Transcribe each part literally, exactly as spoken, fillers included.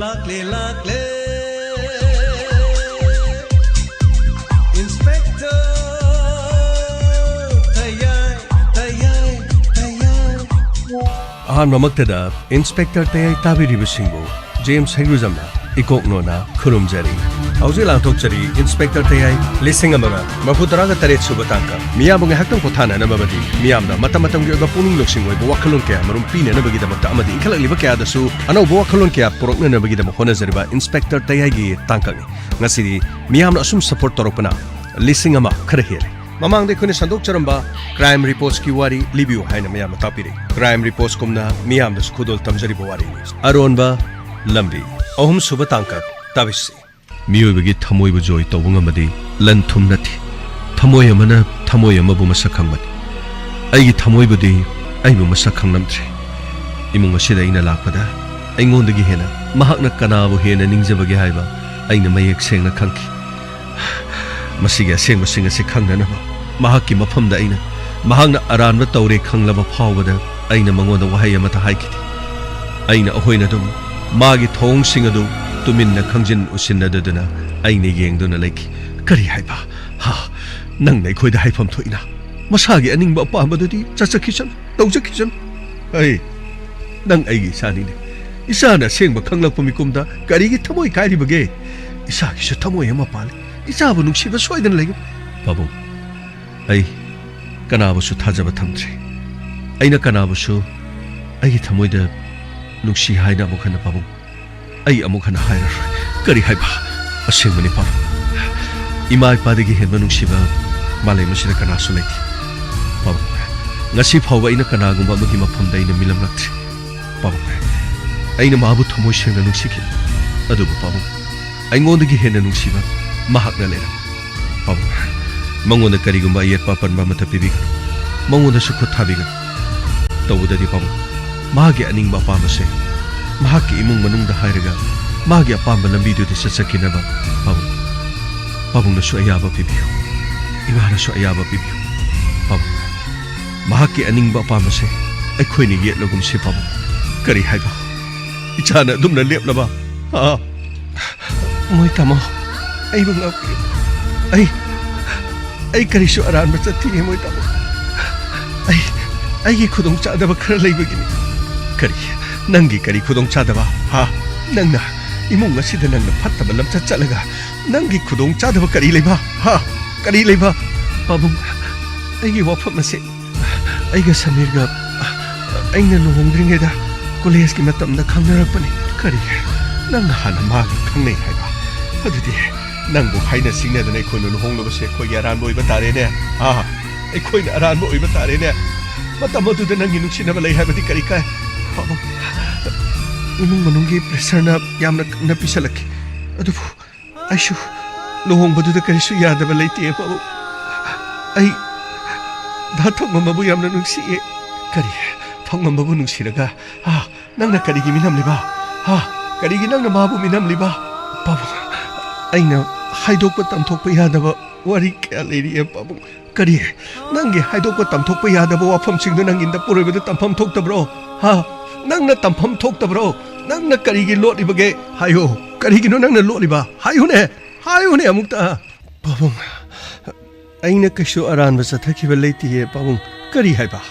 ꯂꯥꯛꯂꯦ, ꯂꯥꯛꯂꯦ, Inspector ꯇꯌꯥꯏ, ꯇꯌꯥꯏ, ꯇꯌꯥꯏ꯫ ꯑꯍꯥꯟꯕꯃꯛꯇꯗ Inspector ꯇꯌꯥꯏ ꯇꯥꯕꯤꯔꯤꯕꯁꯤꯡꯕꯨ ꯖꯦꯝꯁ ꯍꯩꯒ꯭ꯔꯨꯖꯝꯅ ꯏꯀꯣꯛ ꯅꯣꯟꯅ ꯈꯨꯔꯨꯝꯖꯔꯤ꯫ ꯍꯧꯖꯤꯛ ꯂꯥꯟꯊꯣꯛꯆꯔꯤ Inspector ꯇꯌꯥꯏ ꯂꯤꯁꯤꯡ ꯑꯃꯒ ꯃꯔꯤꯐꯨ ꯇꯔꯥꯒ ꯇꯔꯦꯠ ꯁꯨꯕ ꯇꯥꯡꯀꯛ꯫ ꯃꯤꯌꯥꯝꯕꯨ ꯉꯥꯏꯍꯥꯛꯇꯪ ꯄꯣꯊꯥꯅꯅꯕ ꯑꯃꯗꯤ ꯃꯤꯌꯥꯝꯅ ꯃꯇꯝ ꯃꯇꯝꯒꯤ ꯑꯣꯏꯕ ꯄꯨꯛꯅꯤꯡ ꯂꯧꯁꯤꯡ ꯑꯣꯏꯕ ꯋꯥꯈꯜꯂꯣꯟ ꯀꯌꯥ ꯃꯔꯨꯝ ꯄꯤꯅꯅꯕꯒꯤꯗꯃꯛꯇ ꯑꯃꯗꯤ ꯏꯟꯈꯠꯂꯛꯂꯤꯕ ꯀꯌꯥꯗꯁꯨ ꯑꯅꯧꯕ ꯋꯥꯈꯜꯂꯣꯟ ꯀꯌꯥ ꯄꯨꯔꯛꯅꯅꯕꯒꯤꯗꯃꯛ ꯍꯣꯠꯅꯖꯔꯤꯕ Inspector ꯇꯌꯥꯏꯒꯤ ꯇꯥꯡꯀꯛꯅꯤ꯫ ꯉꯁꯤꯗꯤ ꯃꯤꯌꯥꯝꯅ ꯑꯁꯨꯝ support ꯇꯧꯔꯛꯄꯅ ꯂꯤꯁꯤꯡ ꯑꯃ ꯈꯔ ꯍꯦꯜꯂꯦ꯫ ꯃꯃꯥꯡꯗ ꯑꯩꯈꯣꯏꯅ ꯁꯟꯗꯣꯛꯆꯔꯝꯕ Crime Reportsꯀꯤ ꯋꯥꯔꯤ ꯂꯤꯕꯤꯌꯨ ꯍꯥꯏꯅ ꯃꯌꯥꯝꯅ ꯇꯥꯛꯄꯤꯔꯛꯏ꯫ Crime Reportsꯀꯨꯝꯅ ꯃꯤꯌꯥꯝꯗꯁꯨ ꯈꯨꯗꯣꯜ ꯇꯝꯖꯔꯤꯕ ꯋꯥꯔꯤꯅꯤ꯫ ꯑꯔꯣꯟꯕ ꯂꯝꯕꯤ, ꯑꯍꯨꯝꯁꯨꯕ ꯇꯥꯡꯀꯛ ꯇꯥꯕꯤꯁꯤ꯫ ꯃꯤꯑꯣꯏꯕꯒꯤ ꯊꯃꯣꯏꯕꯨ ꯖꯣꯏ ꯇꯧꯕ ꯉꯝꯕꯗꯤ ꯂꯟ ꯊꯨꯝ ꯅꯠꯇꯦ꯫ ꯊꯃꯣꯏ ꯑꯃꯅ ꯊꯃꯣꯏ ꯑꯃꯕꯨ ꯃꯁꯛ ꯈꯪꯕꯅꯤ꯫ ꯑꯩꯒꯤ ꯊꯃꯣꯏꯕꯨꯗꯤ ꯑꯩꯕꯨ ꯃꯁꯛ ꯈꯪꯂꯝꯗ꯭ꯔꯦ꯫ ꯏꯃꯨꯡ ꯑꯁꯤꯗ ꯑꯩꯅ ꯂꯥꯛꯄꯗ ꯑꯩꯉꯣꯟꯗꯒꯤ ꯍꯦꯟꯅ ꯃꯍꯥꯛꯅ ꯀꯅꯥꯕꯨ ꯍꯦꯟꯅ ꯅꯤꯡꯖꯕꯒꯦ ꯍꯥꯏꯕ ꯑꯩꯅ ꯃꯌꯦꯛ ꯁꯦꯡꯅ ꯈꯪꯈꯤ꯫ ꯃꯁꯤꯒꯤ ꯑꯁꯦꯡꯕꯁꯤꯡ ꯑꯁꯤ ꯈꯪꯅꯅꯕ ꯃꯍꯥꯛꯀꯤ ꯃꯐꯝꯗ ꯑꯩꯅ ꯃꯍꯥꯛꯅ ꯑꯔꯥꯟꯕ ꯇꯧꯔꯦ ꯈꯪꯂꯕ ꯐꯥꯎꯕꯗ ꯑꯩꯅ ꯃꯉꯣꯟꯗ ꯋꯥꯍꯩ ꯑꯃꯠꯇ ꯍꯥꯏꯈꯤꯗꯦ꯫ ꯑꯩꯅ ꯑꯩꯈꯣꯏꯅ ꯑꯗꯨꯝ ꯃꯥꯒꯤ ꯊꯧꯑꯣꯡꯁꯤꯡ ꯑꯗꯨ ꯇꯨꯃꯤꯟꯅ ꯈꯪꯖꯤꯟ ꯎꯁꯤꯟꯅꯗꯗꯨꯅ ꯑꯩꯅ ꯌꯦꯡꯗꯨꯅ ꯂꯩꯈꯤ꯫ ꯀꯔꯤ ꯍꯥꯏꯕ? ꯍꯥ? ꯅꯪꯅ ꯑꯩꯈꯣꯏꯗ ꯍꯥꯏꯐꯝ ꯊꯣꯛꯏꯅ? ꯃꯁꯥꯒꯤ ꯑꯅꯤꯡꯕ ꯑꯄꯥꯝꯕꯗꯨꯗꯤ ꯆꯠꯆꯈꯤꯁꯅꯨ, ꯇꯧꯖꯈꯤꯁꯅꯨ꯫ ꯑꯩ, ꯅꯪ ꯑꯩꯒꯤ ꯏꯆꯥꯅꯤꯅꯦ꯫ ꯏꯆꯥꯅ ꯑꯁꯦꯡꯕ ꯈꯪꯂꯛꯄ ꯃꯤꯀꯨꯝꯗ ꯀꯔꯤꯒꯤ ꯊꯃꯣꯏ ꯀꯥꯏꯔꯤꯕꯒꯦ? ꯏꯆꯥꯒꯤꯁꯨ ꯊꯃꯣꯏ ꯑꯃ ꯄꯥꯜꯂꯤ꯫ ꯏꯆꯥꯕꯨ ꯅꯨꯡꯁꯤꯕ ꯁꯣꯏꯗꯅ ꯂꯩꯒꯅꯤ꯫ ꯄꯥꯕꯨꯡ, ꯑꯩ ꯀꯅꯥꯕꯨꯁꯨ ꯊꯥꯖꯕ ꯊꯝꯗ꯭ꯔꯦ꯫ ꯑꯩꯅ ꯀꯅꯥꯕꯨꯁꯨ ꯑꯩꯒꯤ ꯊꯃꯣꯏꯗ ꯅꯨꯡꯁꯤ ꯍꯥꯏꯅ ꯑꯃꯨꯛ ꯍꯟꯅ, ꯄꯥꯕꯨꯡ, ꯑꯩ ꯑꯃꯨꯛ ꯍꯟꯅ ꯍꯥꯏꯔꯔꯣꯏ꯫ ꯀꯔꯤ ꯍꯥꯏꯕ? ꯑꯁꯦꯡꯕꯅꯤ, ꯄꯥꯕꯨꯡ꯫ ꯏꯃꯥ ꯏꯄꯥꯗꯒꯤ ꯍꯦꯟꯕ ꯅꯨꯡꯁꯤꯕ ꯃꯥꯂꯦꯝ ꯑꯁꯤꯗ ꯀꯅꯥꯁꯨ ꯂꯩꯇꯦ꯫ ꯄꯥꯕꯨꯡ, ꯉꯁꯤ ꯐꯥꯎꯕ ꯑꯩꯅ ꯀꯅꯥꯒꯨꯝꯕ ꯑꯃꯒꯤ ꯃꯐꯝꯗ ꯑꯩꯅ ꯃꯤꯂꯝꯂꯛꯇ꯭ꯔꯤ꯫ ꯄꯥꯕꯨꯡ, ꯑꯩꯅ ꯃꯥꯕꯨ ꯊꯃꯣꯏ ꯁꯦꯡꯅ ꯅꯨꯡꯁꯤꯈꯤ꯫ ꯑꯗꯨꯕꯨ ꯄꯥꯕꯨꯡ, ꯑꯩꯉꯣꯟꯗꯒꯤ ꯍꯦꯟꯅ ꯅꯨꯡꯁꯤꯕ ꯃꯍꯥꯛꯅ ꯂꯩꯔꯝꯃꯤ꯫ ꯄꯥꯕꯨꯡ, ꯃꯉꯣꯟꯗ ꯀꯔꯤꯒꯨꯝꯕ ꯑꯌꯦꯠꯄ ꯑꯄꯟꯕ ꯑꯃꯠꯇ ꯄꯤꯕꯤꯒꯅꯨ꯫ ꯃꯉꯣꯟꯗꯁꯨ ꯈꯨꯠ ꯊꯥꯕꯤꯒꯅꯨ꯫ ꯇꯧꯕꯗꯗꯤ ꯄꯥꯕꯨꯡ, ꯃꯥꯒꯤ ꯑꯅꯤꯡꯕ ꯑꯄꯥꯝꯕꯁꯦ ꯃꯍꯥꯛꯀꯤ ꯏꯃꯨꯡ ꯃꯅꯨꯡꯗ ꯍꯥꯏꯔꯒ ꯃꯥꯒꯤ ꯑꯄꯥꯝꯕ ꯂꯝꯕꯤꯗꯨꯗ ꯆꯠꯆꯈꯤꯅꯕ ꯄꯥꯕꯨꯡ, ꯄꯥꯕꯨꯡꯅꯁꯨ ꯑꯌꯥꯕ ꯄꯤꯕꯤꯌꯨ꯫ ꯏꯃꯥꯅꯁꯨ ꯑꯌꯥꯕ ꯄꯤꯕꯤꯌꯨ꯫ ꯄꯥꯕꯨꯡ, ꯃꯍꯥꯛꯀꯤ ꯑꯅꯤꯡꯕ ꯑꯄꯥꯝꯕꯁꯦ ꯑꯩꯈꯣꯏꯅ ꯌꯦꯠꯂꯒꯨꯝꯁꯤ ꯄꯥꯕꯨꯡ꯫ ꯀꯔꯤ ꯍꯥꯏꯕ? ꯏꯆꯥꯅ ꯑꯗꯨꯝꯅ ꯂꯦꯞꯂꯕ? ꯑꯥ, ꯃꯣꯏ ꯇꯥꯃꯣ, ꯑꯩꯕꯨ ꯉꯥꯛꯄꯤꯌꯨ꯫ ꯑꯩ, ꯑꯩ ꯀꯔꯤꯁꯨ ꯑꯔꯥꯟꯕ ꯆꯠꯇꯤꯌꯦ, ꯃꯣꯏ ꯇꯥꯃꯣ꯫ ꯑꯩ, ꯑꯩꯒꯤ ꯈꯨꯗꯣꯡꯆꯥꯗꯕ ꯈꯔ ꯂꯩꯕꯒꯤꯅꯤ꯫ ꯀꯔꯤ? ꯅꯪꯒꯤ ꯀꯔꯤ ꯈꯨꯗꯣꯡꯆꯥꯗꯕ? ꯍꯥ? ꯅꯪꯅ ꯏꯃꯨꯡ ꯑꯁꯤꯗ ꯅꯪꯅ ꯐꯠꯇꯕ ꯂꯝꯆꯠ ꯆꯠꯂꯒ ꯅꯪꯒꯤ ꯈꯨꯗꯣꯡꯆꯥꯗꯕ ꯀꯔꯤ ꯂꯩꯕ? ꯍꯥ? ꯀꯔꯤ ꯂꯩꯕ? ꯄꯥꯕꯨꯡ, ꯑꯩꯒꯤ ꯋꯥꯐꯝ ꯑꯁꯤ ꯑꯩꯒ ꯁꯃꯤꯔꯒ ꯑꯩꯅ ꯂꯨꯍꯣꯡꯗ꯭ꯔꯤꯉꯩꯗ ꯀꯣꯂꯦꯖꯀꯤ ꯃꯇꯝꯗ ꯈꯪꯅꯔꯛꯄꯅꯤ꯫ ꯀꯔꯤ? ꯅꯪꯅ ꯍꯥꯟꯅ ꯃꯥꯒ ꯈꯪꯅꯩ ꯍꯥꯏꯕ? ꯑꯗꯨꯗꯤ ꯅꯪꯕꯨ ꯍꯥꯏꯅ ꯁꯤꯡꯅꯗꯅ ꯑꯩꯈꯣꯏꯅ ꯂꯨꯍꯣꯡꯂꯨꯕꯁꯦ ꯑꯩꯈꯣꯏꯒꯤ ꯑꯔꯥꯟꯕ ꯑꯣꯏꯕ ꯇꯥꯔꯦꯅꯦ? ꯑꯥ, ꯑꯩꯈꯣꯏꯅ ꯑꯔꯥꯟꯕ ꯑꯣꯏꯕ ꯇꯥꯔꯦꯅꯦ꯫ ꯃꯇꯝ ꯑꯗꯨꯗ ꯅꯪꯒꯤ ꯅꯨꯡꯁꯤꯅꯕ ꯂꯩ ꯍꯥꯏꯕꯗꯤ ꯀꯔꯤ ꯀꯥꯏ? ꯄꯥꯕꯨꯡ, ꯏꯃꯨꯡ ꯃꯅꯨꯡꯒꯤ ꯄ꯭ꯔꯦꯁꯔꯅ ꯌꯥꯝꯅ ꯀꯟꯅ ꯄꯤꯁꯜꯂꯛꯈꯤ꯫ ꯑꯗꯨꯕꯨ ꯑꯩꯁꯨ ꯂꯨꯍꯣꯡꯕꯗꯨꯗ ꯀꯔꯤꯁꯨ ꯌꯥꯗꯕ ꯂꯩꯇꯦ, ꯄꯥꯕꯨꯡ꯫ ꯑꯩ ꯗꯥ ꯊꯧꯉꯝꯕꯕꯨ ꯌꯥꯝꯅ ꯅꯨꯡꯁꯤꯌꯦ꯫ ꯀꯔꯤ? ꯊꯧꯉꯝꯕꯕꯨ ꯅꯨꯡꯁꯤꯔꯒ, ꯍꯥ? ꯅꯪꯅ ꯀꯔꯤꯒꯤ ꯃꯤꯅꯝꯂꯤꯕ? ꯍꯥ? ꯀꯔꯤꯒꯤ ꯅꯪꯅ ꯃꯥꯕꯨ ꯃꯤꯅꯝꯂꯤꯕ? ꯄꯥꯕꯨꯡ, ꯑꯩꯅ ꯍꯥꯏꯗꯣꯛꯄ ꯇꯝꯊꯣꯛꯄ ꯌꯥꯗꯕ ꯋꯥꯔꯤ ꯀꯌꯥ ꯂꯩꯔꯤꯌꯦ, ꯄꯥꯕꯨꯡ꯫ ꯀꯔꯤ? ꯅꯪꯒꯤ ꯍꯥꯏꯗꯣꯛꯄ ꯇꯝꯊꯣꯛꯄ ꯌꯥꯗꯕ ꯋꯥꯐꯝꯁꯤꯡꯗꯨ ꯅꯪꯒꯤ ꯅꯄꯨꯔꯣꯏꯕꯗ ꯇꯝꯐꯝ ꯊꯣꯛꯇꯕ꯭ꯔꯣ? ꯍꯥ? ꯅꯪꯅ ꯇꯝꯐꯝ ꯊꯣꯛꯇꯕ꯭ꯔꯣ? ꯅꯪꯅ ꯀꯔꯤꯒꯤ ꯂꯣꯠꯂꯤꯕꯒꯦ? ꯍꯥꯏꯌꯨ꯫ ꯀꯔꯤꯒꯤꯅꯣ ꯅꯪꯅ ꯂꯣꯠꯂꯤꯕ? ꯍꯥꯏꯌꯨꯅꯦ꯫ ꯍꯥꯏꯌꯨꯅꯦ ꯑꯃꯨꯛꯇ꯫ ꯄꯥꯕꯨꯡ, ꯑꯩꯅ ꯀꯩꯁꯨ ꯑꯔꯥꯟꯕ ꯆꯠꯊꯈꯤꯕ ꯂꯩꯇꯤꯌꯦ, ꯄꯥꯕꯨꯡ꯫ ꯀꯔꯤ ꯍꯥꯏꯕ?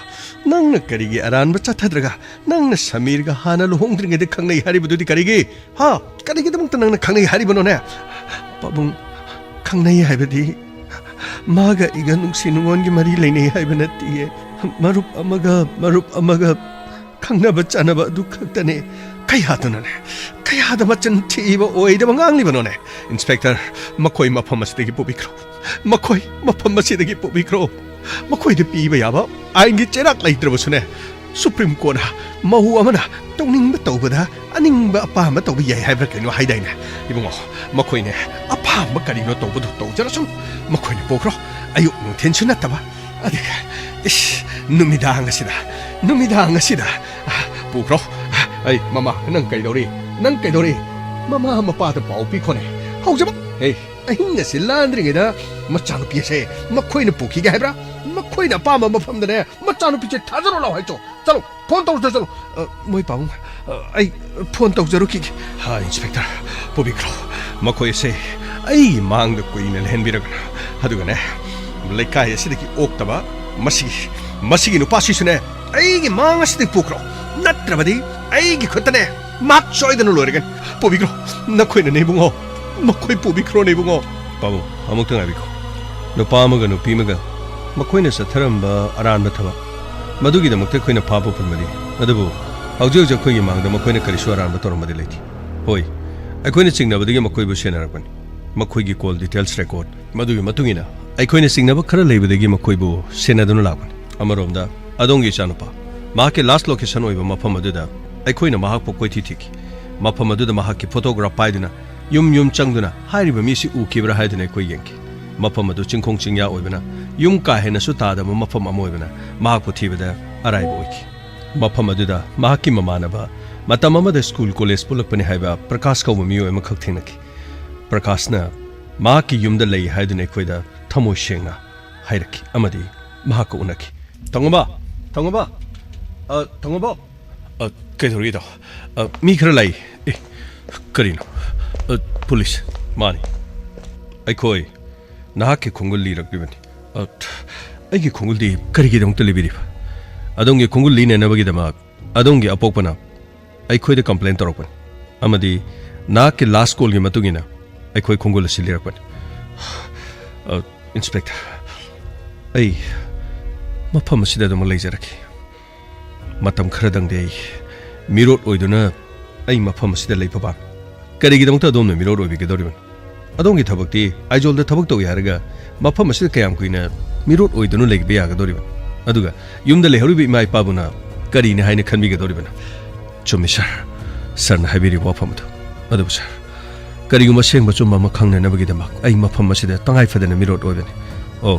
ꯅꯪꯅ ꯀꯔꯤꯒꯤ ꯑꯔꯥꯟꯕ ꯆꯠꯊꯗ꯭ꯔꯒ ꯅꯪꯅ ꯁꯃꯤꯔꯒ ꯍꯥꯟꯅ ꯂꯨꯍꯣꯡꯗ꯭ꯔꯤꯉꯩꯗ ꯈꯪꯅꯩ ꯍꯥꯏꯔꯤꯕꯗꯨꯗꯤ ꯀꯔꯤꯒꯤ? ꯍꯥ? ꯀꯔꯤꯒꯤꯗꯃꯛꯇ ꯅꯪꯅ ꯈꯪꯅꯩ ꯍꯥꯏꯔꯤꯕꯅꯣꯅꯦ? ꯄꯥꯕꯨꯡ, ꯈꯪꯅꯩ ꯍꯥꯏꯕꯗꯤ ꯃꯥꯒ ꯑꯩꯒ ꯅꯨꯡꯁꯤ ꯅꯨꯡꯉꯣꯟꯒꯤ ꯃꯔꯤ ꯂꯩꯅꯩ ꯍꯥꯏꯕ ꯅꯠꯇꯤꯌꯦ꯫ ꯃꯔꯨꯞ ꯑꯃꯒ ꯃꯔꯨꯞ ꯑꯃꯒ ꯈꯪꯅꯕ ꯆꯥꯟꯅꯕ ꯑꯗꯨ ꯈꯛꯇꯅꯦ꯫ ꯀꯌꯥꯗꯅꯣꯅꯦ? ꯀꯌꯥꯗ ꯃꯆꯤꯟ ꯊꯤꯕ ꯑꯣꯏꯗꯕ ꯉꯥꯡꯂꯤꯕꯅꯣꯅꯦ? ꯏꯟꯁꯄꯦꯛꯇꯔ, ꯃꯈꯣꯏ ꯃꯐꯝ ꯑꯁꯤꯗꯒꯤ ꯄꯨꯕꯤꯈ꯭ꯔꯣ꯫ ꯃꯈꯣꯏ ꯃꯐꯝ ꯑꯁꯤꯗꯒꯤ ꯄꯨꯕꯤꯈ꯭ꯔꯣ꯫ ꯃꯈꯣꯏꯗ ꯄꯤꯕ ꯌꯥꯕ ꯑꯥꯏꯟꯒꯤ ꯆꯩꯔꯥꯛ ꯂꯩꯇ꯭ꯔꯕꯁꯨꯅꯦ, ꯁꯨꯄ꯭ꯔꯤꯝ ꯀꯣꯔꯠꯅ ꯃꯧ ꯑꯃꯅ ꯇꯧꯅꯤꯡꯕ ꯇꯧꯕꯗ ꯑꯅꯤꯡꯕ ꯑꯄꯥꯝꯕ ꯇꯧꯕ ꯌꯥꯏ ꯍꯥꯏꯕ꯭ꯔꯥ ꯀꯩꯅꯣ ꯍꯥꯏꯗꯥꯏꯅꯦ? ꯏꯕꯨꯡꯉꯣ, ꯃꯈꯣꯏꯅꯦ ꯑꯄꯥꯝꯕ ꯀꯔꯤꯅꯣ ꯇꯧꯕꯗꯣ ꯇꯧꯖꯔꯁꯅꯨ꯫ ꯃꯈꯣꯏꯅ ꯄꯨꯈ꯭ꯔꯣ꯫ ꯑꯌꯨꯛ ꯅꯨꯡꯊꯤꯟꯁꯨ ꯅꯠꯇꯕ꯫ ꯑꯗꯨꯒ, ꯏꯁ, ꯅꯨꯃꯤꯗꯥꯡ ꯑꯁꯤꯗ, ꯅꯨꯃꯤꯗꯥꯡ ꯑꯁꯤꯗ, ꯑ, ꯄꯨꯈ꯭ꯔꯣ꯫ ꯑꯩ, ꯃꯃꯥ, ꯅꯪ ꯀꯩꯗꯧꯔꯤ? ꯅꯪ ꯀꯩꯗꯧꯔꯤ? ꯃꯃꯥ ꯃꯄꯥꯗ ꯄꯥꯎ ꯄꯤꯈꯣꯅꯦ꯫ ꯍꯧꯖꯃꯛ꯫ ꯍꯦ, ꯑꯍꯤꯡ ꯑꯁꯤ ꯂꯥꯟꯗ꯭ꯔꯤꯉꯩꯗ ꯃꯆꯥꯅꯨꯄꯤ ꯑꯁꯦ ꯃꯈꯣꯏꯅ ꯄꯨꯈꯤꯒꯦ ꯍꯥꯏꯕ꯭ꯔꯥ? ꯃꯈꯣꯏꯅ ꯑꯄꯥꯝꯕ ꯃꯐꯝꯗꯅꯦ ꯃꯆꯥꯅꯨꯄꯤꯁꯦ ꯊꯥꯖꯔꯣ ꯂꯥꯎ ꯍꯥꯏꯆꯣ꯫ ꯆꯠꯂꯣ, ꯐꯣꯟ ꯇꯧꯔꯁꯦ, ꯆꯠꯂꯣ꯫ ꯑ, ꯃꯣꯏ ꯄꯥꯕꯨꯡ, ꯑꯩ ꯐꯣꯟ ꯇꯧꯖꯔꯨꯈꯤꯒꯦ꯫ ꯍꯥ, ꯏꯟꯁꯄꯦꯛꯇꯔ, ꯄꯨꯕꯤꯈ꯭ꯔꯣ꯫ ꯃꯈꯣꯏ ꯑꯁꯦ ꯑꯩꯒꯤ ꯃꯥꯡꯗ ꯀꯨꯏꯅ ꯂꯩꯍꯟꯕꯤꯔꯒꯅꯨ꯫ ꯑꯗꯨꯒꯅꯦ, ꯂꯩꯀꯥꯏ ꯑꯁꯤꯗꯒꯤ ꯑꯣꯛꯇꯕ ꯃꯁꯤꯒꯤ, ꯃꯁꯤꯒꯤ ꯅꯨꯄꯥꯁꯤꯁꯨꯅꯦ, ꯑꯩꯒꯤ ꯃꯥꯡ ꯑꯁꯤꯗꯒꯤ ꯄꯨꯈ꯭ꯔꯣ꯫ ꯅꯠꯇ꯭ꯔꯕꯗꯤ ꯑꯩꯒꯤ ꯈꯨꯠꯇꯅꯦ ꯃꯍꯥꯛ ꯁꯣꯏꯗꯅ ꯂꯣꯏꯔꯒꯅꯤ꯫ ꯄꯨꯕꯤꯈ꯭ꯔꯣ, ꯅꯈꯣꯏꯅꯅꯦ ꯏꯕꯨꯡꯉꯣ, ꯃꯈꯣꯏ ꯄꯨꯕꯤꯈ꯭ꯔꯣꯅꯦ ꯏꯕꯨꯡꯉꯣ꯫ ꯄꯥꯕꯨꯡ, ꯑꯃꯨꯛꯇ ꯉꯥꯏꯕꯤꯈꯣ꯫ ꯅꯨꯄꯥ ꯑꯃꯒ ꯅꯨꯄꯤ ꯑꯃꯒ ꯃꯈꯣꯏꯅ ꯆꯠꯊꯔꯝꯕ ꯑꯔꯥꯟꯕ ꯊꯕꯛ, ꯃꯗꯨꯒꯤꯗꯃꯛꯇ ꯑꯩꯈꯣꯏꯅ ꯐꯥꯕ ꯐꯪꯕꯅꯤ꯫ ꯑꯗꯨꯕꯨ ꯍꯧꯖꯤꯛ ꯍꯧꯖꯤꯛ ꯑꯩꯈꯣꯏꯒꯤ ꯃꯥꯡꯗ ꯃꯈꯣꯏꯅ ꯀꯔꯤꯁꯨ ꯑꯔꯥꯟꯕ ꯇꯧꯔꯝꯕꯗꯤ ꯂꯩꯇꯦ꯫ ꯍꯣꯏ, ꯑꯩꯈꯣꯏꯅ ꯆꯤꯡꯅꯕꯗꯒꯤ ꯃꯈꯣꯏꯕꯨ ꯁꯦꯟꯅꯔꯛꯄꯅꯤ꯫ ꯃꯈꯣꯏꯒꯤ call details record, ꯃꯗꯨꯒꯤ ꯃꯇꯨꯡ ꯏꯟꯅ ꯑꯩꯈꯣꯏꯅ ꯆꯤꯡꯅꯕ ꯈꯔ ꯂꯩꯕꯗꯒꯤ ꯃꯈꯣꯏꯕꯨ ꯁꯦꯟꯅꯗꯨꯅ ꯂꯥꯛꯄꯅꯤ꯫ ꯑꯃꯔꯣꯝꯗ, ꯑꯗꯣꯝꯒꯤ ꯏꯆꯥꯅꯨꯄꯥ, ꯃꯍꯥꯛꯀꯤ last location ꯑꯣꯏꯕ ꯃꯐꯝ ꯑꯗꯨꯗ ꯑꯩꯈꯣꯏꯅ ꯃꯍꯥꯛꯄꯨ ꯀꯣꯏꯊꯤ ꯊꯤꯈꯤ꯫ ꯃꯐꯝ ꯑꯗꯨꯗ ꯃꯍꯥꯛꯀꯤ photograph ꯄꯥꯏꯗꯨꯅ ꯌꯨꯝ ꯌꯨꯝ ꯆꯪꯗꯨꯅ ꯍꯥꯏꯔꯤꯕ ꯃꯤꯁꯤ ꯎꯈꯤꯕ꯭ꯔꯥ ꯍꯥꯏꯗꯨꯅ ꯑꯩꯈꯣꯏ ꯌꯦꯡꯈꯤ꯫ ꯃꯐꯝ ꯑꯗꯨ ꯆꯤꯡꯈꯣꯡ ꯆꯤꯡꯌꯥ ꯑꯣꯏꯕꯅ, ꯌꯨꯝ ꯀꯥ ꯍꯦꯟꯅꯁꯨ ꯇꯥꯗꯕ ꯃꯐꯝ ꯑꯃ ꯑꯣꯏꯕꯅ, ꯃꯍꯥꯛꯄꯨ ꯊꯤꯕꯗ ꯑꯔꯥꯏꯕ ꯑꯣꯏꯈꯤ꯫ ꯃꯐꯝ ꯑꯗꯨꯗ ꯃꯍꯥꯛꯀꯤ ꯃꯃꯥꯟꯅꯕ, ꯃꯇꯝ ꯑꯃꯗ school college ꯄꯨꯜꯂꯛꯄꯅꯤ ꯍꯥꯏꯕ ꯄ꯭ꯔꯀꯥꯁ ꯀꯧꯕ ꯃꯤꯑꯣꯏ ꯑꯃꯈꯛ ꯊꯦꯡꯅꯈꯤ꯫ ꯄ꯭ꯔꯀꯥꯁꯅ ꯃꯍꯥꯛꯀꯤ ꯌꯨꯝꯗ ꯂꯩ ꯍꯥꯏꯗꯨꯅ ꯑꯩꯈꯣꯏꯗ ꯊꯃꯣꯏ ꯁꯦꯡꯅ ꯍꯥꯏꯔꯛꯈꯤ ꯑꯃꯗꯤ ꯃꯍꯥꯛꯀ ꯎꯅꯈꯤ꯫ "ꯊꯧꯉꯝꯕ! ꯊꯧꯉꯝꯕ! ꯑ, ꯊꯧꯉꯝꯕ!" "ꯑ, ꯀꯩꯗꯧꯔꯒꯦ, ꯏꯇꯥꯎ?" "ꯑ, ꯃꯤ ꯈꯔ ꯂꯥꯛꯏ꯫" "ꯑꯦ, ꯀꯔꯤꯅꯣ?" "ꯑ, police꯫" "ꯃꯥꯅꯤ꯫" "ꯑꯩꯈꯣꯏ ꯅꯍꯥꯛꯀꯤ ꯈꯣꯡꯒꯨꯜ ꯂꯤꯔꯛꯂꯤꯕꯅꯤ꯫" "ꯑ, ꯑꯩꯒꯤ ꯈꯣꯡꯒꯨꯜꯗꯤ ꯀꯔꯤꯒꯤꯗꯃꯛꯇ ꯂꯤꯕꯤꯔꯤꯕ?" "ꯑꯗꯣꯝꯒꯤ ꯈꯣꯡꯒꯨꯜ ꯂꯤꯅꯅꯕꯒꯤꯗꯃꯛ ꯑꯗꯣꯝꯒꯤ ꯑꯄꯣꯛꯄꯅ ꯑꯩꯈꯣꯏꯗ complain ꯇꯧꯔꯛꯄꯅꯤ ꯑꯃꯗꯤ ꯅꯍꯥꯛꯀꯤ last callꯒꯤ ꯃꯇꯨꯡ ꯏꯟꯅ ꯑꯩꯈꯣꯏ ꯈꯣꯡꯒꯨꯜ ꯑꯁꯤ ꯂꯤꯔꯛꯄꯅꯤ꯫" "ꯑ, ꯏꯟꯁꯄꯦꯛꯇꯔ, ꯑꯩ ꯃꯐꯝ ꯑꯁꯤꯗ ꯑꯗꯨꯃꯛ ꯂꯩꯖꯔꯛꯈꯤ꯫ ꯃꯇꯝ ꯈꯔꯗꯪꯗꯤ ꯑꯩ ꯃꯤꯔꯣꯠ ꯑꯣꯏꯗꯨꯅ ꯑꯩ ꯃꯐꯝ ꯑꯁꯤꯗ ꯂꯩꯕ ꯄꯥꯝꯃꯤ꯫ ꯀꯔꯤꯒꯤꯗꯃꯛꯇ ꯑꯗꯣꯝꯅ ꯃꯤꯔꯣꯠ ꯑꯣꯏꯕꯤꯒꯗꯧꯔꯤꯕꯅꯣ? ꯑꯗꯣꯝꯒꯤ ꯊꯕꯛꯇꯤ ꯑꯥꯏꯖꯣꯜꯗ ꯊꯕꯛ ꯇꯧꯏ ꯍꯥꯏꯔꯒ ꯃꯐꯝ ꯑꯁꯤꯗ ꯀꯌꯥꯝ ꯀꯨꯏꯅ ꯃꯤꯔꯣꯠ ꯑꯣꯏꯗꯨꯅ ꯂꯩꯕ ꯌꯥꯒꯗꯧꯔꯤꯕꯅꯣ? ꯑꯗꯨꯒ ꯌꯨꯝꯗ ꯂꯩꯍꯧꯔꯤꯕ ꯏꯃꯥ ꯏꯄꯥꯕꯨꯅ ꯀꯔꯤꯅꯤ ꯍꯥꯏꯅ ꯈꯟꯕꯤꯒꯗꯧꯔꯤꯕꯅꯣ?" "ꯆꯨꯝꯃꯤ ꯁꯥꯔ, ꯁꯥꯔꯅ ꯍꯥꯏꯕꯤꯔꯤꯕ ꯋꯥꯐꯝ ꯑꯗꯨ꯫ ꯑꯗꯨꯕꯨ ꯁꯥꯔ, ꯀꯔꯤꯒꯨꯝꯕ ꯑꯁꯦꯡꯕ ꯑꯆꯨꯝꯕ ꯑꯃ ꯈꯪꯅꯅꯕꯒꯤꯗꯃꯛ ꯑꯩ ꯃꯐꯝ ꯑꯁꯤꯗ ꯇꯉꯥꯏ ꯐꯗꯅ ꯃꯤꯔꯣꯠ ꯑꯣꯏꯕꯅꯤ꯫" "ꯑꯣ,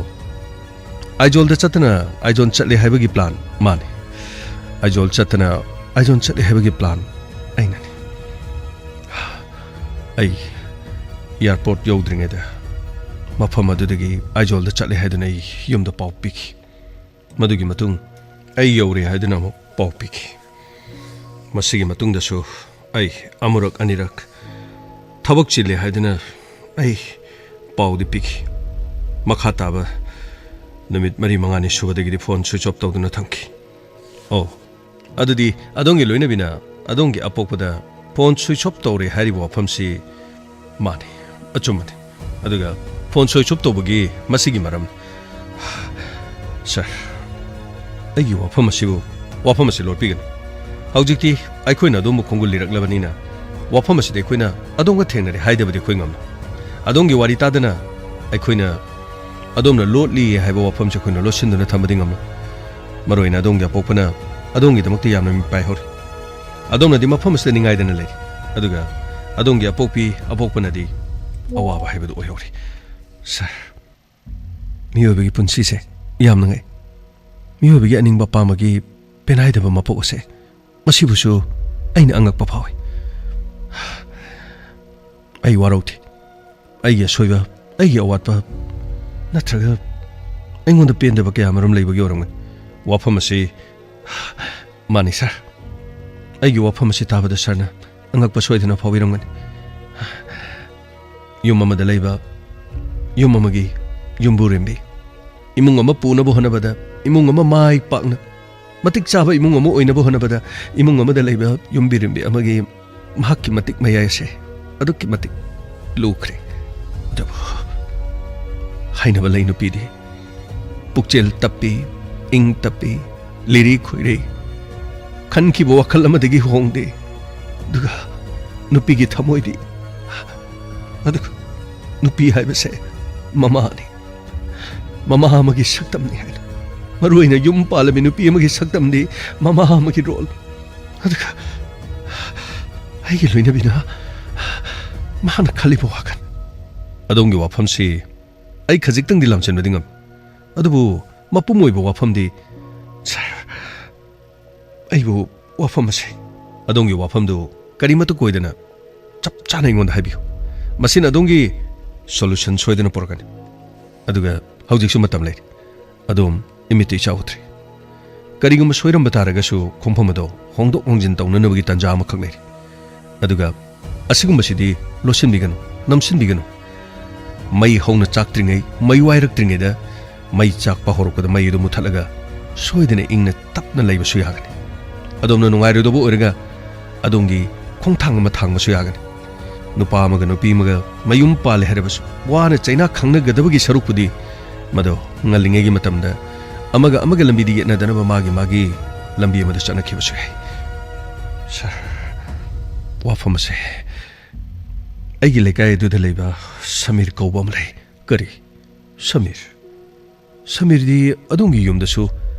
ꯑꯥꯏꯖꯣꯜꯗ ꯆꯠꯇꯅ ꯑꯥꯏꯖꯣꯜ ꯆꯠꯂꯦ ꯍꯥꯏꯕꯒꯤ plan?" "ꯃꯥꯅꯤ, ꯑꯥꯏꯖꯣꯜ ꯆꯠꯇꯅ ꯑꯥꯏꯖꯣꯜ ꯆꯠꯂꯦ ꯍꯥꯏꯕꯒꯤ plan ꯑꯩꯅꯅꯤ꯫ ꯑꯩ airport ꯌꯧꯗ꯭ꯔꯤꯉꯩꯗ ꯃꯐꯝ ꯑꯗꯨꯗꯒꯤ ꯑꯥꯏꯖꯣꯜꯗ ꯆꯠꯂꯦ ꯍꯥꯏꯗꯨꯅ ꯑꯩ ꯌꯨꯝꯗ ꯄꯥꯎ ꯄꯤꯈꯤ꯫ ꯃꯗꯨꯒꯤ ꯃꯇꯨꯡ ꯑꯩ ꯌꯧꯔꯦ ꯍꯥꯏꯗꯨꯅ ꯑꯃꯨꯛ ꯄꯥꯎ ꯄꯤꯈꯤ꯫" ꯃꯁꯤꯒꯤ ꯃꯇꯨꯡꯗꯁꯨ ꯑꯩ ꯑꯃꯨꯔꯛ ꯑꯅꯤꯔꯛ ꯊꯕꯛ ꯆꯤꯜꯂꯤ ꯍꯥꯏꯗꯨꯅ ꯑꯩ ꯄꯥꯎꯗꯤ ꯄꯤꯈꯤ꯫ ꯃꯈꯥ ꯇꯥꯕ ꯅꯨꯃꯤꯠ ꯃꯔꯤ ꯃꯉꯥꯅꯤ ꯁꯨꯕꯗꯒꯤꯗꯤ ꯐꯣꯟ ꯁ꯭ꯋꯤꯆ ꯑꯣꯐ ꯇꯧꯗꯨꯅ ꯊꯝꯈꯤ꯫ ꯑꯣ, ꯑꯗꯨꯗꯤ ꯑꯗꯣꯝꯒꯤ ꯂꯣꯏꯅꯕꯤꯅ ꯑꯗꯣꯝꯒꯤ ꯑꯄꯣꯛꯄꯗ ꯐꯣꯟ ꯁ꯭ꯋꯤꯆ ꯑꯣꯐ ꯇꯧꯔꯦ ꯍꯥꯏꯔꯤꯕ ꯋꯥꯐꯝꯁꯤ ꯃꯥꯅꯤ, ꯑꯆꯨꯝꯕꯅꯤ꯫ ꯑꯗꯨꯒ ꯐꯣꯟ ꯁ꯭ꯋꯤꯆ ꯑꯣꯐ ꯇꯧꯕꯒꯤ ꯃꯁꯤꯒꯤ ꯃꯔꯝ, ꯁꯥꯔ, ꯑꯩꯒꯤ ꯋꯥꯐꯝ ꯑꯁꯤꯕꯨ, ꯋꯥꯐꯝ ꯑꯁꯤ ꯂꯣꯠꯄꯤꯒꯅꯨ꯫ ꯍꯧꯖꯤꯛꯇꯤ ꯑꯩꯈꯣꯏꯅ ꯑꯗꯣꯝꯕꯨ ꯈꯣꯡꯒꯨꯜ ꯂꯤꯔꯛꯂꯕꯅꯤꯅ ꯋꯥꯐꯝ ꯑꯁꯤꯗꯤ ꯑꯩꯈꯣꯏꯅ ꯑꯗꯣꯝꯒ ꯊꯦꯡꯅꯔꯦ ꯍꯥꯏꯗꯕꯗꯤ ꯑꯩꯈꯣꯏ ꯉꯝꯂꯣꯏ꯫ ꯑꯗꯣꯝꯒꯤ ꯋꯥꯔꯤ ꯇꯥꯗꯅ ꯑꯩꯈꯣꯏꯅ ꯑꯗꯣꯝꯅ ꯂꯣꯠꯂꯤ ꯍꯥꯏꯕ ꯋꯥꯐꯝꯁꯦ ꯑꯩꯈꯣꯏꯅ ꯂꯣꯠꯁꯤꯟꯗꯨꯅ ꯊꯝꯕꯗꯤ ꯉꯝꯂꯣꯏ꯫ ꯃꯔꯨꯑꯣꯏꯅ ꯑꯗꯣꯝꯒꯤ ꯑꯄꯣꯛꯄꯅ ꯑꯗꯣꯝꯒꯤꯗꯃꯛꯇ ꯌꯥꯝꯅ ꯃꯤꯄꯥꯏ ꯍꯧꯔꯤ꯫ ꯑꯗꯣꯝꯅꯗꯤ ꯃꯐꯝ ꯑꯁꯤꯗ ꯅꯤꯡꯉꯥꯏꯗꯅ ꯂꯩꯔꯤ, ꯑꯗꯨꯒ ꯑꯗꯣꯝꯒꯤ ꯑꯄꯣꯛꯄꯤ ꯑꯄꯣꯛꯄꯅꯗꯤ ꯑꯋꯥꯕ ꯍꯥꯏꯕꯗꯨ ꯑꯣꯏꯍꯧꯔꯤ꯫ ꯁꯥꯔ, ꯃꯤꯑꯣꯏꯕꯒꯤ ꯄꯨꯟꯁꯤꯁꯦ ꯌꯥꯝꯅ ꯉꯛꯏ꯫ ꯃꯤꯑꯣꯏꯕꯒꯤ ꯑꯅꯤꯡꯕ ꯑꯄꯥꯝꯕꯒꯤ ꯄꯦꯟꯅꯥꯏꯗꯕ ꯃꯄꯣꯛ ꯑꯁꯦ ꯃꯁꯤꯕꯨꯁꯨ ꯑꯩꯅ ꯑꯉꯛꯄ ꯐꯥꯎꯏ꯫ ꯑꯩ ꯋꯥꯔꯧꯗꯦ꯫ ꯑꯩꯒꯤ ꯑꯁꯣꯏꯕ, ꯑꯩꯒꯤ ꯑꯋꯥꯠꯄ, ꯅꯠꯇ꯭ꯔꯒ ꯑꯩꯉꯣꯟꯗ ꯄꯦꯟꯗꯕ ꯀꯌꯥ ꯃꯔꯨꯝ ꯂꯩꯕꯒꯤ ꯑꯣꯏꯔꯝꯒꯅꯤ꯫ ꯋꯥꯐꯝ ꯑꯁꯤ, ꯃꯥꯅꯤ ꯁꯥꯔ, ꯑꯩꯒꯤ ꯋꯥꯐꯝ ꯑꯁꯤ ꯇꯥꯕꯗ ꯁꯥꯔꯅ ꯑꯉꯛꯄ ꯁꯣꯏꯗꯅ ꯐꯥꯎꯕꯤꯔꯝꯒꯅꯤ꯫ ꯌꯨꯝ ꯑꯃꯗ ꯂꯩꯕ, ꯌꯨꯝ ꯑꯃꯒꯤ ꯌꯨꯝꯕꯨꯔꯦꯝꯕꯤ, ꯏꯃꯨꯡ ꯑꯃ ꯄꯨꯅꯕ ꯍꯣꯠꯅꯕꯗ, ꯏꯃꯨꯡ ꯑꯃ ꯃꯥꯏ ꯄꯥꯛꯅ, ꯃꯇꯤꯛ ꯆꯥꯕ ꯏꯃꯨꯡ ꯑꯃ ꯑꯣꯏꯅꯕ ꯍꯣꯠꯅꯕꯗ, ꯏꯃꯨꯡ ꯑꯃꯗ ꯂꯩꯕ ꯌꯨꯝꯕꯤꯔꯦꯝꯕꯤ ꯑꯃꯒꯤ ꯃꯍꯥꯛꯀꯤ ꯃꯇꯤꯛ ꯃꯌꯥꯏ ꯑꯁꯦ ꯑꯗꯨꯛꯀꯤ ꯃꯇꯤꯛ ꯂꯨꯈ꯭ꯔꯦ꯫ ꯑꯗꯨꯕꯨ ꯍꯥꯏꯅꯕ ꯂꯩ, ꯅꯨꯄꯤꯗꯤ ꯄꯨꯛꯆꯦꯜ ꯇꯞꯄꯤ, ꯏꯪ ꯇꯞꯄꯤ, ꯂꯤꯔꯤ ꯈꯣꯏꯔꯤ, ꯈꯟꯈꯤꯕ ꯋꯥꯈꯜ ꯑꯃꯗꯒꯤ ꯍꯣꯡꯗꯦ꯫ ꯑꯗꯨꯒ ꯅꯨꯄꯤꯒꯤ ꯊꯃꯣꯏꯗꯤ, ꯑꯗꯨꯒ ꯅꯨꯄꯤ ꯍꯥꯏꯕꯁꯦ ꯃꯃꯥꯅꯤ꯫ ꯃꯃꯥ ꯑꯃꯒꯤ ꯁꯛꯇꯝꯅꯤ ꯍꯥꯏꯅ꯫ ꯃꯔꯨꯑꯣꯏꯅ ꯌꯨꯝ ꯄꯥꯜꯂꯕꯤ ꯅꯨꯄꯤ ꯑꯃꯒꯤ ꯁꯛꯇꯝꯗꯤ ꯃꯃꯥ ꯑꯃꯒꯤ ꯔꯣꯜ꯫ ꯑꯗꯨꯒ ꯑꯩꯒꯤ ꯂꯣꯏꯅꯕꯤꯅ ꯃꯥꯅ ꯈꯜꯂꯤꯕ ꯋꯥꯈꯜ꯫ ꯑꯗꯣꯝꯒꯤ ꯋꯥꯐꯝꯁꯤ ꯑꯩ ꯈꯖꯤꯛꯇꯪꯗꯤ ꯂꯥꯝꯁꯤꯟꯕꯗꯤ ꯉꯝꯃꯤ, ꯑꯗꯨꯕꯨ ꯃꯄꯨꯝ ꯑꯣꯏꯕ ꯋꯥꯐꯝꯗꯤ, ꯁꯥꯔ, ꯑꯩꯕꯨ ꯋꯥꯐꯝ ꯑꯁꯤ, ꯑꯗꯣꯝꯒꯤ ꯋꯥꯐꯝꯗꯨ ꯀꯔꯤꯃꯠꯇ ꯀꯣꯏꯗꯅ ꯆꯞ ꯆꯥꯅ ꯑꯩꯉꯣꯟꯗ ꯍꯥꯏꯕꯤꯌꯨ꯫ ꯃꯁꯤꯅ ꯑꯗꯣꯝꯒꯤ ꯁꯣꯂꯨꯁꯟ ꯁꯣꯏꯗꯅ ꯄꯨꯔꯛꯀꯅꯤ꯫ ꯑꯗꯨꯒ ꯍꯧꯖꯤꯛꯁꯨ ꯃꯇꯝ ꯂꯩꯔꯤ꯫ ꯑꯗꯣꯝ ꯏꯃꯤꯠꯇ ꯏꯆꯥ ꯎꯗ꯭ꯔꯤ꯫ ꯀꯔꯤꯒꯨꯝꯕ ꯁꯣꯏꯔꯝꯕ ꯇꯥꯔꯒꯁꯨ ꯈꯣꯡꯐꯝ ꯑꯗꯣ ꯍꯣꯡꯗꯣꯛ ꯍꯣꯡꯖꯤꯟ ꯇꯧꯅꯅꯕꯒꯤ ꯇꯥꯟꯖꯥ ꯑꯃꯈꯛ ꯂꯩꯔꯤ꯫ ꯑꯗꯨꯒ ꯑꯁꯤꯒꯨꯝꯕꯁꯤꯗꯤ ꯂꯣꯠꯁꯤꯟꯕꯤꯒꯅꯨ, ꯅꯝꯁꯤꯟꯕꯤꯒꯅꯨ꯫ ꯃꯩ ꯍꯧꯅ ꯆꯥꯛꯇ꯭ꯔꯤꯉꯩ, ꯃꯩ ꯋꯥꯏꯔꯛꯇ꯭ꯔꯤꯉꯩꯗ ꯃꯩ ꯆꯥꯛꯄ ꯍꯧꯔꯛꯄꯗ ꯃꯩ ꯑꯗꯨ ꯃꯨꯊꯠꯂꯒ ꯁꯣꯏꯗꯅ ꯏꯪꯅ ꯇꯞꯅ ꯂꯩꯕꯁꯨ ꯌꯥꯒꯅꯤ꯫ ꯑꯗꯣꯝꯅ ꯅꯨꯡꯉꯥꯏꯔꯣꯏꯗꯕ ꯑꯣꯏꯔꯒ ꯑꯗꯣꯝꯒꯤ ꯈꯣꯡꯊꯥꯡ ꯑꯃ ꯊꯥꯡꯕꯁꯨ ꯌꯥꯒꯅꯤ꯫ ꯅꯨꯄꯥ ꯑꯃꯒ ꯅꯨꯄꯤ ꯑꯃꯒ ꯃꯌꯨꯝ ꯄꯥꯜꯂꯦ ꯍꯥꯏꯔꯕꯁꯨ ꯋꯥꯅ ꯆꯩꯅꯥ ꯈꯪꯅꯒꯗꯕꯒꯤ ꯁꯔꯨꯛꯄꯨꯗꯤ ꯃꯗꯣ ꯉꯜꯂꯤꯉꯩꯒꯤ ꯃꯇꯝꯗ ꯑꯃꯒ ꯑꯃꯒ ꯂꯝꯕꯤꯗ ꯌꯦꯠꯅꯗꯅꯕ ꯃꯥꯒꯤ ꯃꯥꯒꯤ ꯂꯝꯕꯤ ꯑꯃꯗ ꯆꯠꯅꯈꯤꯕꯁꯨ ꯌꯥꯏ꯫ ꯁꯥꯔ, ꯋꯥꯐꯝ ꯑꯁꯦ ꯑꯩꯒꯤ ꯂꯩꯀꯥꯏ ꯑꯗꯨꯗ ꯂꯩꯕ ꯁꯃꯤꯔ ꯀꯧꯕ ꯑꯃ ꯂꯩ꯫ ꯀꯔꯤ? ꯁꯃꯤꯔ? ꯁꯃꯤꯔꯗꯤ ꯑꯗꯣꯝꯒꯤ ꯌꯨꯝꯗꯁꯨ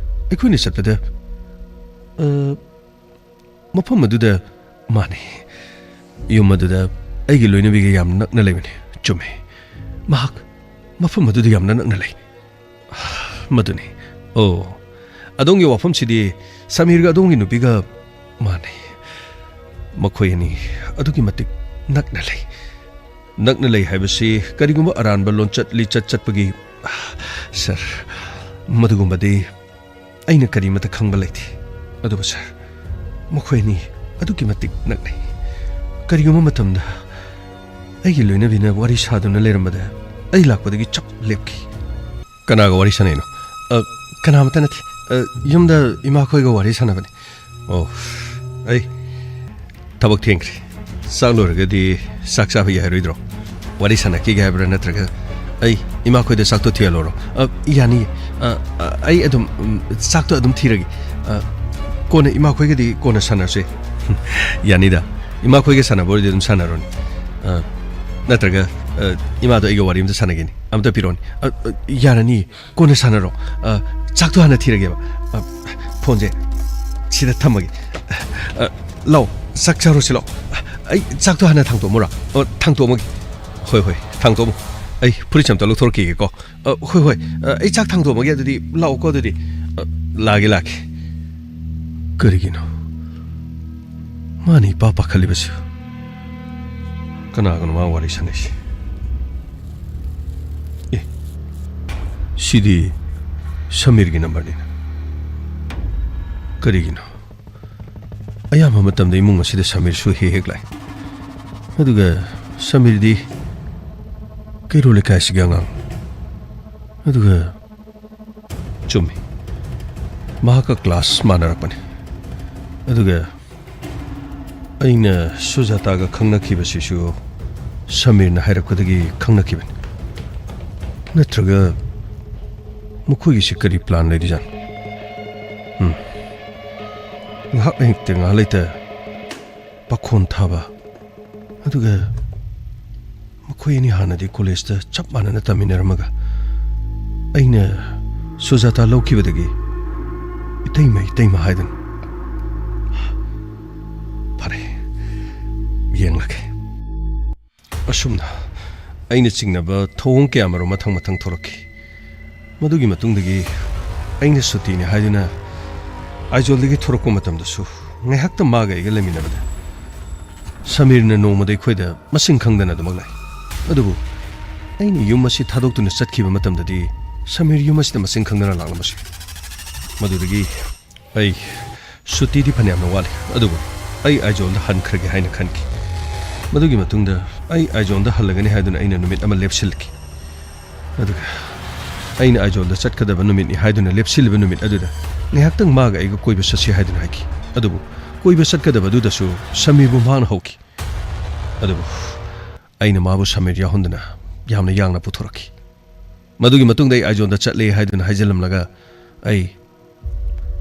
ꯑꯩꯈꯣꯏꯅ ꯆꯠꯄꯗ, ꯑ, ꯃꯐꯝ ꯑꯗꯨꯗ ꯃꯥꯅꯤ꯫ ꯌꯨꯝ ꯑꯗꯨꯗ ꯑꯩꯒꯤ ꯂꯣꯏꯅꯕꯤꯒ ꯌꯥꯝ ꯅꯛꯅ ꯂꯩꯕꯅꯤ꯫ ꯆꯨꯝꯃꯤ꯫ ꯃꯍꯥꯛ ꯃꯐꯝ ꯑꯗꯨꯗ ꯌꯥꯝꯅ ꯅꯛꯅ ꯂꯩ꯫ ꯃꯗꯨꯅꯤ꯫ ꯑꯣ, ꯑꯗꯣꯝꯒꯤ ꯋꯥꯐꯝꯁꯤꯗꯤ ꯁꯃꯤꯔꯒ ꯑꯗꯣꯝꯒꯤ ꯅꯨꯄꯤꯒ ꯃꯥꯟꯅꯩ꯫ ꯃꯈꯣꯏ ꯑꯅꯤ ꯑꯗꯨꯛꯀꯤ ꯃꯇꯤꯛ ꯅꯛꯅ ꯂꯩ꯫ ꯅꯛꯅ ꯂꯩ ꯍꯥꯏꯕꯁꯤ ꯀꯔꯤꯒꯨꯝꯕ ꯑꯔꯥꯟꯕ ꯂꯣꯟꯆꯠ ꯂꯤꯆꯠ ꯆꯠꯄꯒꯤ, ꯁꯥꯔ, ꯃꯗꯨꯒꯨꯝꯕꯗꯤ ꯑꯩꯅ ꯀꯔꯤꯃꯠꯇ ꯈꯪꯕ ꯂꯩꯇꯦ꯫ ꯑꯗꯨꯕꯨ ꯁꯥꯔ, ꯃꯈꯣꯏ ꯑꯅꯤ ꯑꯗꯨꯛꯀꯤ ꯃꯇꯤꯛ ꯅꯛꯅꯩ꯫ ꯀꯔꯤꯒꯨꯝꯕ ꯃꯇꯝꯗ ꯑꯩꯒꯤ ꯂꯣꯏꯅꯕꯤꯅ ꯋꯥꯔꯤ ꯁꯥꯗꯨꯅ ꯂꯩꯔꯝꯕꯗ ꯑꯩ ꯂꯥꯛꯄꯗꯒꯤ ꯆꯞ ꯂꯦꯞꯈꯤ꯫ ꯀꯅꯥꯒ ꯋꯥꯔꯤ ꯁꯥꯟꯅꯩꯅꯣ? ꯑ, ꯀꯅꯥꯃꯠꯇ ꯅꯠꯇꯦ꯫ ꯑ, ꯌꯨꯝꯗ ꯏꯃꯥꯈꯣꯏꯒ ꯋꯥꯔꯤ ꯁꯥꯟꯅꯕꯅꯤ꯫ ꯑꯣ, ꯑꯩ ꯊꯕꯛ ꯊꯦꯡꯈ꯭ꯔꯦ꯫ ꯆꯥꯛ ꯂꯣꯏꯔꯒꯗꯤ ꯆꯥꯛ ꯆꯥꯕ ꯌꯥꯔꯣꯏꯗ꯭ꯔꯣ? ꯋꯥꯔꯤ ꯁꯥꯟꯅꯈꯤꯒꯦ ꯍꯥꯏꯕ꯭ꯔꯥ, ꯅꯠꯇ꯭ꯔꯒ ꯑꯩ ꯏꯃꯥꯈꯣꯏꯗ ꯆꯥꯛꯇꯣ ꯊꯤꯍꯜꯂꯣꯔꯣ? ꯑ, ꯌꯥꯅꯤꯌꯦ꯫ ꯑ, ꯑ, ꯑꯩ ꯑꯗꯨꯝ, ꯎꯝ, ꯆꯥꯛꯇꯣ ꯑꯗꯨꯝ ꯊꯤꯔꯒꯦ꯫ ꯑ, ꯀꯣꯟꯅ ꯏꯃꯥꯈꯣꯏꯒꯗꯤ ꯀꯣꯟꯅ ꯁꯥꯟꯅꯔꯁꯦ꯫ ꯌꯥꯅꯤꯗ꯫ ꯏꯃꯥꯈꯣꯏꯒ ꯁꯥꯟꯅꯕ ꯑꯣꯏꯔꯗꯤ ꯑꯗꯨꯝ ꯁꯥꯟꯅꯔꯣꯅꯦ꯫ ꯑ, ꯅꯠꯇ꯭ꯔꯒ, ꯑ, ꯏꯃꯥꯗꯣ ꯑꯩꯒ ꯋꯥꯔꯤ ꯑꯝꯇ ꯁꯥꯟꯅꯒꯦꯅꯦ꯫ ꯑꯝꯇ ꯄꯤꯔꯛꯑꯣꯅꯦ꯫ ꯑ, ꯑ, ꯌꯥꯔꯅꯤꯌꯦ꯫ ꯀꯣꯟꯅ ꯁꯥꯟꯅꯔꯣ꯫ ꯑ, ꯆꯥꯛꯇꯣ ꯍꯥꯟꯅ ꯊꯤꯔꯒꯦꯕ꯫ ꯑ, ꯐꯣꯟꯁꯦ ꯁꯤꯗ ꯊꯝꯃꯒꯦ꯫ ꯑ, ꯂꯥꯛꯑꯣ, ꯆꯥꯛ ꯆꯥꯔꯨꯁꯤ ꯂꯥꯛꯑꯣ꯫ ꯑꯩ ꯆꯥꯛꯇꯣ ꯍꯥꯟꯅ ꯊꯥꯡꯇꯣꯛꯑꯝꯃꯨꯔꯥ? ꯑꯣ, ꯊꯥꯡꯇꯣꯛꯑꯝꯃꯒꯦ꯫ ꯍꯣꯏ, ꯍꯣꯏ, ꯊꯥꯡꯇꯣꯛꯑꯝꯃꯣ꯫ ꯑꯩ ꯐꯨꯔꯤꯠꯁꯦ ꯑꯝꯇ ꯂꯧꯊꯣꯔꯛꯈꯤꯒꯦꯀꯣ꯫ ꯑ, ꯍꯣꯏ, ꯍꯣꯏ, ꯑ, ꯑꯩ ꯆꯥꯛ ꯊꯥꯡꯇꯣꯛꯑꯝꯃꯒꯦ, ꯑꯗꯨꯗꯤ ꯂꯥꯛꯑꯣꯀꯣ, ꯑꯗꯨꯗꯤ꯫ ꯑ, ꯂꯥꯛꯑꯒꯦ, ꯂꯥꯛꯑꯒꯦ꯫ ꯀꯔꯤꯒꯤꯅꯣ ꯃꯥꯅ ꯏꯄꯥ ꯄꯥꯈꯠꯂꯤꯕꯁꯤ? ꯀꯅꯥꯒꯅꯣ ꯃꯥ ꯋꯥꯔꯤ ꯁꯥꯟꯅꯩꯁꯤ? ꯑꯦ, ꯁꯤꯗꯤ ꯁꯃꯤꯔꯒꯤ ꯅꯝꯕꯔꯅꯤꯅ꯫ ꯀꯔꯤꯒꯤꯅꯣ? ꯑꯌꯥꯝꯕ ꯃꯇꯝꯗ ꯏꯃꯨꯡ ꯑꯁꯤꯗ ꯁꯃꯤꯔꯁꯨ ꯍꯦꯛ ꯍꯦꯛ ꯂꯥꯛꯏ꯫ ꯑꯗꯨꯒ ꯁꯃꯤꯔꯗꯤ ꯀꯩꯔꯣꯜ ꯂꯩꯀꯥꯏꯁꯤꯒꯤ ꯑꯉꯥꯡ꯫ ꯑꯗꯨꯒ ꯆꯨꯝꯃꯤ, ꯃꯍꯥꯛꯀ ꯀ꯭ꯂꯥꯁ ꯃꯥꯟꯅꯔꯛꯄꯅꯤ꯫ ꯑꯗꯨꯒ ꯑꯩꯅ ꯁꯨꯖꯥꯇꯥꯒ ꯈꯪꯅꯈꯤꯕꯁꯤꯁꯨ ꯁꯃꯤꯔꯅ ꯍꯥꯏꯔꯛꯄꯗꯒꯤ ꯈꯪꯅꯈꯤꯕꯅꯤ꯫ ꯅꯠꯇ꯭ꯔꯒ ꯃꯈꯣꯏꯒꯤꯁꯤ ꯀꯔꯤ ꯄ꯭ꯂꯥꯟ ꯂꯩꯔꯤꯖꯥꯠꯅꯣ? ꯎꯝ꯫ ꯉꯥꯏꯍꯥꯛ ꯂꯩꯇ ꯉꯥꯏꯍꯥꯛ ꯂꯩꯇ ꯄꯥꯈꯣꯟ ꯊꯥꯕ꯫ ꯑꯗꯨꯒ ꯃꯈꯣꯏ ꯑꯅꯤ ꯍꯥꯟꯅꯗꯤ ꯀꯣꯂꯦꯖꯇ ꯆꯞ ꯃꯥꯟꯅꯅ ꯇꯝꯃꯤꯟꯅꯔꯝꯃꯒ ꯑꯩꯅ ꯁꯨꯖꯥꯇꯥ ꯂꯧꯈꯤꯕꯗꯒꯤ ꯏꯇꯩꯃ, ꯏꯇꯩꯃ ꯍꯥꯏꯗꯨꯅ꯫ ꯐꯔꯦ, ꯌꯦꯡꯂꯒꯦ꯫ ꯑꯁꯨꯝꯅ ꯑꯩꯅ ꯆꯤꯡꯅꯕ ꯊꯧꯑꯣꯡ ꯀꯌꯥꯃꯔꯨꯝ ꯃꯊꯪ ꯃꯊꯪ ꯊꯣꯔꯛꯈꯤ꯫ ꯃꯗꯨꯒꯤ ꯃꯇꯨꯡꯗꯒꯤ ꯑꯩꯅ ꯁꯨꯇꯤꯅꯤ ꯍꯥꯏꯗꯨꯅ ꯑꯥꯏꯖꯣꯜꯗꯒꯤ ꯊꯣꯔꯛꯄ ꯃꯇꯝꯗꯁꯨ ꯉꯥꯏꯍꯥꯛꯇ ꯃꯥꯒ ꯑꯩꯒ ꯂꯩꯃꯤꯟꯅꯕꯗ ꯁꯃꯤꯔꯅ ꯅꯣꯡꯃꯗ ꯑꯩꯈꯣꯏꯗ ꯃꯁꯤꯡ ꯈꯪꯗꯅ ꯑꯗꯨꯃꯛ ꯂꯥꯛꯏ꯫ ꯑꯗꯨꯕꯨ ꯑꯩꯅ ꯌꯨꯝ ꯑꯁꯤ ꯊꯥꯗꯣꯛꯇꯨꯅ ꯆꯠꯈꯤꯕ ꯃꯇꯝꯗꯗꯤ ꯁꯃꯤꯔ ꯌꯨꯝ ꯑꯁꯤꯗ ꯃꯁꯤꯡ ꯈꯪꯗꯅ ꯂꯥꯛꯂꯝꯕꯁꯨ ꯌꯥꯏ꯫ ꯃꯗꯨꯗꯒꯤ ꯑꯩ ꯁꯨꯇꯤꯗꯤ ꯐꯅꯌꯥꯝꯅ ꯋꯥꯠꯂꯤ, ꯑꯗꯨꯕꯨ ꯑꯩ ꯑꯥꯏꯖꯣꯜꯗ ꯍꯟꯈ꯭ꯔꯒꯦ ꯍꯥꯏꯅ ꯈꯟꯈꯤ꯫ ꯃꯗꯨꯒꯤ ꯃꯇꯨꯡꯗ ꯑꯩ ꯑꯥꯏꯖꯣꯜꯗ ꯍꯜꯂꯒꯅꯤ ꯍꯥꯏꯗꯨꯅ ꯑꯩꯅ ꯅꯨꯃꯤꯠ ꯑꯃ ꯂꯦꯞꯁꯤꯜꯂꯛꯈꯤ꯫ ꯑꯗꯨꯒ ꯑꯩꯅ ꯑꯥꯏꯖꯣꯜꯗ ꯆꯠꯀꯗꯕ ꯅꯨꯃꯤꯠꯅꯤ ꯍꯥꯏꯗꯨꯅ ꯂꯦꯞꯁꯤꯜꯂꯤꯕ ꯅꯨꯃꯤꯠ ꯑꯗꯨꯗ ꯉꯥꯏꯍꯥꯛꯇꯪ ꯃꯥꯒ ꯑꯩꯒ ꯀꯣꯏꯕ ꯆꯠꯁꯤ ꯍꯥꯏꯗꯨꯅ ꯍꯥꯏꯈꯤ꯫ ꯑꯗꯨꯕꯨ ꯀꯣꯏꯕ ꯆꯠꯀꯗꯕ ꯑꯗꯨꯗꯁꯨ ꯁꯃꯤꯔꯕꯨ ꯃꯍꯥꯛꯅ ꯍꯧꯈꯤ꯫ ꯑꯗꯨꯕꯨ ꯑꯩꯅ ꯃꯥꯕꯨ ꯁꯃꯤꯔ ꯌꯥꯎꯍꯟꯗꯅ ꯌꯥꯝꯅ ꯌꯥꯡꯅ ꯄꯨꯊꯣꯔꯛꯈꯤ꯫ ꯃꯗꯨꯒꯤ ꯃꯇꯨꯡꯗ ꯑꯩ ꯑꯥꯏꯖꯣꯜꯗ ꯆꯠꯂꯦ ꯍꯥꯏꯗꯨꯅ ꯍꯥꯏꯖꯤꯜꯂꯝꯂꯒ ꯑꯩ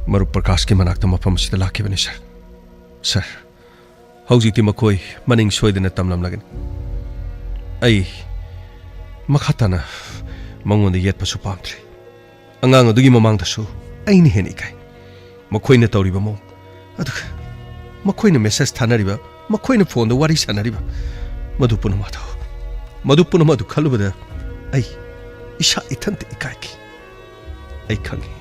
ꯃꯔꯨꯞ ꯄ꯭ꯔꯀꯥꯁꯀꯤ ꯃꯅꯥꯛꯇ ꯃꯐꯝ ꯑꯁꯤꯗ ꯂꯥꯛꯈꯤꯕꯅꯤ, ꯁꯥꯔ꯫ ꯁꯥꯔ, ꯍꯧꯖꯤꯛꯇꯤ ꯃꯈꯣꯏ ꯃꯅꯤꯡ ꯁꯣꯏꯗꯅ ꯇꯝꯂꯝꯂꯒꯅꯤ꯫ ꯑꯩ ꯃꯈꯥ ꯇꯥꯅ ꯃꯉꯣꯟꯗ ꯌꯦꯠꯄꯁꯨ ꯄꯥꯝꯗ꯭ꯔꯦ꯫ ꯑꯉꯥꯡ ꯑꯗꯨꯒꯤ ꯃꯃꯥꯡꯗꯁꯨ ꯑꯩꯅ ꯍꯦꯟꯅ ꯏꯀꯥꯏ꯫ ꯃꯈꯣꯏꯅ ꯇꯧꯔꯤꯕ ꯃꯑꯣꯡ, ꯑꯗꯨꯒ ꯃꯈꯣꯏꯅ ꯃꯦꯁꯦꯖ ꯊꯥꯅꯔꯤꯕ, ꯃꯈꯣꯏꯅ ꯐꯣꯟꯗ ꯋꯥꯔꯤ ꯁꯥꯟꯅꯔꯤꯕ, ꯃꯗꯨ ꯄꯨꯝꯅꯃꯛ ꯑꯗꯨ, ꯃꯗꯨ ꯄꯨꯝꯅꯃꯛ ꯑꯗꯨ ꯈꯜꯂꯨꯕꯗ ꯑꯩ ꯏꯁꯥ ꯏꯊꯟꯇ ꯏꯀꯥꯏꯈꯤ꯫ ꯑꯩ ꯈꯪꯏ,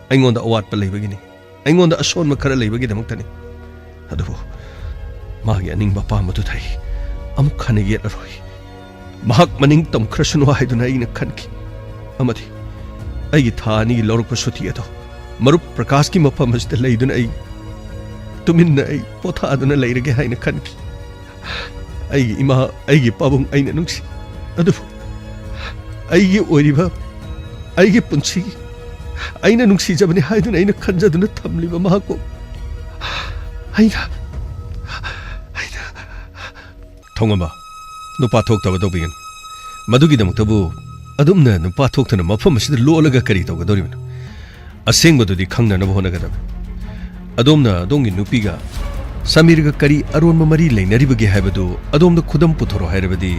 ꯑꯩꯉꯣꯟꯗ ꯑꯋꯥꯠꯄ ꯂꯩꯕꯒꯤꯅꯤ, ꯑꯩꯉꯣꯟꯗ ꯑꯁꯣꯟꯕ ꯈꯔ ꯂꯩꯕꯒꯤꯗꯃꯛꯇꯅꯤ꯫ ꯑꯗꯨꯕꯨ ꯃꯥꯒꯤ ꯑꯅꯤꯡꯕ ꯑꯄꯥꯝꯕꯗꯨ ꯊꯩ ꯑꯃꯨꯛ ꯍꯟꯅ ꯌꯦꯠꯂꯔꯣꯏ꯫ ꯃꯍꯥꯛ ꯃꯅꯤꯡ ꯇꯝꯈ꯭ꯔꯁꯅꯨ ꯍꯥꯏꯗꯨꯅ ꯑꯩꯅ ꯈꯟꯈꯤ꯫ ꯑꯃꯗꯤ ꯑꯩꯒꯤ ꯊꯥ ꯑꯅꯤꯒꯤ ꯂꯧꯔꯛꯄ ꯁꯨꯇꯤ ꯑꯗꯨ ꯃꯔꯨꯞ ꯄ꯭ꯔꯀꯥꯁꯀꯤ ꯃꯐꯝ ꯑꯁꯤꯗ ꯂꯩꯗꯨꯅ ꯑꯩ ꯇꯨꯃꯤꯟꯅ ꯑꯩ ꯄꯣꯊꯥꯗꯨꯅ ꯂꯩꯔꯒꯦ ꯍꯥꯏꯅ ꯈꯟꯈꯤ꯫ ꯑꯩꯒꯤ ꯏꯃꯥ, ꯑꯩꯒꯤ ꯄꯥꯕꯨꯡ ꯑꯩꯅ ꯅꯨꯡꯁꯤ, ꯑꯗꯨꯕꯨ ꯑꯩꯒꯤ ꯑꯣꯏꯔꯤꯕ, ꯑꯩꯒꯤ ꯄꯨꯟꯁꯤꯒꯤ, ꯑꯩꯅ ꯅꯨꯡꯁꯤꯖꯕꯅꯤ ꯍꯥꯏꯗꯨꯅ ꯑꯩꯅ ꯈꯟꯖꯗꯨꯅ ꯊꯝꯂꯤꯕ ꯃꯍꯥꯛꯄꯨ ꯑꯩꯅ, ꯑꯩꯅ ꯊꯣꯡꯉꯝꯕ, ꯅꯨꯄꯥ ꯊꯣꯛꯇꯕ ꯇꯧꯕꯤꯒꯅꯨ꯫ ꯃꯗꯨꯒꯤꯗꯃꯛꯇꯕꯨ ꯑꯗꯨꯝꯅ ꯅꯨꯄꯥ ꯊꯣꯛꯇꯅ ꯃꯐꯝ ꯑꯁꯤꯗ ꯂꯣꯠꯂꯒ ꯀꯔꯤ ꯇꯧꯒꯗꯧꯔꯤꯕꯅꯣ? ꯑꯁꯦꯡꯕꯗꯨꯗꯤ ꯈꯪꯅꯅꯕ ꯍꯣꯠꯅꯒꯗꯕꯅꯤ꯫ ꯑꯗꯣꯝꯅ ꯑꯗꯣꯝꯒꯤ ꯅꯨꯄꯤꯒ ꯁꯃꯤꯔꯒ ꯀꯔꯤ ꯑꯔꯣꯟꯕ ꯃꯔꯤ ꯂꯩꯅꯔꯤꯕꯒꯦ ꯍꯥꯏꯕꯗꯨ ꯑꯗꯣꯝꯗ ꯈꯨꯗꯝ ꯄꯨꯊꯣꯔꯛꯑꯣ ꯍꯥꯏꯔꯕꯗꯤ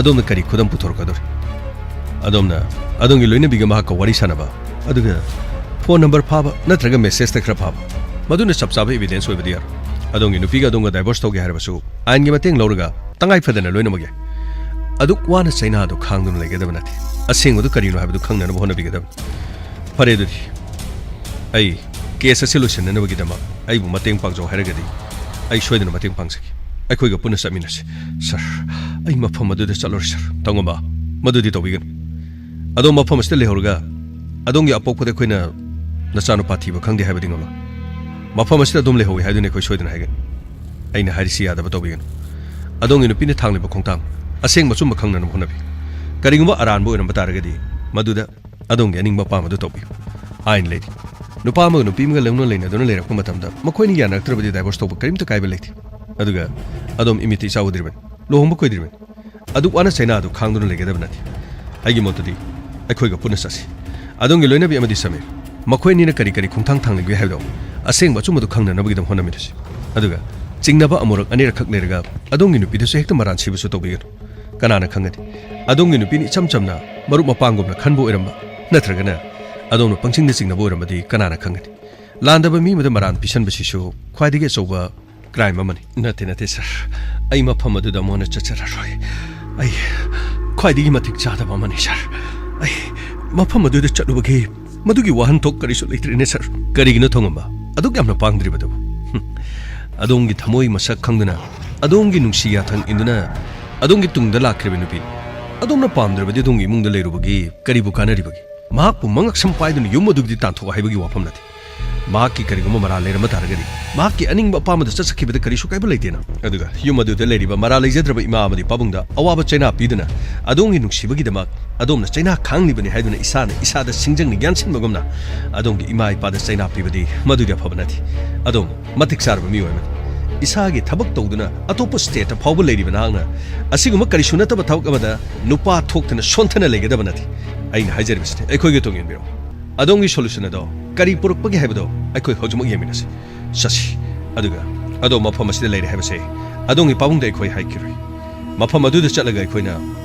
ꯑꯗꯣꯝꯅ ꯀꯔꯤ ꯈꯨꯗꯝ ꯄꯨꯊꯣꯔꯛꯀꯗꯧꯔꯤ? ꯑꯗꯣꯝꯅ ꯑꯗꯣꯝꯒꯤ ꯂꯣꯏꯅꯕꯤꯒ ꯃꯍꯥꯛꯀ ꯋꯥꯔꯤ ꯁꯥꯟꯅꯕ, ꯑꯗꯨꯒ ꯐꯣꯟ ꯅꯝꯕꯔ ꯐꯥꯕ ꯅꯠꯇ꯭ꯔꯒ ꯃꯦꯁꯦꯖꯇ ꯈꯔ ꯐꯥꯕ, ꯃꯗꯨꯅ ꯆꯞ ꯆꯥꯕ ꯏꯕꯤꯗꯦꯟꯁ ꯑꯣꯏꯕꯗꯤ ꯌꯥꯔꯣꯏ꯫ ꯑꯗꯣꯝꯒꯤ ꯅꯨꯄꯤꯒ ꯑꯗꯣꯝꯒ ꯗꯥꯏꯚꯣꯔꯁ ꯇꯧꯒꯦ ꯍꯥꯏꯔꯕꯁꯨ ꯑꯥꯏꯟꯒꯤ ꯃꯇꯦꯡ ꯂꯧꯔꯒ ꯇꯉꯥꯏ ꯐꯗꯅ ꯂꯣꯏꯅꯃꯛ ꯌꯥꯏ꯫ ꯑꯗꯨꯛ ꯋꯥꯅ ꯆꯩꯅꯥꯗꯨ ꯈꯥꯡꯗꯨꯅ ꯂꯩꯒꯗꯕ ꯅꯠꯇꯦ꯫ ꯑꯁꯦꯡꯕꯗꯨ ꯀꯔꯤꯅꯣ ꯍꯥꯏꯕꯗꯨ ꯈꯪꯅꯅꯕ ꯍꯣꯠꯅꯕꯤꯒꯗꯕꯅꯤ꯫ ꯐꯔꯦ ꯑꯗꯨꯗꯤ, ꯑꯩ ꯀꯦꯁ ꯑꯁꯤ ꯂꯣꯏꯁꯤꯟꯅꯅꯕꯒꯤꯗꯃꯛ ꯑꯩꯕꯨ ꯃꯇꯦꯡ ꯄꯥꯡꯖꯧ ꯍꯥꯏꯔꯒꯗꯤ ꯑꯩ ꯁꯣꯏꯗꯅ ꯃꯇꯦꯡ ꯄꯥꯡꯖꯒꯦ꯫ ꯑꯩꯈꯣꯏꯒ ꯄꯨꯟꯅ ꯆꯠꯃꯤꯟꯅꯁꯤ꯫ ꯁꯥꯔ, ꯑꯩ ꯃꯐꯝ ꯑꯗꯨꯗ ꯆꯠꯂꯨꯔꯦ, ꯁꯥꯔ꯫ ꯇꯣꯡꯉꯝꯕ, ꯃꯗꯨꯗꯤ ꯇꯧꯕꯤꯒꯅꯨ꯫ ꯑꯗꯣꯝ ꯃꯐꯝ ꯑꯁꯤꯗ ꯂꯩꯍꯧꯔꯒ ꯑꯗꯣꯝꯒꯤ ꯑꯄꯣꯛꯄꯗ ꯑꯩꯈꯣꯏꯅ ꯅꯆꯥꯅꯨꯄꯥ ꯊꯤꯕ ꯈꯪꯗꯦ ꯍꯥꯏꯕꯗꯤ ꯉꯝꯂꯣꯏ꯫ ꯃꯐꯝ ꯑꯁꯤꯗ ꯑꯗꯨꯝ ꯂꯩꯍꯧꯏ ꯍꯥꯏꯗꯨꯅ ꯑꯩꯈꯣꯏ ꯁꯣꯏꯗꯅ ꯍꯥꯏꯒꯅꯤ꯫ ꯑꯩꯅ ꯍꯥꯏꯔꯤꯁꯤ ꯌꯥꯗꯕ ꯇꯧꯕꯤꯒꯅꯨ꯫ ꯑꯗꯣꯝꯒꯤ ꯅꯨꯄꯤꯅ ꯊꯥꯡꯂꯤꯕ ꯈꯣꯡꯊꯥꯡ ꯑꯁꯦꯡꯕ ꯑꯆꯨꯝꯕ ꯈꯪꯅꯅꯕ ꯍꯣꯠꯅꯕꯤꯌꯨ꯫ ꯀꯔꯤꯒꯨꯝꯕ ꯑꯔꯥꯟꯕ ꯑꯣꯏꯔꯝꯕ ꯇꯥꯔꯒꯗꯤ ꯃꯗꯨꯗ ꯑꯗꯣꯝꯒꯤ ꯑꯅꯤꯡꯕ ꯑꯄꯥꯝꯕꯗꯨ ꯇꯧꯕꯤꯌꯨ꯫ ꯑꯥꯏꯟ ꯂꯩꯔꯤ꯫ ꯅꯨꯄꯥ ꯑꯃꯒ ꯅꯨꯄꯤ ꯑꯃꯒ ꯂꯧꯅ ꯂꯩꯅꯗꯨꯅ ꯂꯩꯔꯛꯄ ꯃꯇꯝꯗ ꯃꯈꯣꯏꯅ ꯌꯥꯅꯔꯛꯇ꯭ꯔꯕꯗꯤ ꯗꯥꯏꯚꯣꯔꯁ ꯇꯧꯕ ꯀꯔꯤꯝꯇ ꯀꯥꯏꯕ ꯂꯩꯇꯦ꯫ ꯑꯗꯨꯒ ꯑꯗꯣꯝ ꯏꯃꯤꯠꯇ ꯏꯆꯥ ꯎꯗ꯭ꯔꯤꯕꯅꯤ, ꯂꯨꯍꯣꯡꯕ ꯀꯨꯏꯗ꯭ꯔꯤꯕꯅꯤ꯫ ꯑꯗꯨꯛ ꯋꯥꯅ ꯆꯩꯅꯥ ꯑꯗꯨ ꯈꯥꯡꯗꯨꯅ ꯂꯩꯒꯗꯕ ꯅꯠꯇꯦ꯫ ꯑꯩꯒꯤ ꯃꯣꯠꯇꯗꯤ ꯑꯩꯈꯣꯏꯒ ꯄꯨꯟꯅ ꯆꯠꯁꯤ꯫ ꯑꯗꯣꯝꯒꯤ ꯂꯣꯏꯅꯕꯤ ꯑꯃꯗꯤ ꯁꯃꯤꯔ, ꯃꯈꯣꯏ ꯑꯅꯤꯅ ꯀꯔꯤ ꯀꯔꯤ ꯈꯣꯡꯊꯥꯡ ꯊꯥꯡꯂꯤꯕꯒꯦ ꯍꯥꯏꯕꯗꯣ ꯑꯁꯦꯡꯕ ꯑꯆꯨꯝꯕꯗꯨ ꯈꯪꯅꯅꯕꯒꯤꯗꯃꯛ ꯍꯣꯠꯅꯃꯤꯟꯅꯁꯤ꯫ ꯑꯗꯨꯒ ꯆꯤꯡꯅꯕ ꯑꯃꯨꯔꯛ ꯑꯅꯤꯔꯛꯈꯛ ꯂꯩꯔꯒ ꯑꯗꯣꯝꯒꯤ ꯅꯨꯄꯤꯗꯁꯨ ꯍꯦꯛꯇ ꯃꯔꯥꯟ ꯁꯤꯕꯁꯨ ꯇꯧꯕꯤꯒꯅꯨ꯫ ꯀꯅꯥꯅ ꯈꯪꯒꯅꯤ? ꯑꯗꯣꯝꯒꯤ ꯅꯨꯄꯤꯅ ꯏꯆꯝ ꯆꯝꯅ ꯃꯔꯨꯞ ꯃꯄꯥꯡꯒꯨꯝꯅ ꯈꯟꯕ ꯑꯣꯏꯔꯝꯕ ꯅꯠꯇ꯭ꯔꯒꯅ ꯑꯗꯣꯝꯅ ꯄꯪꯆꯤꯡꯗ ꯆꯤꯡꯅꯕ ꯑꯣꯏꯔꯝꯕꯗꯤ ꯀꯅꯥꯅ ꯈꯪꯒꯅꯤ? ꯂꯥꯟꯗꯕ ꯃꯤ ꯑꯃꯗ ꯃꯔꯥꯟ ꯄꯤꯁꯟꯕꯁꯤꯁꯨ ꯈ꯭ꯋꯥꯏꯗꯒꯤ ꯑꯆꯧꯕ ꯀ꯭ꯔꯥꯏꯝ ꯑꯃꯅꯤ꯫ ꯅꯠꯇꯦ, ꯅꯠꯇꯦ, ꯁꯥꯔ꯫ ꯑꯩ ꯃꯐꯝ ꯑꯗꯨꯗ ꯑꯃꯨꯛ ꯍꯟꯅ ꯆꯠꯆꯔꯔꯣꯏ꯫ ꯑꯩ ꯈ꯭ꯋꯥꯏꯗꯒꯤ ꯃꯇꯤꯛ ꯆꯥꯗꯕ ꯑꯃꯅꯤ, ꯁꯥꯔ꯫ ꯑꯩ ꯃꯐꯝ ꯑꯗꯨꯗ ꯆꯠꯂꯨꯕꯒꯤ ꯃꯗꯨꯒꯤ ꯋꯥꯍꯟꯊꯣꯛ ꯀꯔꯤꯁꯨ ꯂꯩꯇ꯭ꯔꯦꯅꯦ, ꯁꯥꯔ꯫ ꯀꯔꯤꯒꯤꯅꯣ ꯊꯣꯡꯉꯝꯕ? ꯑꯗꯨꯛ ꯌꯥꯝꯅ ꯄꯥꯡꯗ꯭ꯔꯤꯕꯗꯨꯕꯨ? ꯍꯨꯝ꯫ ꯑꯗꯣꯝꯒꯤ ꯊꯃꯣꯏ ꯃꯁꯛ ꯈꯪꯗꯨꯅ, ꯑꯗꯣꯝꯒꯤ ꯅꯨꯡꯁꯤ ꯌꯥꯊꯪ ꯏꯟꯗꯨꯅ, ꯑꯗꯣꯝꯒꯤ ꯇꯨꯡꯗ ꯂꯥꯛꯈ꯭ꯔꯤꯕ ꯅꯨꯄꯤ, ꯑꯗꯣꯝꯅ ꯄꯥꯝꯗ꯭ꯔꯕꯗꯤ ꯑꯗꯣꯝꯒꯤ ꯏꯃꯨꯡꯗ ꯂꯩꯔꯨꯕꯒꯤ ꯀꯔꯤꯕꯨ ꯀꯥꯟꯅꯔꯤꯕꯒꯦ? ꯃꯍꯥꯛꯄꯨ ꯃꯉꯛꯁꯝ ꯄꯥꯏꯗꯨꯅ ꯌꯨꯝ ꯑꯗꯨꯒꯤꯗꯤ ꯇꯥꯟꯊꯣꯛ ꯍꯥꯏꯕꯒꯤ ꯋꯥꯐꯝ ꯅꯠꯇꯦ꯫ ꯃꯍꯥꯛꯀꯤ ꯀꯔꯤꯒꯨꯝꯕ ꯃꯔꯥꯜ ꯂꯩꯔꯝꯕ ꯇꯥꯔꯒꯗꯤ, ꯃꯍꯥꯛꯀꯤ ꯑꯅꯤꯡꯕ ꯑꯄꯥꯝꯕꯗ ꯆꯠꯆꯈꯤꯕꯗ ꯀꯔꯤꯁꯨ ꯀꯥꯏꯕ ꯂꯩꯇꯦꯅ꯫ ꯑꯗꯨꯒ ꯌꯨꯝ ꯑꯗꯨꯗ ꯂꯩꯔꯤꯕ ꯃꯔꯥꯜ ꯂꯩꯖꯗ꯭ꯔꯕ ꯏꯃꯥ ꯑꯃꯗꯤ ꯄꯥꯕꯨꯡꯗ ꯑꯋꯥꯕ ꯆꯩꯅꯥ ꯄꯤꯗꯨꯅ, ꯑꯗꯣꯝꯒꯤ ꯅꯨꯡꯁꯤꯕꯒꯤꯗꯃꯛ ꯑꯗꯣꯝꯅ ꯆꯩꯅꯥ ꯈꯥꯡꯂꯤꯕꯅꯤ ꯍꯥꯏꯗꯨꯅ ꯏꯁꯥꯅ ꯏꯁꯥꯗ ꯁꯤꯡꯖꯪꯅ ꯌꯥꯟꯁꯤꯟꯕꯒꯨꯝꯅ, ꯑꯗꯣꯝꯒꯤ ꯏꯃꯥ ꯏꯄꯥꯗ ꯆꯩꯅꯥ ꯄꯤꯕꯗꯤ ꯃꯗꯨꯗꯤ ꯑꯐꯕ ꯅꯠꯇꯦ꯫ ꯑꯗꯣꯝ ꯃꯇꯤꯛ ꯆꯥꯔꯕ ꯃꯤꯑꯣꯏ ꯑꯃꯅꯤ꯫ ꯏꯁꯥꯒꯤ ꯊꯕꯛ ꯇꯧꯗꯨꯅ ꯑꯇꯣꯞꯄ state ꯐꯥꯎꯕ ꯂꯩꯔꯤꯕ ꯅꯍꯥꯛꯅ ꯑꯁꯤꯒꯨꯝꯕ ꯀꯔꯤꯁꯨ ꯅꯠꯇꯕ ꯊꯕꯛ ꯑꯃꯗ ꯅꯨꯄꯥ ꯊꯣꯛꯇꯅ ꯁꯣꯟꯊꯅ ꯂꯩꯒꯗꯕ ꯅꯠꯇꯦ꯫ ꯑꯩꯅ ꯍꯥꯏꯖꯔꯤꯕꯁꯤꯅꯤ, ꯑꯩꯈꯣꯏꯒꯤ ꯇꯨꯡ ꯏꯟꯕꯤꯔꯣ꯫ ꯑꯗꯣꯝꯒꯤ solution ꯑꯗꯣ ꯀꯔꯤ ꯄꯨꯔꯛꯄꯒꯦ ꯍꯥꯏꯕꯗꯣ ꯑꯩꯈꯣꯏ ꯍꯧꯖꯤꯛꯃꯛ ꯌꯦꯡꯃꯤꯟꯅꯁꯤ꯫ ꯆꯠꯁꯤ꯫ ꯑꯗꯨꯒ ꯑꯗꯣꯝ ꯃꯐꯝ ꯑꯁꯤꯗ ꯂꯩꯔꯦ ꯍꯥꯏꯕꯁꯦ ꯑꯗꯣꯝꯒꯤ ꯄꯥꯕꯨꯡꯗ ꯑꯩꯈꯣꯏ ꯍꯥꯏꯈꯤꯔꯣꯏ꯫ ꯃꯐꯝ ꯑꯗꯨꯗ ꯆꯠꯂꯒ ꯑꯩꯈꯣꯏꯅ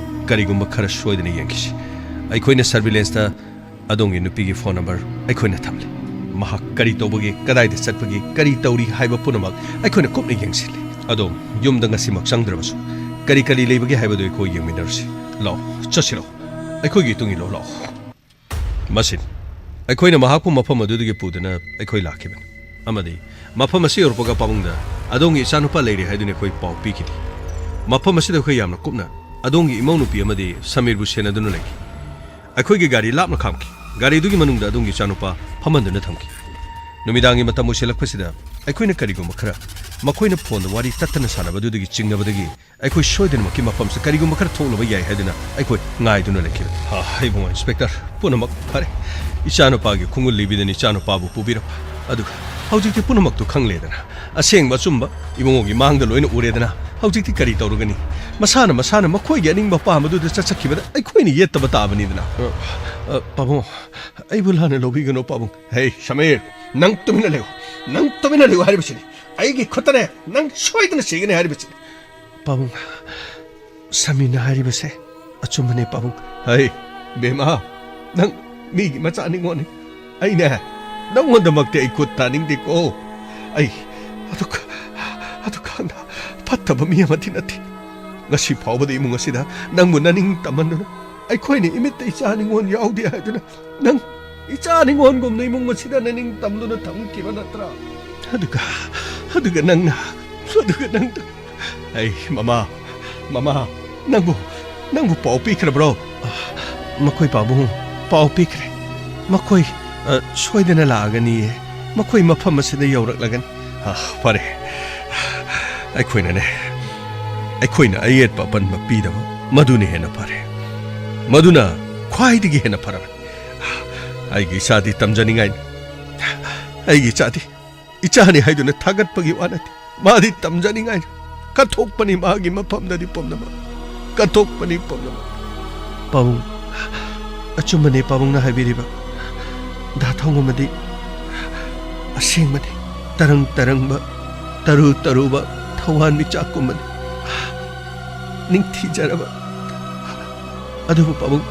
ꯀꯔꯤꯒꯨꯝꯕ ꯈꯔ ꯁꯣꯏꯗꯅ ꯌꯦꯡꯈꯤꯁꯤ꯫ ꯑꯩꯈꯣꯏꯅ surveillance ꯇ ꯑꯗꯣꯝꯒꯤ ꯅꯨꯄꯤꯒꯤ phone number ꯑꯩꯈꯣꯏꯅ ꯊꯝꯂꯤ꯫ ꯃꯍꯥꯛ ꯀꯔꯤ ꯇꯧꯕꯒꯦ, ꯀꯗꯥꯏꯗ ꯆꯠꯄꯒꯦ, ꯀꯔꯤ ꯇꯧꯔꯤ ꯍꯥꯏꯕ ꯄꯨꯝꯅꯃꯛ ꯑꯩꯈꯣꯏꯅ ꯀꯨꯞꯅ ꯌꯦꯡꯁꯤꯜꯂꯤ꯫ ꯑꯗꯣꯝ ꯌꯨꯝꯗ ꯉꯁꯤꯃꯛ ꯆꯪꯗ꯭ꯔꯕꯁꯨ ꯀꯔꯤ ꯀꯔꯤ ꯂꯩꯕꯒꯦ ꯍꯥꯏꯕꯗꯨ ꯑꯩꯈꯣꯏ ꯌꯦꯡꯃꯤꯟꯅꯔꯁꯤ꯫ ꯂꯥꯛꯑꯣ, ꯆꯠꯁꯤ ꯂꯥꯛꯑꯣ꯫ ꯑꯩꯈꯣꯏꯒꯤ ꯏꯇꯨꯡ ꯏꯜꯂꯣ ꯂꯥꯛꯑꯣ꯫ ꯃꯁꯤꯅꯤ꯫ ꯑꯩꯈꯣꯏꯅ ꯃꯍꯥꯛꯄꯨ ꯃꯐꯝ ꯑꯗꯨꯗꯒꯤ ꯄꯨꯗꯨꯅ ꯑꯩꯈꯣꯏ ꯂꯥꯛꯈꯤꯕꯅꯤ꯫ ꯑꯃꯗꯤ ꯃꯐꯝ ꯑꯁꯤ ꯌꯧꯔꯛꯄꯒ ꯄꯥꯕꯨꯡꯗ ꯑꯗꯣꯝꯒꯤ ꯏꯆꯥꯅꯨꯄꯥ ꯂꯩꯔꯦ ꯍꯥꯏꯗꯨꯅ ꯑꯩꯈꯣꯏ ꯄꯥꯎ ꯄꯤꯈꯤꯗꯦ꯫ ꯃꯐꯝ ꯑꯁꯤꯗ ꯑꯩꯈꯣꯏ ꯌꯥꯝꯅ ꯀꯨꯞꯅ ꯑꯗꯣꯝꯒꯤ ꯏꯃꯧ ꯅꯨꯄꯤ ꯑꯃꯗꯤ ꯁꯃꯤꯔꯕꯨ ꯁꯦꯟꯅꯗꯨꯅ ꯂꯩꯈꯤ꯫ ꯑꯩꯈꯣꯏꯒꯤ ꯒꯥꯔꯤ ꯂꯥꯞꯅ ꯈꯥꯝꯈꯤ꯫ ꯒꯥꯔꯤꯗꯨꯒꯤ ꯃꯅꯨꯡꯗ ꯑꯗꯣꯝꯒꯤ ꯏꯆꯥꯅꯨꯄꯥ ꯐꯝꯍꯟꯗꯨꯅ ꯊꯝꯈꯤ꯫ ꯅꯨꯃꯤꯗꯥꯡꯒꯤ ꯃꯇꯝ ꯑꯣꯏꯁꯤꯜꯂꯛꯄꯁꯤꯗ ꯑꯩꯈꯣꯏꯅ ꯀꯔꯤꯒꯨꯝꯕ ꯈꯔ ꯃꯈꯣꯏꯅ phone ꯗ ꯋꯥꯔꯤ ꯇꯠꯇꯅ ꯁꯥꯟꯅꯕꯗꯨꯗꯒꯤ ꯆꯤꯡꯅꯕꯗꯒꯤ ꯑꯩꯈꯣꯏ ꯁꯣꯏꯗꯅꯃꯛꯀꯤ ꯃꯐꯝꯁꯤꯗ ꯀꯔꯤꯒꯨꯝꯕ ꯈꯔ ꯊꯣꯛꯂꯕ ꯌꯥꯏ ꯍꯥꯏꯗꯨꯅ ꯑꯩꯈꯣꯏ ꯉꯥꯏꯗꯨꯅ ꯂꯩꯈꯤꯕꯅꯤ꯫ ꯑꯥ, ꯏꯕꯨꯡꯉꯣ inspector, ꯄꯨꯝꯅꯃꯛ ꯐꯔꯦ꯫ ꯏꯆꯥꯅꯨꯄꯥꯒꯤ ꯈꯣꯡꯒꯨꯜ ꯂꯤꯕꯤꯗꯅ ꯏꯆꯥꯅꯨꯄꯥꯕꯨ ꯄꯨꯕꯤꯔꯛꯄ꯫ ꯑꯗꯨꯒ ꯍꯧꯖꯤꯛꯇꯤ ꯄꯨꯝꯅꯃꯛꯇꯨ ꯈꯪꯂꯦꯗꯅ, ꯑꯁꯦꯡꯕ ꯑꯆꯨꯝꯕ ꯏꯕꯨꯡꯉꯣꯒꯤ ꯃꯥꯡꯗ ꯂꯣꯏꯅ ꯎꯔꯦꯗꯅ, ꯍꯧꯖꯤꯛꯇꯤ ꯀꯔꯤ ꯇꯧꯔꯨꯒꯅꯤ? ꯃꯁꯥꯅ ꯃꯁꯥꯅ ꯃꯈꯣꯏꯒꯤ ꯑꯅꯤꯡꯕ ꯑꯄꯥꯝꯕꯗꯨꯗ ꯆꯠꯆꯈꯤꯕꯗ ꯑꯩꯈꯣꯏꯅ ꯌꯦꯠꯇꯕ ꯇꯥꯕꯅꯤꯗꯅ꯫ ꯑ, ꯑ, ꯄꯥꯕꯨꯡ, ꯑꯩꯕꯨ ꯂꯥꯟꯅ ꯂꯧꯕꯤꯒꯅꯨ ꯄꯥꯕꯨꯡ꯫ ꯍꯦ ꯁꯃꯤꯔ, ꯅꯪ ꯇꯨꯃꯤꯟꯅ ꯂꯩꯌꯨ, ꯅꯪ ꯇꯨꯃꯤꯟꯅ ꯂꯩꯌꯨ ꯍꯥꯏꯔꯤꯕꯁꯤꯅꯤ꯫ ꯑꯩꯒꯤ ꯈꯨꯠꯇꯅꯦ ꯅꯪ ꯁꯣꯏꯗꯅ ꯁꯤꯒꯅꯤ ꯍꯥꯏꯔꯤꯕꯁꯤꯅꯤ꯫ ꯄꯥꯕꯨꯡ, ꯁꯃꯤꯔꯅ ꯍꯥꯏꯔꯤꯕꯁꯦ ꯑꯆꯨꯝꯕꯅꯦ ꯄꯥꯕꯨꯡ꯫ ꯍꯩ ꯕꯦꯝꯃ, ꯅꯪ ꯃꯤꯒꯤ ꯃꯆꯥ ꯅꯤꯉꯣꯜꯅꯤ꯫ ꯑꯩꯅꯦ ꯅꯪꯉꯣꯟꯗꯃꯛꯇꯤ ꯑꯩ ꯈꯨꯠ ꯊꯥꯅꯤꯡꯗꯦꯀꯣ꯫ ꯑꯩ ꯑꯗꯨ ꯑꯗꯨ ꯈꯪꯅ ꯐꯠꯇꯕ ꯃꯤ ꯑꯃꯗꯤ ꯅꯠꯇꯦ꯫ ꯉꯁꯤ ꯐꯥꯎꯕꯗ ꯏꯃꯨꯡ ꯑꯁꯤꯗ ꯅꯪꯕꯨ ꯅꯅꯤꯡ ꯇꯝꯍꯟꯗꯨꯅ, ꯑꯩꯈꯣꯏꯅ ꯏꯃꯤꯠꯇ ꯏꯆꯥ ꯅꯤꯉꯣꯜ ꯌꯥꯎꯗꯦ ꯍꯥꯏꯗꯨꯅ ꯅꯪ ꯏꯆꯥ ꯅꯤꯉꯣꯜꯒꯨꯝꯅ ꯏꯃꯨꯡ ꯑꯁꯤꯗ ꯅꯅꯤꯡ ꯇꯝꯗꯨꯅ ꯊꯝꯈꯤꯕ ꯅꯠꯇ꯭ꯔꯥ? ꯑꯗꯨꯒ ꯑꯗꯨꯒ ꯅꯪꯅ ꯑꯗꯨꯒ ꯅꯪꯅ ꯑꯩ ꯃꯃꯥ, ꯃꯃꯥ, ꯅꯪꯕꯨ ꯅꯪꯕꯨ ꯄꯥꯎ ꯄꯤꯈ꯭ꯔꯕ꯭ꯔꯣ? ꯃꯈꯣꯏ ꯄꯥꯕꯨꯡ ꯄꯥꯎ ꯄꯤꯈ꯭ꯔꯦ꯫ ꯃꯈꯣꯏ, ꯑ, ꯁꯣꯏꯗꯅ ꯂꯥꯛꯑꯒꯅꯤꯌꯦ꯫ ꯃꯈꯣꯏ ꯃꯐꯝ ꯑꯁꯤꯗ ꯌꯧꯔꯛꯂꯒꯅꯤ꯫ ꯑ, ꯐꯔꯦ꯫ ꯑꯩꯈꯣꯏꯅꯅꯦ, ꯑꯩꯈꯣꯏꯅ ꯑꯌꯦꯠꯄ ꯑꯄꯟꯕ ꯄꯤꯗꯕ, ꯃꯗꯨꯅ ꯍꯦꯟꯅ ꯐꯔꯦ꯫ ꯃꯗꯨꯅ ꯈ꯭ꯋꯥꯏꯗꯒꯤ ꯍꯦꯟꯅ ꯐꯔꯕꯅꯤ꯫ ꯑꯩꯒꯤ ꯏꯆꯥꯗꯤ ꯇꯝꯖꯅꯤꯡꯉꯥꯏꯅꯤ꯫ ꯑꯩꯒꯤ ꯏꯆꯥꯗꯤ, ꯏꯆꯥꯅꯤ ꯍꯥꯏꯗꯨꯅ ꯊꯥꯒꯠꯄꯒꯤ ꯋꯥ ꯅꯠꯇꯦ꯫ ꯃꯥꯗꯤ ꯇꯝꯖꯅꯤꯡꯉꯥꯏꯅꯤ꯫ ꯀꯠꯊꯣꯛꯄꯅꯤ ꯃꯥꯒꯤ ꯃꯐꯝꯗꯗꯤ ꯄꯨꯝꯅꯃꯛ꯫ ꯀꯠꯊꯣꯛꯄꯅꯤ ꯄꯨꯝꯅꯃꯛ꯫ ꯄꯥꯕꯨꯡ, ꯑꯆꯨꯝꯕꯅꯤ ꯄꯥꯕꯨꯡꯅ ꯍꯥꯏꯕꯤꯔꯤꯕ꯫ ꯗꯥ ꯊꯧꯉꯝ ꯑꯗꯤ ꯑꯁꯦꯡꯕꯅꯤ꯫ ꯇꯔꯪ ꯇꯔꯪꯕ, ꯇꯔꯨ ꯇꯔꯨꯕ ꯊꯋꯥꯟ ꯃꯤꯆꯥꯛꯀꯨꯝꯕꯅꯤ꯫ ꯅꯤꯡꯊꯤꯖꯔꯕ꯫ ꯑꯗꯨꯕꯨ ꯄꯥꯕꯨꯡ,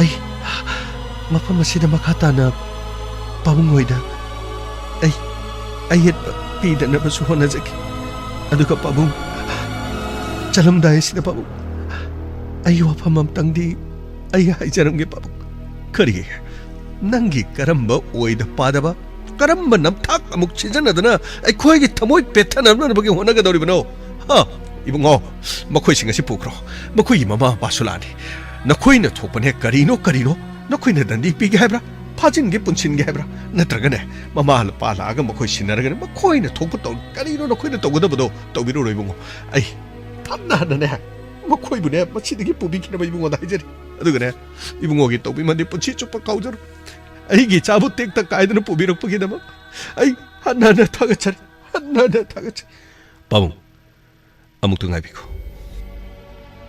ꯑꯩ ꯃꯐꯝ ꯑꯁꯤꯗ ꯃꯈꯥ ꯇꯥꯅ ꯄꯥꯕꯨꯡ ꯍꯣꯏꯗ ꯑꯩ ꯑꯌꯦꯠꯄ ꯄꯤꯗꯅꯕꯁꯨ ꯍꯣꯠꯅꯖꯒꯦ꯫ ꯑꯗꯨꯒ ꯄꯥꯕꯨꯡ, ꯆꯠꯂꯝꯗꯥꯏ ꯑꯁꯤꯗ ꯄꯥꯕꯨꯡ, ꯑꯩ ꯋꯥꯐꯝ ꯑꯝꯇꯪꯗꯤ ꯑꯩ ꯍꯥꯏꯖꯔꯝꯒꯦ ꯄꯥꯕꯨꯡ꯫ ꯀꯔꯤ? ꯅꯪꯒꯤ ꯀꯔꯝꯕ ꯑꯣꯏꯗ ꯄꯥꯗꯕ, ꯀꯔꯝꯕ ꯅꯝꯊꯥꯛ ꯑꯃꯨꯛ ꯁꯤꯖꯤꯟꯅꯗꯨꯅ ꯑꯩꯈꯣꯏꯒꯤ ꯊꯃꯣꯏ ꯄꯦꯠꯊꯅꯕꯒꯤ ꯍꯣꯠꯅꯒꯗꯧꯔꯤꯕꯅꯣ? ꯍꯥ? ꯏꯕꯨꯡꯉꯣ, ꯃꯈꯣꯏꯁꯤꯡ ꯑꯁꯤ ꯄꯨꯈ꯭ꯔꯣ꯫ ꯃꯈꯣꯏꯒꯤ ꯃꯃꯥ ꯃꯄꯥꯁꯨ ꯂꯥꯛꯑꯅꯤ꯫ ꯅꯈꯣꯏꯅ ꯊꯣꯛꯄꯅꯦ ꯀꯔꯤꯅꯣ ꯀꯔꯤꯅꯣ? ꯅꯈꯣꯏꯅ ꯗꯟꯗꯤ ꯄꯤꯒꯦ ꯍꯥꯏꯕ꯭ꯔꯥ? ꯐꯥꯖꯤꯟꯒꯦ ꯄꯨꯟꯁꯤꯟꯒꯦ ꯍꯥꯏꯕ꯭ꯔꯥ? ꯅꯠꯇ꯭ꯔꯒꯅꯦ, ꯃꯃꯥ ꯃꯄꯥ ꯂꯥꯛꯑꯒ ꯃꯈꯣꯏ ꯁꯤꯟꯅꯔꯒꯅꯦ, ꯃꯈꯣꯏꯅ ꯊꯣꯛꯄ ꯇꯧ-, ꯀꯔꯤꯅꯣ ꯅꯈꯣꯏꯅ ꯇꯧꯒꯗꯕꯗꯣ ꯇꯧꯕꯤꯔꯨꯔꯣ ꯏꯕꯨꯡꯉꯣ꯫ ꯑꯩ ꯍꯟꯅ ꯍꯟꯅꯅꯦ, ꯃꯈꯣꯏꯕꯨꯅꯦ, ꯃꯁꯤꯗꯒꯤ ꯄꯨꯕꯤꯈꯤꯅꯕ ꯏꯕꯨꯡꯉꯣꯗ ꯍꯥꯏꯖꯔꯤ꯫ ꯑꯗꯨꯒꯅꯦ, ꯏꯕꯨꯡꯉꯣꯒꯤ ꯇꯧꯕꯤꯃꯜꯗꯤ ꯄꯨꯟꯁꯤ ꯆꯨꯞꯄ ꯀꯥꯎꯖꯔꯣꯏ꯫ ꯑꯩꯒꯤ ꯏꯆꯥꯕꯨ ꯇꯦꯛꯇ ꯀꯥꯏꯗꯅ ꯄꯨꯕꯤꯔꯛꯄꯒꯤꯗꯃꯛ ꯑꯩ ꯍꯟꯅ ꯍꯟꯅ ꯊꯥꯒꯠꯆꯔꯤ, ꯍꯟꯅ ꯍꯟꯅ ꯊꯥꯒꯠꯆꯔꯤ꯫ ꯄꯥꯕꯨꯡ, ꯑꯃꯨꯛꯇ ꯉꯥꯏꯕꯤꯈꯣ꯫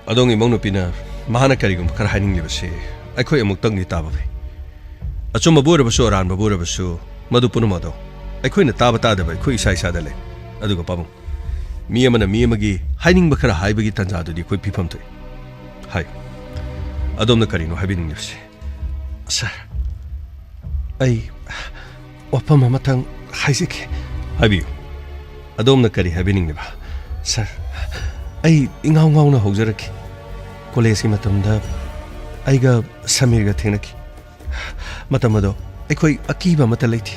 ꯑꯗꯣꯝꯒꯤ ꯏꯃꯧ ꯅꯨꯄꯤꯅ ꯃꯍꯥꯛꯅ ꯀꯔꯤꯒꯨꯝꯕ ꯈꯔ ꯍꯥꯏꯅꯤꯡꯂꯤꯕꯁꯤ ꯑꯩꯈꯣꯏ ꯑꯃꯨꯛꯇꯪꯗꯤ ꯇꯥꯕ ꯐꯩ꯫ ꯑꯆꯨꯝꯕꯕꯨ ꯑꯣꯏꯔꯕꯁꯨ, ꯑꯔꯥꯟꯕꯕꯨ ꯑꯣꯏꯔꯕꯁꯨ, ꯃꯗꯨ ꯄꯨꯝꯅꯃꯛ ꯑꯗꯣ ꯑꯩꯈꯣꯏꯅ ꯇꯥꯕ ꯇꯥꯗꯕ ꯑꯩꯈꯣꯏ ꯏꯁꯥ ꯏꯁꯥꯗ ꯂꯩ꯫ ꯑꯗꯨꯒ ꯄꯥꯕꯨꯡ, ꯃꯤ ꯑꯃꯅ ꯃꯤ ꯑꯃꯒꯤ ꯍꯥꯏꯅꯤꯡꯕ ꯈꯔ ꯍꯥꯏꯕꯒꯤ ꯇꯥꯟꯖꯥꯗꯨꯗꯤ ꯑꯩꯈꯣꯏ ꯄꯤꯐꯝ ꯊꯣꯛꯏ꯫ ꯍꯥꯏꯌꯨ, ꯑꯗꯣꯝꯅ ꯀꯔꯤꯅꯣ ꯍꯥꯏꯕꯤꯅꯤꯡꯂꯤꯕꯁꯦ? ꯁꯥꯔ, ꯑꯩ ꯋꯥꯐꯝ ꯑꯃꯇꯪ ꯍꯥꯏꯖꯒꯦ꯫ ꯍꯥꯏꯕꯤꯌꯨ꯫ ꯑꯗꯣꯝꯅ ꯀꯔꯤ ꯍꯥꯏꯕꯤꯅꯤꯡꯂꯤꯕ? ꯁꯥꯔ, ꯑꯩ ꯏꯉꯥꯎ ꯉꯥꯎꯅ ꯍꯧꯖꯔꯛꯈꯤ꯫ ꯀꯣꯂꯦꯖꯀꯤ ꯃꯇꯝꯗ ꯑꯩꯒ ꯁꯃꯤꯔꯒ ꯊꯦꯡꯅꯈꯤ꯫ ꯃꯇꯝ ꯑꯗꯣ ꯑꯩꯈꯣꯏ ꯑꯀꯤꯕ ꯑꯃꯠꯇ ꯂꯩꯇꯦ꯫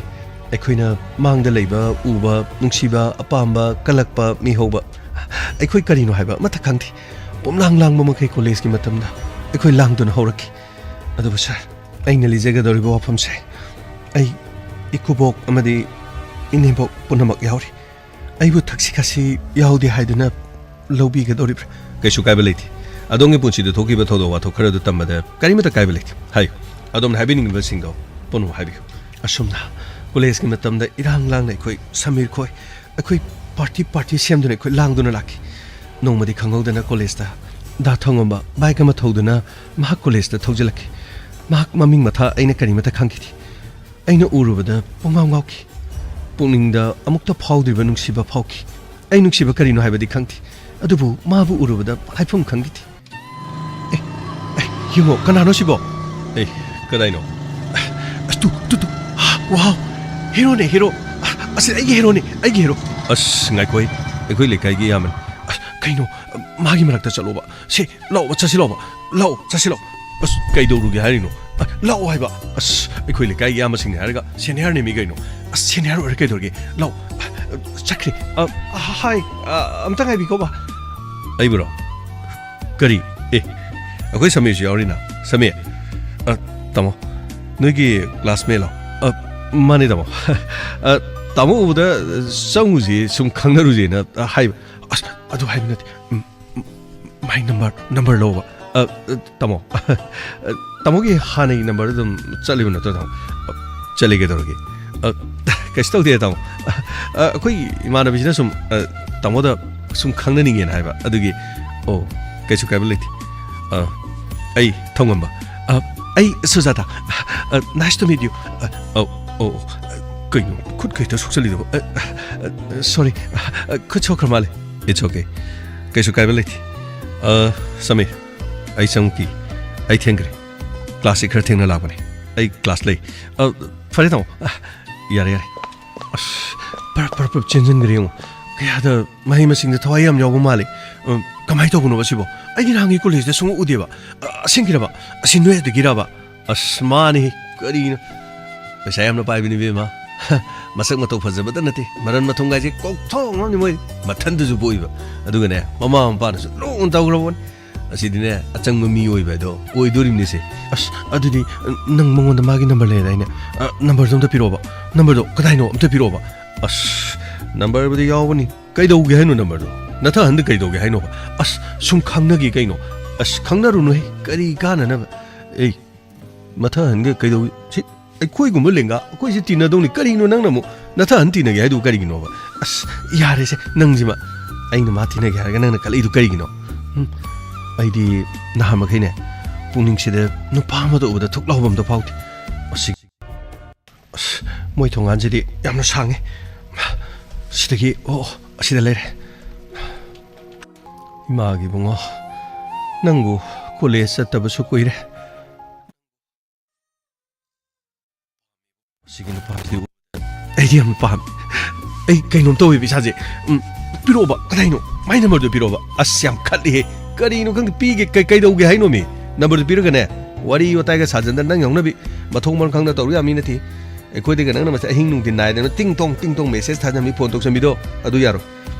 ꯑꯩꯈꯣꯏꯅ ꯃꯥꯡꯗ ꯂꯩꯕ, ꯎꯕ, ꯅꯨꯡꯁꯤꯕ, ꯑꯄꯥꯝꯕ, ꯀꯜꯂꯛꯄ, ꯃꯤꯍꯧꯕ, ꯑꯩꯈꯣꯏ ꯀꯔꯤꯅꯣ ꯍꯥꯏꯕ ꯑꯃꯠꯇ ꯈꯪꯗꯦ꯫ ꯄꯨꯝꯂꯥꯡ ꯂꯥꯡꯕ ꯃꯈꯩ ꯀꯣꯂꯦꯖꯀꯤ ꯃꯇꯝꯗ ꯑꯩꯈꯣꯏ ꯂꯥꯡꯗꯨꯅ ꯍꯧꯔꯛꯈꯤ꯫ ꯑꯗꯨꯕꯨ ꯁꯥꯔ, ꯑꯩꯅ ꯂꯤꯖꯒꯗꯧꯔꯤꯕ ꯋꯥꯐꯝꯁꯦ, ꯑꯩ ꯏꯀꯨꯕꯣꯛ ꯑꯃꯗꯤ ꯏꯅꯦꯝꯕꯣꯛ ꯄꯨꯝꯅꯃꯛ ꯌꯥꯎꯔꯤ꯫ ꯑꯩꯕꯨ ꯊꯛꯁꯤ ꯈꯥꯁꯤ ꯌꯥꯎꯗꯦ ꯍꯥꯏꯗꯨꯅ ꯂꯧꯕꯤꯒꯗꯧꯔꯤꯕ꯭ꯔꯥ? ꯀꯩꯁꯨ ꯀꯥꯏꯕ ꯂꯩꯇꯦ꯫ ꯑꯗꯣꯝꯒꯤ ꯄꯨꯟꯁꯤꯗ ꯊꯣꯛꯈꯤꯕ ꯊꯧꯗꯣꯛ ꯋꯥꯊꯣꯛ ꯈꯔꯗꯨ ꯇꯝꯕꯗ ꯀꯔꯤꯃꯠꯇ ꯀꯥꯏꯕ ꯂꯩꯇꯦ꯫ ꯍꯥꯏꯌꯨ, ꯑꯗꯣꯝꯅ ꯍꯥꯏꯕꯤꯅꯤꯡꯂꯤꯕꯁꯤꯡꯗꯣ ꯄꯨꯝꯅꯃꯛ ꯍꯥꯏꯕꯤꯌꯨ꯫ ꯑꯁꯨꯝꯅ ꯀꯣꯂꯦꯖꯀꯤ ꯃꯇꯝꯗ ꯏꯔꯥꯡ ꯂꯥꯡꯅ ꯑꯩꯈꯣꯏ ꯁꯃꯤꯔ ꯈꯣꯏ, ꯑꯩꯈꯣꯏ ꯄꯥꯔꯇꯤ ꯄꯥꯔꯇꯤ ꯁꯦꯝꯗꯨꯅ ꯑꯩꯈꯣꯏ ꯂꯥꯡꯗꯨꯅ ꯂꯥꯛꯈꯤ꯫ ꯅꯣꯡꯃꯗꯤ ꯈꯪꯍꯧꯗꯅ ꯀꯣꯂꯦꯖꯇ ꯗꯥ ꯊꯣꯡꯉꯝꯕ ꯕꯥꯏꯛ ꯑꯃ ꯊꯧꯗꯨꯅ ꯃꯍꯥꯛ ꯀꯣꯂꯦꯖꯇ ꯊꯧꯖꯤꯜꯂꯛꯈꯤ꯫ ꯃꯍꯥꯛ ꯃꯃꯤꯡ ꯃꯊꯥ ꯑꯩꯅ ꯀꯔꯤꯃꯠꯇ ꯈꯪꯈꯤꯗꯦ꯫ ꯑꯩꯅ ꯎꯔꯨꯕꯗ ꯄꯨꯡꯉꯥꯎ ꯉꯥꯎꯈꯤ꯫ ꯄꯨꯛꯅꯤꯡꯗ ꯑꯃꯨꯛꯇ ꯐꯥꯎꯗ꯭ꯔꯤꯕ ꯅꯨꯡꯁꯤꯕ ꯐꯥꯎꯈꯤ꯫ ꯑꯩ ꯅꯨꯡꯁꯤꯕ ꯀꯔꯤꯅꯣ ꯍꯥꯏꯕꯗꯤ ꯈꯪꯗꯦ, ꯑꯗꯨꯕꯨ ꯃꯥꯕꯨ ꯎꯔꯨꯕꯗ ꯍꯥꯏꯐꯝ ꯈꯪꯈꯤꯗꯦ꯫ ꯑꯦ, ꯑꯦ, ꯌꯦꯡꯉꯣ, ꯀꯅꯥꯅꯣ ꯁꯤꯕꯣ? ꯑꯦ, ꯀꯗꯥꯏꯅꯣ? ꯑꯁ, ꯇꯨ, ꯇꯨ, ꯇꯨ꯫ ꯋꯥꯎ! ꯍꯦꯔꯣꯅꯦ, ꯍꯦꯔꯣ! ꯑꯁ, ꯑꯩꯒꯤ ꯍꯦꯔꯣꯅꯦ, ꯑꯩꯒꯤ ꯍꯦꯔꯣ! ꯑꯁ, ꯉꯥꯏꯈꯣ, ꯑꯩꯈꯣꯏ ꯂꯩꯀꯥꯏꯒꯤ ꯏꯌꯥꯝꯕꯅꯤ꯫ ꯑꯁ, ꯀꯩꯅꯣ? ꯃꯥꯒꯤ ꯃꯔꯛꯇ ꯆꯠꯂꯣꯕ꯫ ꯁꯦ, ꯂꯥꯛꯑꯣꯕ, ꯆꯠꯁꯤ ꯂꯥꯛꯑꯣꯕ꯫ ꯂꯥꯛꯑꯣ, ꯆꯠꯁꯤ ꯂꯥꯛꯑꯣ꯫ ꯑꯁ, ꯀꯩꯗꯧꯔꯨꯒꯦ ꯍꯥꯏꯔꯤꯅꯣ? ꯑ, ꯂꯥꯛꯑꯣ ꯍꯥꯏꯕ꯫ ꯑꯁ, ꯑꯩꯈꯣꯏ ꯂꯩꯀꯥꯏꯒꯤ ꯏꯌꯥꯝꯕꯁꯤꯡꯅꯦ ꯍꯥꯏꯔꯒ ꯁꯦꯅꯤꯌꯔꯅꯦ ꯃꯤ ꯀꯩꯅꯣ꯫ ꯑꯁ, ꯁꯦꯅꯤꯌꯔ ꯑꯣꯏꯔꯦ ꯀꯩꯗꯧꯔꯒꯦ? ꯂꯥꯛꯑꯣ꯫ ꯑ, ꯆꯠꯈ꯭ꯔꯦ꯫ ꯑ, ꯑ, ꯍꯥꯏ, ꯑ, ꯑꯝꯇ ꯉꯥꯏꯕꯤꯈꯣꯕ꯫ ꯑꯩꯕꯨꯔꯣ? ꯀꯔꯤ? ꯑꯦ, ꯑꯩꯈꯣꯏ ꯁꯃꯤꯔꯁꯨ ꯌꯥꯎꯔꯤꯅ꯫ ꯁꯃꯤꯔ, ꯑ, ꯇꯥꯃꯣ, ꯅꯣꯏꯒꯤ ꯀ꯭ꯂꯥꯁꯃꯦꯠꯂꯣ? ꯑ, ꯃꯥꯅꯦ, ꯇꯥꯃꯣ꯫ ꯑ, ꯇꯥꯃꯣ ꯎꯕꯗ ꯆꯪꯉꯨꯁꯤ, ꯁꯨꯝ ꯈꯪꯅꯔꯨꯁꯦꯅ ꯍꯥꯏꯕ꯫ ꯑꯁ, ꯑꯗꯨ ꯍꯥꯏꯕ ꯅꯠꯇꯦ꯫ ꯎꯝ, ꯎꯝ, ꯃꯥꯏ ꯅꯝꯕꯔ, ꯅꯝꯕꯔ ꯂꯧꯕ꯫ ꯑ, ꯑ, ꯇꯥꯃꯣ, ꯑ, ꯇꯥꯃꯣꯒꯤ ꯍꯥꯟꯅꯒꯤ ꯅꯝꯕꯔꯗ ꯑꯗꯨꯝ ꯆꯠꯂꯤꯕ ꯅꯠꯇ꯭ꯔꯣ, ꯇꯥꯃꯣ? ꯑ, ꯆꯠꯂꯤ, ꯀꯩꯗꯧꯔꯒꯦ? ꯑ, ꯀꯩꯁꯨ ꯇꯧꯗꯦ, ꯇꯥꯃꯣ꯫ ꯑ, ꯑ, ꯑꯩꯈꯣꯏ ꯏꯃꯥꯟꯅꯕꯤꯁꯤꯅ ꯁꯨꯝ, ꯑ, ꯇꯥꯃꯣꯗ ꯁꯨꯝ ꯈꯪꯅꯅꯤꯡꯉꯦꯅ ꯍꯥꯏꯕ, ꯑꯗꯨꯒꯤ꯫ ꯑꯣ, ꯀꯩꯁꯨ ꯀꯥꯏꯕ ꯂꯩꯇꯦ꯫ ꯑ, ꯑꯩ ꯊꯧꯉꯝꯕ꯫ ꯑ, ꯑꯩ ꯁꯨꯖꯥꯇꯥ꯫ ꯑ, nice to meet you꯫ ꯑ, ꯑꯧ, ꯑꯣ, ꯑꯣ, ꯀꯩꯅꯣ ꯈꯨꯠ ꯈꯛꯇ ꯁꯣꯛꯆꯜꯂꯤꯗꯨꯕꯣ? ꯑ, ꯑ, sorry꯫ ꯑ, ꯈꯨꯠ ꯁꯣꯛꯈ꯭ꯔ ꯃꯥꯜꯂꯦ꯫ It's okay꯫ ꯀꯩꯁꯨ ꯀꯥꯏꯕ ꯂꯩꯇꯦ꯫ ꯑ, ꯁꯃꯤꯔ, ꯑꯩ ꯆꯪꯉꯛꯈꯤ꯫ ꯑꯩ ꯊꯦꯡꯈ꯭ꯔꯦ꯫ ꯀ꯭ꯂꯥꯁꯁꯤ ꯈꯔ ꯊꯦꯡꯅ ꯂꯥꯛꯄꯅꯦ꯫ ꯑꯩ ꯀ꯭ꯂꯥꯁ ꯂꯩ꯫ ꯑ, ꯐꯔꯦ, ꯇꯥꯃꯣ꯫ ꯑ, ꯌꯥꯔꯦ, ꯌꯥꯔꯦ꯫ ꯑꯁ, ꯄꯔꯞ, ꯄꯔꯞ, ꯄꯔꯞ ꯆꯦꯟꯁꯤꯟꯈ꯭ꯔꯦ ꯌꯦꯡꯉꯣ꯫ ꯀꯌꯥꯗ ꯃꯍꯩ ꯃꯁꯤꯡꯗ ꯊꯋꯥꯏ ꯌꯥꯝ ꯌꯥꯎꯕ ꯃꯥꯜꯂꯤ꯫ ꯑ, ꯀꯃꯥꯏꯅ ꯇꯧꯕꯅꯣꯕ ꯁꯤꯕꯣ? ꯑꯩꯗꯤ ꯅꯍꯥꯟꯒꯤ ꯀꯣꯂꯦꯖꯇ ꯁꯨꯡꯎ ꯎꯗꯦꯕ꯫ ꯑ, ꯑꯁꯦꯡꯀꯤꯔꯕ? ꯑꯁꯤ ꯅꯣꯏ ꯑꯗꯨꯒꯤꯔꯕ? ꯑꯁ, ꯃꯥꯅꯤ꯫ ꯀꯔꯤꯅꯣ? ꯄꯩꯁꯥ ꯌꯥꯝꯅ ꯄꯥꯏꯕꯅꯤ, ꯏꯕꯦꯝꯃ꯫ ꯃꯁꯛ ꯃꯇꯧ ꯐꯖꯕꯗ ꯅꯠꯇꯦ, ꯃꯔꯟ ꯃꯊꯨꯝꯒꯥꯏꯁꯦ ꯀꯣꯛꯊꯣꯡ ꯑꯃꯅꯤ ꯃꯣꯏ꯫ ꯃꯊꯟꯗꯁꯨ ꯄꯣꯛꯏꯕ꯫ ꯑꯗꯨꯒꯅꯦ, ꯃꯃꯥ ꯃꯄꯥꯅꯁꯨ ꯂꯨꯅ ꯇꯧꯈ꯭ꯔꯕꯅꯤ꯫ ꯑꯁꯤꯗꯤꯅꯦ, ꯑꯆꯪꯕ ꯃꯤ ꯑꯣꯏꯕ ꯍꯥꯏꯗꯣ ꯑꯣꯏꯗꯣꯔꯤꯕꯅꯤꯁꯦ꯫ ꯑꯁ, ꯑꯗꯨꯗꯤ, ꯅꯪ ꯃꯉꯣꯟꯗ ꯃꯥꯒꯤ ꯅꯝꯕꯔ ꯂꯩꯔꯗꯥꯏꯅꯦ? ꯑ, ꯅꯝꯕꯔꯗꯣ ꯑꯝꯇ ꯄꯤꯔꯛꯑꯣꯕ꯫ ꯅꯝꯕꯔꯗꯣ ꯀꯗꯥꯏꯅꯣ? ꯑꯝꯇ ꯄꯤꯔꯛꯑꯣꯕ꯫ ꯑꯁ, ꯅꯝꯕꯔꯕꯨꯗꯤ ꯌꯥꯎꯕꯅꯤ꯫ ꯀꯩꯗꯧꯒꯦ ꯍꯥꯏꯅꯣ ꯅꯝꯕꯔꯗꯣ? ꯅꯊꯛ ꯑꯍꯟꯗ ꯀꯩꯗꯧꯒꯦ ꯍꯥꯏꯅꯣꯕ? ꯑꯁ, ꯁꯨꯝ ꯈꯪꯅꯒꯦ ꯀꯩꯅꯣ? ꯑꯁ, ꯈꯪꯅꯔꯨꯅꯨꯍꯦ꯫ ꯀꯔꯤ ꯀꯥꯟꯅꯅꯕ? ꯑꯩ, ꯃꯊꯛ ꯑꯍꯟꯒ ꯀꯩꯗꯧ-, ꯁꯤ ꯑꯩꯈꯣꯏꯒꯨꯝꯕ ꯂꯦꯡꯒꯥ, ꯑꯩꯈꯣꯏꯁꯦ ꯇꯤꯟꯅꯗꯧꯅꯤ꯫ ꯀꯔꯤꯅꯣ ꯅꯪꯅ ꯑꯃꯨꯛ ꯅꯊꯛ ꯑꯍꯟ ꯇꯤꯟꯅꯒꯦ ꯍꯥꯏꯗꯨ ꯀꯔꯤꯒꯤꯅꯣꯕ? ꯑꯁ, ꯌꯥꯔꯦꯁꯦ, ꯅꯪꯁꯤꯃ꯫ ꯑꯩꯅ ꯃꯥ ꯇꯤꯟꯅꯒꯦ ꯍꯥꯏꯔꯒ ꯅꯪꯅ ꯀꯜꯂꯛꯏꯗꯨ ꯀꯔꯤꯒꯤꯅꯣ? ꯎꯝ, ꯑꯩꯗꯤ ꯅꯍꯥꯟ ꯃꯈꯩꯅꯦ, ꯄꯨꯛꯅꯤꯡꯁꯤꯗ ꯅꯨꯄꯥ ꯑꯃꯗ ꯎꯕꯗ ꯊꯨꯛ ꯂꯥꯎꯕ ꯑꯝꯇ ꯐꯥꯎꯗꯦ꯫ ꯑꯁꯤ, ꯑꯁ, ꯃꯣꯏ ꯊꯣꯡꯒꯥꯟꯁꯤꯗꯤ ꯌꯥꯝꯅ ꯁꯥꯡꯉꯦ꯫ ꯁꯤꯗꯒꯤ, ꯑꯣ, ꯑꯁꯤꯗ ꯂꯩꯔꯦ꯫ ꯏꯃꯥꯒꯤ ꯏꯕꯨꯡꯉꯣ, ꯅꯪꯕꯨ ꯀꯣꯂꯦꯖ ꯆꯠꯇꯕꯁꯨ ꯀꯨꯏꯔꯦ꯫ ꯁꯤꯒꯤ ꯅꯨꯄꯥꯁꯤꯗꯤ ꯑꯩꯗꯤ ꯌꯥꯝ ꯄꯥꯝꯃꯤ꯫ ꯑꯩ ꯀꯩꯅꯣꯝ ꯇꯧꯋꯦꯕ ꯏꯁꯥꯁꯦ꯫ ꯎꯝ, ꯄꯤꯔꯛꯑꯣꯕ, ꯀꯗꯥꯏꯅꯣ? ꯃꯥꯏ ꯅꯝꯕꯔꯗꯨ ꯄꯤꯔꯛꯑꯣꯕ꯫ ꯑꯁ, ꯌꯥꯝ ꯈꯠꯂꯤꯍꯦ꯫ ꯀꯔꯤꯅꯣ ꯈꯪꯗꯦ, ꯄꯤꯒꯦ, ꯀꯩ-, ꯀꯩꯗꯧꯒꯦ ꯍꯥꯏꯅꯣꯃꯤ? ꯅꯝꯕꯔꯗꯨ ꯄꯤꯔꯒꯅꯦ, ꯋꯥꯔꯤ ꯋꯥꯇꯥꯏꯒ ꯁꯥꯖꯟꯗꯅ ꯅꯪ ꯌꯥꯎꯅꯕꯤ, ꯃꯊꯣꯡ ꯃꯔꯝ ꯈꯪꯗ ꯇꯧꯔꯨ ꯌꯥ ꯃꯤ ꯅꯠꯇꯦ꯫ ꯑꯩꯈꯣꯏꯗꯒ ꯅꯪꯅ ꯃꯁꯤ ꯑꯍꯤꯡ ꯅꯨꯡꯊꯤꯟ ꯅꯥꯏꯗꯅ ꯇꯤꯡ ꯇꯣꯡ, ꯇꯤꯡ ꯇꯣꯡ ꯃꯦꯁꯦꯖ ꯊꯥꯖꯟꯕꯤ, ꯐꯣꯟ ꯇꯧꯁꯟꯕꯤꯗꯣ, ꯑꯗꯨ ꯌꯥꯔꯣꯏ꯫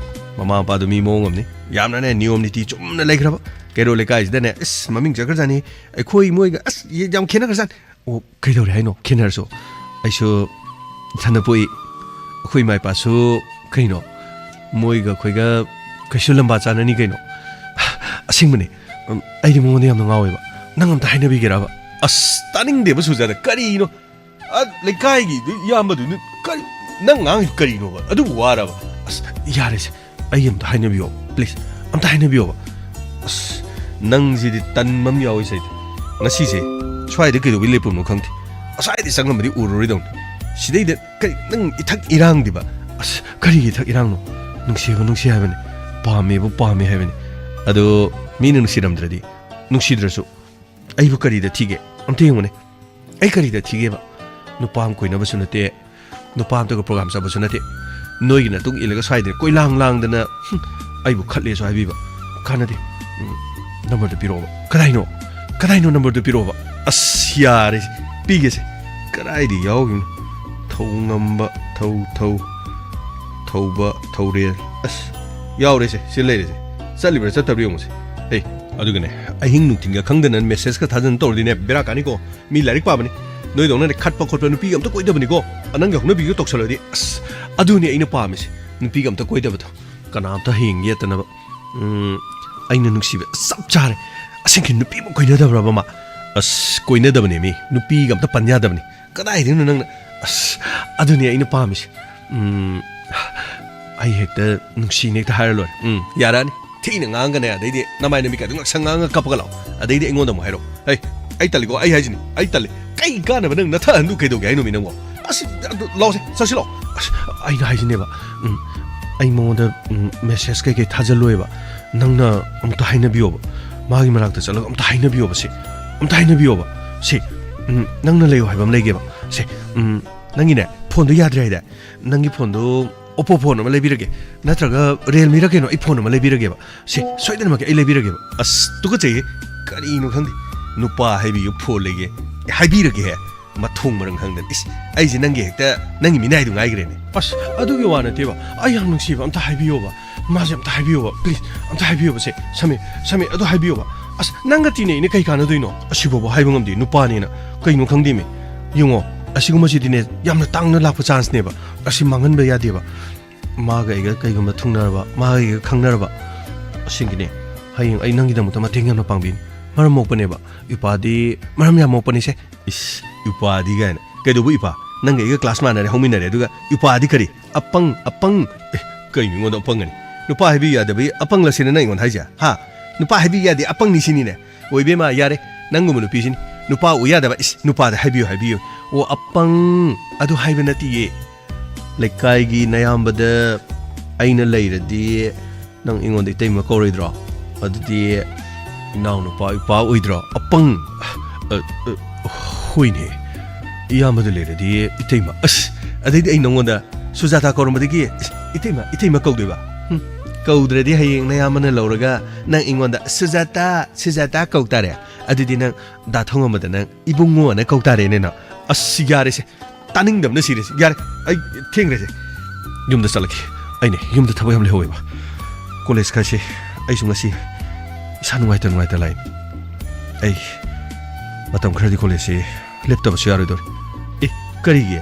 ꯃꯃꯥ ꯃꯄꯥꯗꯨ ꯃꯤ ꯃꯑꯣꯡ ꯑꯃꯅꯤ꯫ ꯌꯥꯝꯅꯅꯦ ꯅꯤꯌꯣꯝ ꯅꯤꯇꯤ ꯆꯨꯝꯅ ꯂꯩꯈ꯭ꯔꯕ꯫ ꯀꯩꯔꯣꯜ ꯂꯩꯀꯥꯏꯁꯤꯗꯅꯦ, ꯏꯁ, ꯃꯃꯤꯡ ꯆꯠꯈ꯭ꯔꯖꯥꯠꯅꯤ꯫ ꯑꯩꯈꯣꯏ ꯃꯣꯏꯒ, ꯑꯁ, ꯌꯥꯝ ꯈꯦꯠꯅꯈ꯭ꯔꯖꯥꯠꯅꯤ꯫ ꯑꯣ, ꯀꯩꯗꯧꯔꯦ ꯍꯥꯏꯅꯣ? ꯈꯦꯠꯅꯔꯁꯨ꯫ ꯑꯩꯁꯨ ꯏꯊꯟꯗ ꯄꯣꯛꯏ꯫ ꯑꯩꯈꯣꯏ ꯏꯃꯥ ꯏꯄꯥꯁꯨ ꯀꯩꯅꯣ, ꯃꯣꯏꯒ ꯑꯩꯈꯣꯏꯒ ꯀꯩꯁꯨ ꯂꯝꯕꯥ ꯆꯥꯅꯅꯤ ꯀꯩꯅꯣ꯫ ꯑꯁꯦꯡꯕꯅꯦ꯫ ꯎꯝ, ꯑꯩꯗꯤ ꯃꯉꯣꯟꯗ ꯌꯥꯝꯅ ꯉꯥꯎꯋꯦꯕ꯫ ꯅꯪ ꯑꯝꯇ ꯍꯥꯏꯅꯕꯤꯒꯦꯔꯕ? ꯑꯁ, ꯇꯥꯅꯤꯡꯗꯦꯕ ꯁꯨꯖꯥꯗ꯫ ꯀꯔꯤꯅꯣ? ꯑ, ꯂꯩꯀꯥꯏꯒꯤꯗꯨ ꯏꯌꯥꯝꯕꯗꯨꯅ ꯀꯔꯤ, ꯅꯪ ꯉꯥꯡꯉꯤꯗꯨ ꯀꯔꯤꯅꯣꯕ? ꯑꯗꯨꯕꯨ ꯋꯥꯔꯕ? ꯑꯁ, ꯌꯥꯔꯦꯁꯦ꯫ ꯑꯩ ꯑꯝꯇ ꯍꯥꯏꯅꯕꯤꯌꯣ, please꯫ ꯑꯝꯇ ꯍꯥꯏꯅꯕꯤꯌꯣꯕ꯫ ꯑꯁ, ꯅꯪꯁꯤꯗꯤ ꯇꯟꯕ ꯑꯃ ꯌꯥꯎꯋꯤ ꯁꯤꯗ꯫ ꯉꯁꯤꯁꯦ ꯁ꯭ꯋꯥꯏꯗ ꯀꯩꯗꯧꯕꯩ ꯂꯦꯞꯄꯝꯅꯣ ꯈꯪꯗꯦ꯫ ꯑꯁ꯭ꯋꯥꯏꯗ ꯆꯪꯉꯝꯃꯗꯤ ꯎꯔꯔꯣꯏꯗꯧꯅꯤ꯫ ꯁꯤꯗꯩꯗ ꯀꯔꯤ ꯅꯪ ꯏꯊꯛ ꯏꯔꯥꯡꯗꯤꯕ? ꯑꯁ, ꯀꯔꯤꯒꯤ ꯏꯊꯛ ꯏꯔꯥꯡꯅꯣ? ꯅꯨꯡꯁꯤꯕ ꯅꯨꯡꯁꯤ ꯍꯥꯏꯕꯅꯤ, ꯄꯥꯝꯃꯦꯕꯨ ꯄꯥꯝꯃꯦ ꯍꯥꯏꯕꯅꯤ꯫ ꯑꯗꯣ ꯃꯤꯅ ꯅꯨꯡꯁꯤꯔꯝꯗ꯭ꯔꯗꯤ, ꯅꯨꯡꯁꯤꯗ꯭ꯔꯁꯨ ꯑꯩꯕꯨ ꯀꯔꯤꯗ ꯊꯤꯒꯦ? ꯑꯝꯇ ꯌꯦꯡꯉꯨꯅꯦ꯫ ꯑꯩ ꯀꯔꯤꯗ ꯊꯤꯒꯦꯕ? ꯅꯨꯄꯥ ꯑꯃ ꯀꯣꯏꯅꯕꯁꯨ ꯅꯠꯇꯦ, ꯅꯨꯄꯥ ꯑꯝꯇꯒ ꯄ꯭ꯔꯣꯒ꯭ꯔꯥꯝ ꯆꯠꯄꯁꯨ ꯅꯠꯇꯦ꯫ ꯅꯣꯏꯒꯤ ꯅꯇꯨꯡ ꯏꯜꯂꯒ ꯁ꯭ꯋꯥꯏꯗ ꯀꯣꯏꯂꯥꯡ ꯂꯥꯡꯗꯅ, ꯍꯨꯝ, ꯑꯩꯕꯨ ꯈꯠꯂꯦꯁꯨ ꯍꯥꯏꯕꯤꯕ꯫ ꯀꯥꯟꯅꯗꯦ꯫ ꯎꯝ, ꯅꯝꯕꯔꯗꯨ ꯄꯤꯔꯛꯑꯣꯕ꯫ ꯀꯗꯥꯏꯅꯣ? ꯀꯗꯥꯏꯅꯣ ꯅꯝꯕꯔꯗꯨ ꯄꯤꯔꯛꯑꯣꯕ? ꯑꯁ, ꯌꯥꯔꯦ꯫ ꯄꯤꯒꯦꯁꯦ꯫ ꯀꯗꯥꯏꯗ ꯌꯥꯎꯈꯤꯕꯅꯣ? ꯊꯧꯉꯝꯕ, ꯊꯧ, ꯊꯧ, ꯊꯧꯕ, ꯊꯧꯔꯦꯜ꯫ ꯑꯁ, ꯌꯥꯎꯔꯦꯁꯦ꯫ ꯁꯤ ꯂꯩꯔꯦꯁꯦ꯫ ꯆꯠꯂꯤꯕ꯭ꯔꯥ ꯆꯠꯇꯕ꯭ꯔꯥ ꯌꯦꯡꯉꯨꯁꯦ꯫ ꯑꯦ, ꯑꯗꯨꯒꯅꯦ, ꯑꯍꯤꯡ ꯅꯨꯡꯊꯤꯟꯒ ꯈꯪꯗꯅ ꯃꯦꯁꯦꯖꯀ ꯊꯥꯖꯟ ꯇꯧꯔꯗꯤꯅꯦ, ꯕꯦꯔꯥ ꯀꯥꯅꯤꯀꯣ꯫ ꯃꯤ ꯂꯥꯏꯔꯤꯛ ꯄꯥꯕꯅꯤ꯫ ꯅꯣꯏꯗꯧꯅꯅꯦ ꯈꯠꯄ ꯈꯣꯠꯄ ꯅꯨꯄꯤꯒ ꯑꯝꯇ ꯀꯣꯏꯗꯕꯅꯤꯀꯣ꯫ ꯅꯪꯒꯤ ꯍꯧꯅꯕꯤꯒ ꯇꯧꯁꯜꯂꯗꯤ, ꯑꯁ, ꯑꯗꯨꯅꯤ ꯑꯩꯅ ꯄꯥꯝꯃꯤꯁꯦ꯫ ꯅꯨꯄꯤꯒ ꯑꯝꯇ ꯀꯣꯏꯗꯕꯗꯣ꯫ ꯀꯅꯥꯝꯇ ꯍꯌꯦꯡ ꯌꯦꯠꯇꯅꯕ꯫ ꯎꯝ, ꯑꯩꯅ ꯅꯨꯡꯁꯤꯕ ꯆꯞ ꯆꯥꯔꯦ꯫ ꯑꯁꯦꯡꯀꯤ ꯅꯨꯄꯤ ꯑꯃ ꯀꯣꯏꯅꯗꯕ꯭ꯔꯕ ꯃꯥ? ꯑꯁ, ꯀꯣꯏꯅꯗꯕꯅꯦ ꯃꯤ꯫ ꯅꯨꯄꯤꯒ ꯑꯝꯇ ꯄꯟ ꯌꯥꯗꯕꯅꯤ꯫ ꯀꯗꯥꯏꯗꯩꯅꯣ ꯅꯪꯅ? ꯑꯁ, ꯑꯗꯨꯅꯤ ꯑꯩꯅ ꯄꯥꯝꯃꯤꯁꯦ꯫ ꯎꯝ, ꯑꯩ ꯍꯦꯛꯇ ꯅꯨꯡꯁꯤꯅꯦ ꯍꯦꯛꯇ ꯍꯥꯏꯔ ꯂꯣꯏꯔꯦ꯫ ꯎꯝ, ꯌꯥꯔꯛꯑꯅꯤ꯫ ꯊꯤꯅ ꯉꯥꯡꯒꯅꯦ, ꯑꯗꯩꯗꯤ ꯅꯃꯥꯏ ꯅꯃꯤꯠꯀ ꯑꯗꯨꯝ ꯉꯥꯛꯁꯪ ꯉꯥꯡꯉ ꯀꯞꯄꯒ ꯂꯥꯛꯑꯣ꯫ ꯑꯗꯩꯗꯤ ꯑꯩꯉꯣꯟꯗ ꯑꯃꯨꯛ ꯍꯥꯏꯔꯛꯑꯣ꯫ "ꯍꯩ, ꯑꯩ ꯇꯜꯂꯤꯀꯣ, ꯑꯩ ꯍꯥꯏꯁꯤꯅꯤ, ꯑꯩ ꯇꯜꯂꯤ꯫" ꯀꯩ ꯀꯥꯟꯅꯕ ꯅꯪ ꯅꯊꯛ ꯍꯟꯗꯨ ꯀꯩꯗꯧꯒꯦ ꯍꯥꯏꯅꯣ ꯃꯤ ꯅꯪꯕꯣ? ꯑꯁ, ꯑꯗꯨ ꯂꯥꯛꯑꯣꯁꯦ, ꯆꯠꯁꯤ ꯂꯥꯛꯑꯣ꯫ ꯑꯁ, ꯑꯩꯅ ꯍꯥꯏꯁꯤꯅꯦꯕ, ꯎꯝ, ꯑꯩ ꯃꯉꯣꯟꯗ, ꯎꯝ, ꯃꯦꯁꯦꯖ ꯀꯩꯀꯩ ꯊꯥꯖꯜꯂꯣꯏꯕ꯫ ꯅꯪꯅ ꯑꯃꯨꯛꯇ ꯍꯥꯏꯅꯕꯤꯌꯣꯕ꯫ ꯃꯥꯒꯤ ꯃꯅꯥꯛꯇ ꯆꯠꯂꯒ ꯑꯝꯇ ꯍꯥꯏꯅꯕꯤꯌꯣꯕ ꯁꯤ꯫ ꯑꯝꯇ ꯍꯥꯏꯅꯕꯤꯌꯣꯕ꯫ ꯁꯤ, ꯎꯝ, ꯅꯪꯅ ꯂꯩꯌꯨ ꯍꯥꯏꯕ ꯑꯃ ꯂꯩꯒꯦꯕ꯫ ꯁꯦ, ꯎꯝ, ꯅꯪꯒꯤꯅꯦ, ꯐꯣꯟꯗꯣ ꯌꯥꯗ꯭ꯔꯦ ꯍꯥꯏꯗꯥꯏ? ꯅꯪꯒꯤ ꯐꯣꯟꯗꯣ Oppo ꯐꯣꯟ ꯑꯃ ꯂꯩꯕꯤꯔꯒꯦ, ꯅꯠꯇ꯭ꯔꯒ Realme ꯔ ꯀꯩꯅꯣ, ꯑꯩ ꯐꯣꯟ ꯑꯃ ꯂꯩꯕꯤꯔꯒꯦꯕ꯫ ꯁꯦ, ꯁꯣꯏꯗꯅꯃꯛꯀꯤ ꯑꯩ ꯂꯩꯕꯤꯔꯒꯦꯕ꯫ ꯑꯁ, ꯇꯨꯀꯠꯆꯩꯍꯦ꯫ ꯀꯔꯤꯅꯣ ꯈꯪꯗꯦ꯫ ꯅꯨꯄꯥ ꯍꯥꯏꯕꯤꯌꯨ ꯐꯣꯟ ꯂꯩꯒꯦ꯫ ꯑꯦ, ꯍꯥꯏꯕꯤꯔꯒꯦ ꯍꯦ꯫ ꯃꯊꯣꯡ ꯃꯔꯝ ꯈꯪꯗꯅ꯫ ꯏꯁ, ꯑꯩꯁꯦ ꯅꯪꯒꯤ ꯍꯦꯛꯇ ꯅꯪꯒꯤ ꯃꯤꯅꯥꯏꯗꯨ ꯉꯥꯏꯈ꯭ꯔꯦꯅꯦ꯫ ꯑꯁ, ꯑꯗꯨꯒꯤ ꯋꯥ ꯅꯠꯇꯦꯕ꯫ ꯑꯩ ꯌꯥꯝ ꯅꯨꯡꯁꯤꯕ ꯑꯝꯇ ꯍꯥꯏꯕꯤꯌꯣꯕ꯫ ꯃꯥꯁꯦ ꯑꯝꯇ ꯍꯥꯏꯕꯤꯌꯣꯕ, please꯫ ꯑꯝꯇ ꯍꯥꯏꯕꯤꯌꯣꯕ ꯁꯦ꯫ ꯁꯃꯤꯔ, ꯁꯃꯤꯔ, ꯑꯗꯨ ꯍꯥꯏꯕꯤꯌꯣꯕ꯫ ꯑꯁ, ꯅꯪꯒ ꯇꯤꯟꯅꯩꯅ ꯀꯩ ꯀꯥꯟꯅꯗꯣꯏꯅꯣ? ꯑꯁꯤꯐꯥꯎꯕ ꯍꯥꯏꯕ ꯉꯝꯗꯦ, ꯅꯨꯄꯥꯅꯦꯅ꯫ ꯀꯩꯅꯣ ꯈꯪꯗꯦꯃꯤ꯫ ꯌꯦꯡꯉꯣ, ꯑꯁꯤꯒꯨꯝꯕꯁꯤꯗꯤꯅꯦ, ꯌꯥꯝꯅ ꯇꯥꯡꯅ ꯂꯥꯛꯄ ꯆꯥꯟꯁꯅꯦꯕ꯫ ꯑꯁꯤ ꯃꯥꯡꯍꯟꯕ ꯌꯥꯗꯦꯕ꯫ ꯃꯥꯒ ꯑꯩꯒ ꯀꯩꯒꯨꯝꯕ ꯊꯨꯡꯅꯔꯕ, ꯃꯥꯒ ꯑꯩꯒ ꯈꯪꯅꯔꯕ, ꯑꯁꯦꯡꯒꯤꯅꯦ, ꯍꯌꯦꯡ ꯑꯩ ꯅꯪꯒꯤꯗꯃꯛꯇ ꯃꯇꯦꯡ ꯌꯥꯝꯅ ꯄꯥꯡꯕꯤꯅꯤ꯫ ꯃꯔꯝ ꯃꯣꯛꯄꯅꯦꯕ꯫ ꯏꯄꯥꯗꯤ ꯃꯔꯝ ꯌꯥꯝ ꯃꯣꯛꯄꯅꯤꯁꯦ꯫ ꯏꯁ, ꯏꯄꯥꯗꯤ ꯀꯥꯏꯅ꯫ ꯀꯩꯗꯧꯕ ꯏꯄꯥ? ꯅꯪꯒ ꯑꯩꯒ ꯀ꯭ꯂꯥꯁ ꯃꯥꯟꯅꯔꯦ, ꯍꯧꯃꯤꯟꯅꯔꯦ, ꯑꯗꯨꯒ ꯏꯄꯥꯗꯤ ꯀꯔꯤ? ꯑꯄꯪ, ꯑꯄꯪ꯫ ꯑꯦ, ꯀꯩꯅꯣ ꯑꯩꯉꯣꯟꯗ ꯑꯄꯪꯒꯅꯤ? ꯅꯨꯄꯥ ꯍꯥꯏꯕꯤꯌꯨ ꯌꯥꯗꯕꯒꯤ ꯑꯄꯪꯂꯁꯤꯅ ꯅꯪ ꯑꯩꯉꯣꯟꯗ ꯍꯥꯏꯁꯦ? ꯍꯥ? ꯅꯨꯄꯥ ꯍꯥꯏꯕꯤꯌꯨ ꯌꯥꯗꯦ, ꯑꯄꯪꯅꯤ ꯁꯤꯅꯤꯅꯦ꯫ ꯑꯣ, ꯏꯕꯦꯝꯃ, ꯌꯥꯔꯦ꯫ ꯅꯪꯒꯨꯝꯕ ꯅꯨꯄꯤꯁꯤꯅꯤ꯫ ꯅꯨꯄꯥ ꯑꯣꯏ ꯌꯥꯗꯕ꯫ ꯏꯁ, ꯅꯨꯄꯥꯗ ꯍꯥꯏꯕꯤꯌꯨ, ꯍꯥꯏꯕꯤꯌꯨ꯫ ꯑꯣ, ꯑꯄꯪ꯫ ꯑꯗꯨ ꯍꯥꯏꯕ ꯅꯠꯇꯤꯌꯦ꯫ ꯂꯩꯀꯥꯏꯒꯤ ꯅꯌꯥꯝꯕꯗ ꯑꯩꯅ ꯂꯩꯔꯗꯤ ꯅꯪ ꯑꯩꯉꯣꯟꯗ ꯏꯇꯩꯃ ꯀꯧꯔꯣꯏꯗ꯭ꯔꯣ? ꯑꯗꯨꯗꯤ ꯏꯅꯥꯎꯅꯨꯄꯥ ꯏꯄꯥ ꯑꯣꯏꯗ꯭ꯔꯣ? ꯑꯄꯪ! ꯑ, ꯑ, ꯍꯣꯏꯅꯦ꯫ ꯏꯌꯥꯝꯕꯗ ꯂꯩꯔꯗꯤ ꯏꯇꯩꯃ꯫ ꯑꯁ! ꯑꯗꯩꯗꯤ ꯑꯩ ꯅꯉꯣꯟꯗ ꯁꯨꯖꯥꯇꯥ ꯀꯧꯔꯝꯕꯗꯒꯤ, "ꯏꯁ, ꯏꯇꯩꯃ, ꯏꯇꯩꯃ" ꯀꯧꯗꯣꯏꯕ? ꯍꯨꯝ, ꯀꯧꯗ꯭ꯔꯗꯤ ꯍꯌꯦꯡ ꯅꯌꯥꯝꯕꯅ ꯂꯧꯔꯒ ꯅꯪ ꯑꯩꯉꯣꯟꯗ "ꯁꯨꯖꯥꯇꯥ, ꯁꯨꯖꯥꯇꯥ" ꯀꯧ ꯇꯥꯔꯦ꯫ ꯑꯗꯨꯗꯤ ꯅꯪ ꯗꯥ ꯊꯧꯉꯝꯕꯗ ꯅꯪ "ꯏꯕꯨꯡꯉꯣ" ꯑꯅ ꯀꯧ ꯇꯥꯔꯦꯅꯦ ꯅꯪ꯫ ꯑꯁ, ꯌꯥꯔꯦꯁꯦ꯫ ꯇꯥꯅꯤꯡꯗꯕꯅ ꯁꯤꯔꯦꯁꯦ꯫ ꯌꯥꯔꯦ, ꯑꯩ ꯊꯦꯡꯈ꯭ꯔꯦꯁꯦ꯫ ꯌꯨꯝꯗ ꯆꯠꯂꯒꯦ꯫ ꯑꯩꯅꯦ, ꯌꯨꯝꯗ ꯊꯕꯛ ꯌꯥꯝ ꯂꯩꯍꯧꯋꯦꯕ꯫ ꯀꯣꯂꯦꯖ ꯀꯥꯏꯁꯦ ꯑꯩꯁꯨ ꯉꯁꯤ ꯏꯁꯥ ꯅꯨꯡꯉꯥꯏꯇ ꯅꯨꯡꯉꯥꯏꯇ ꯂꯥꯛꯏ꯫ ꯑꯩ ꯃꯇꯝ ꯈꯔꯗꯤ ꯀꯣꯂꯦꯖꯁꯤ ꯂꯦꯞꯇꯕꯁꯨ ꯌꯥꯔꯣꯏꯗꯧꯔꯤ꯫ ꯑꯦ, ꯀꯔꯤꯒꯤ?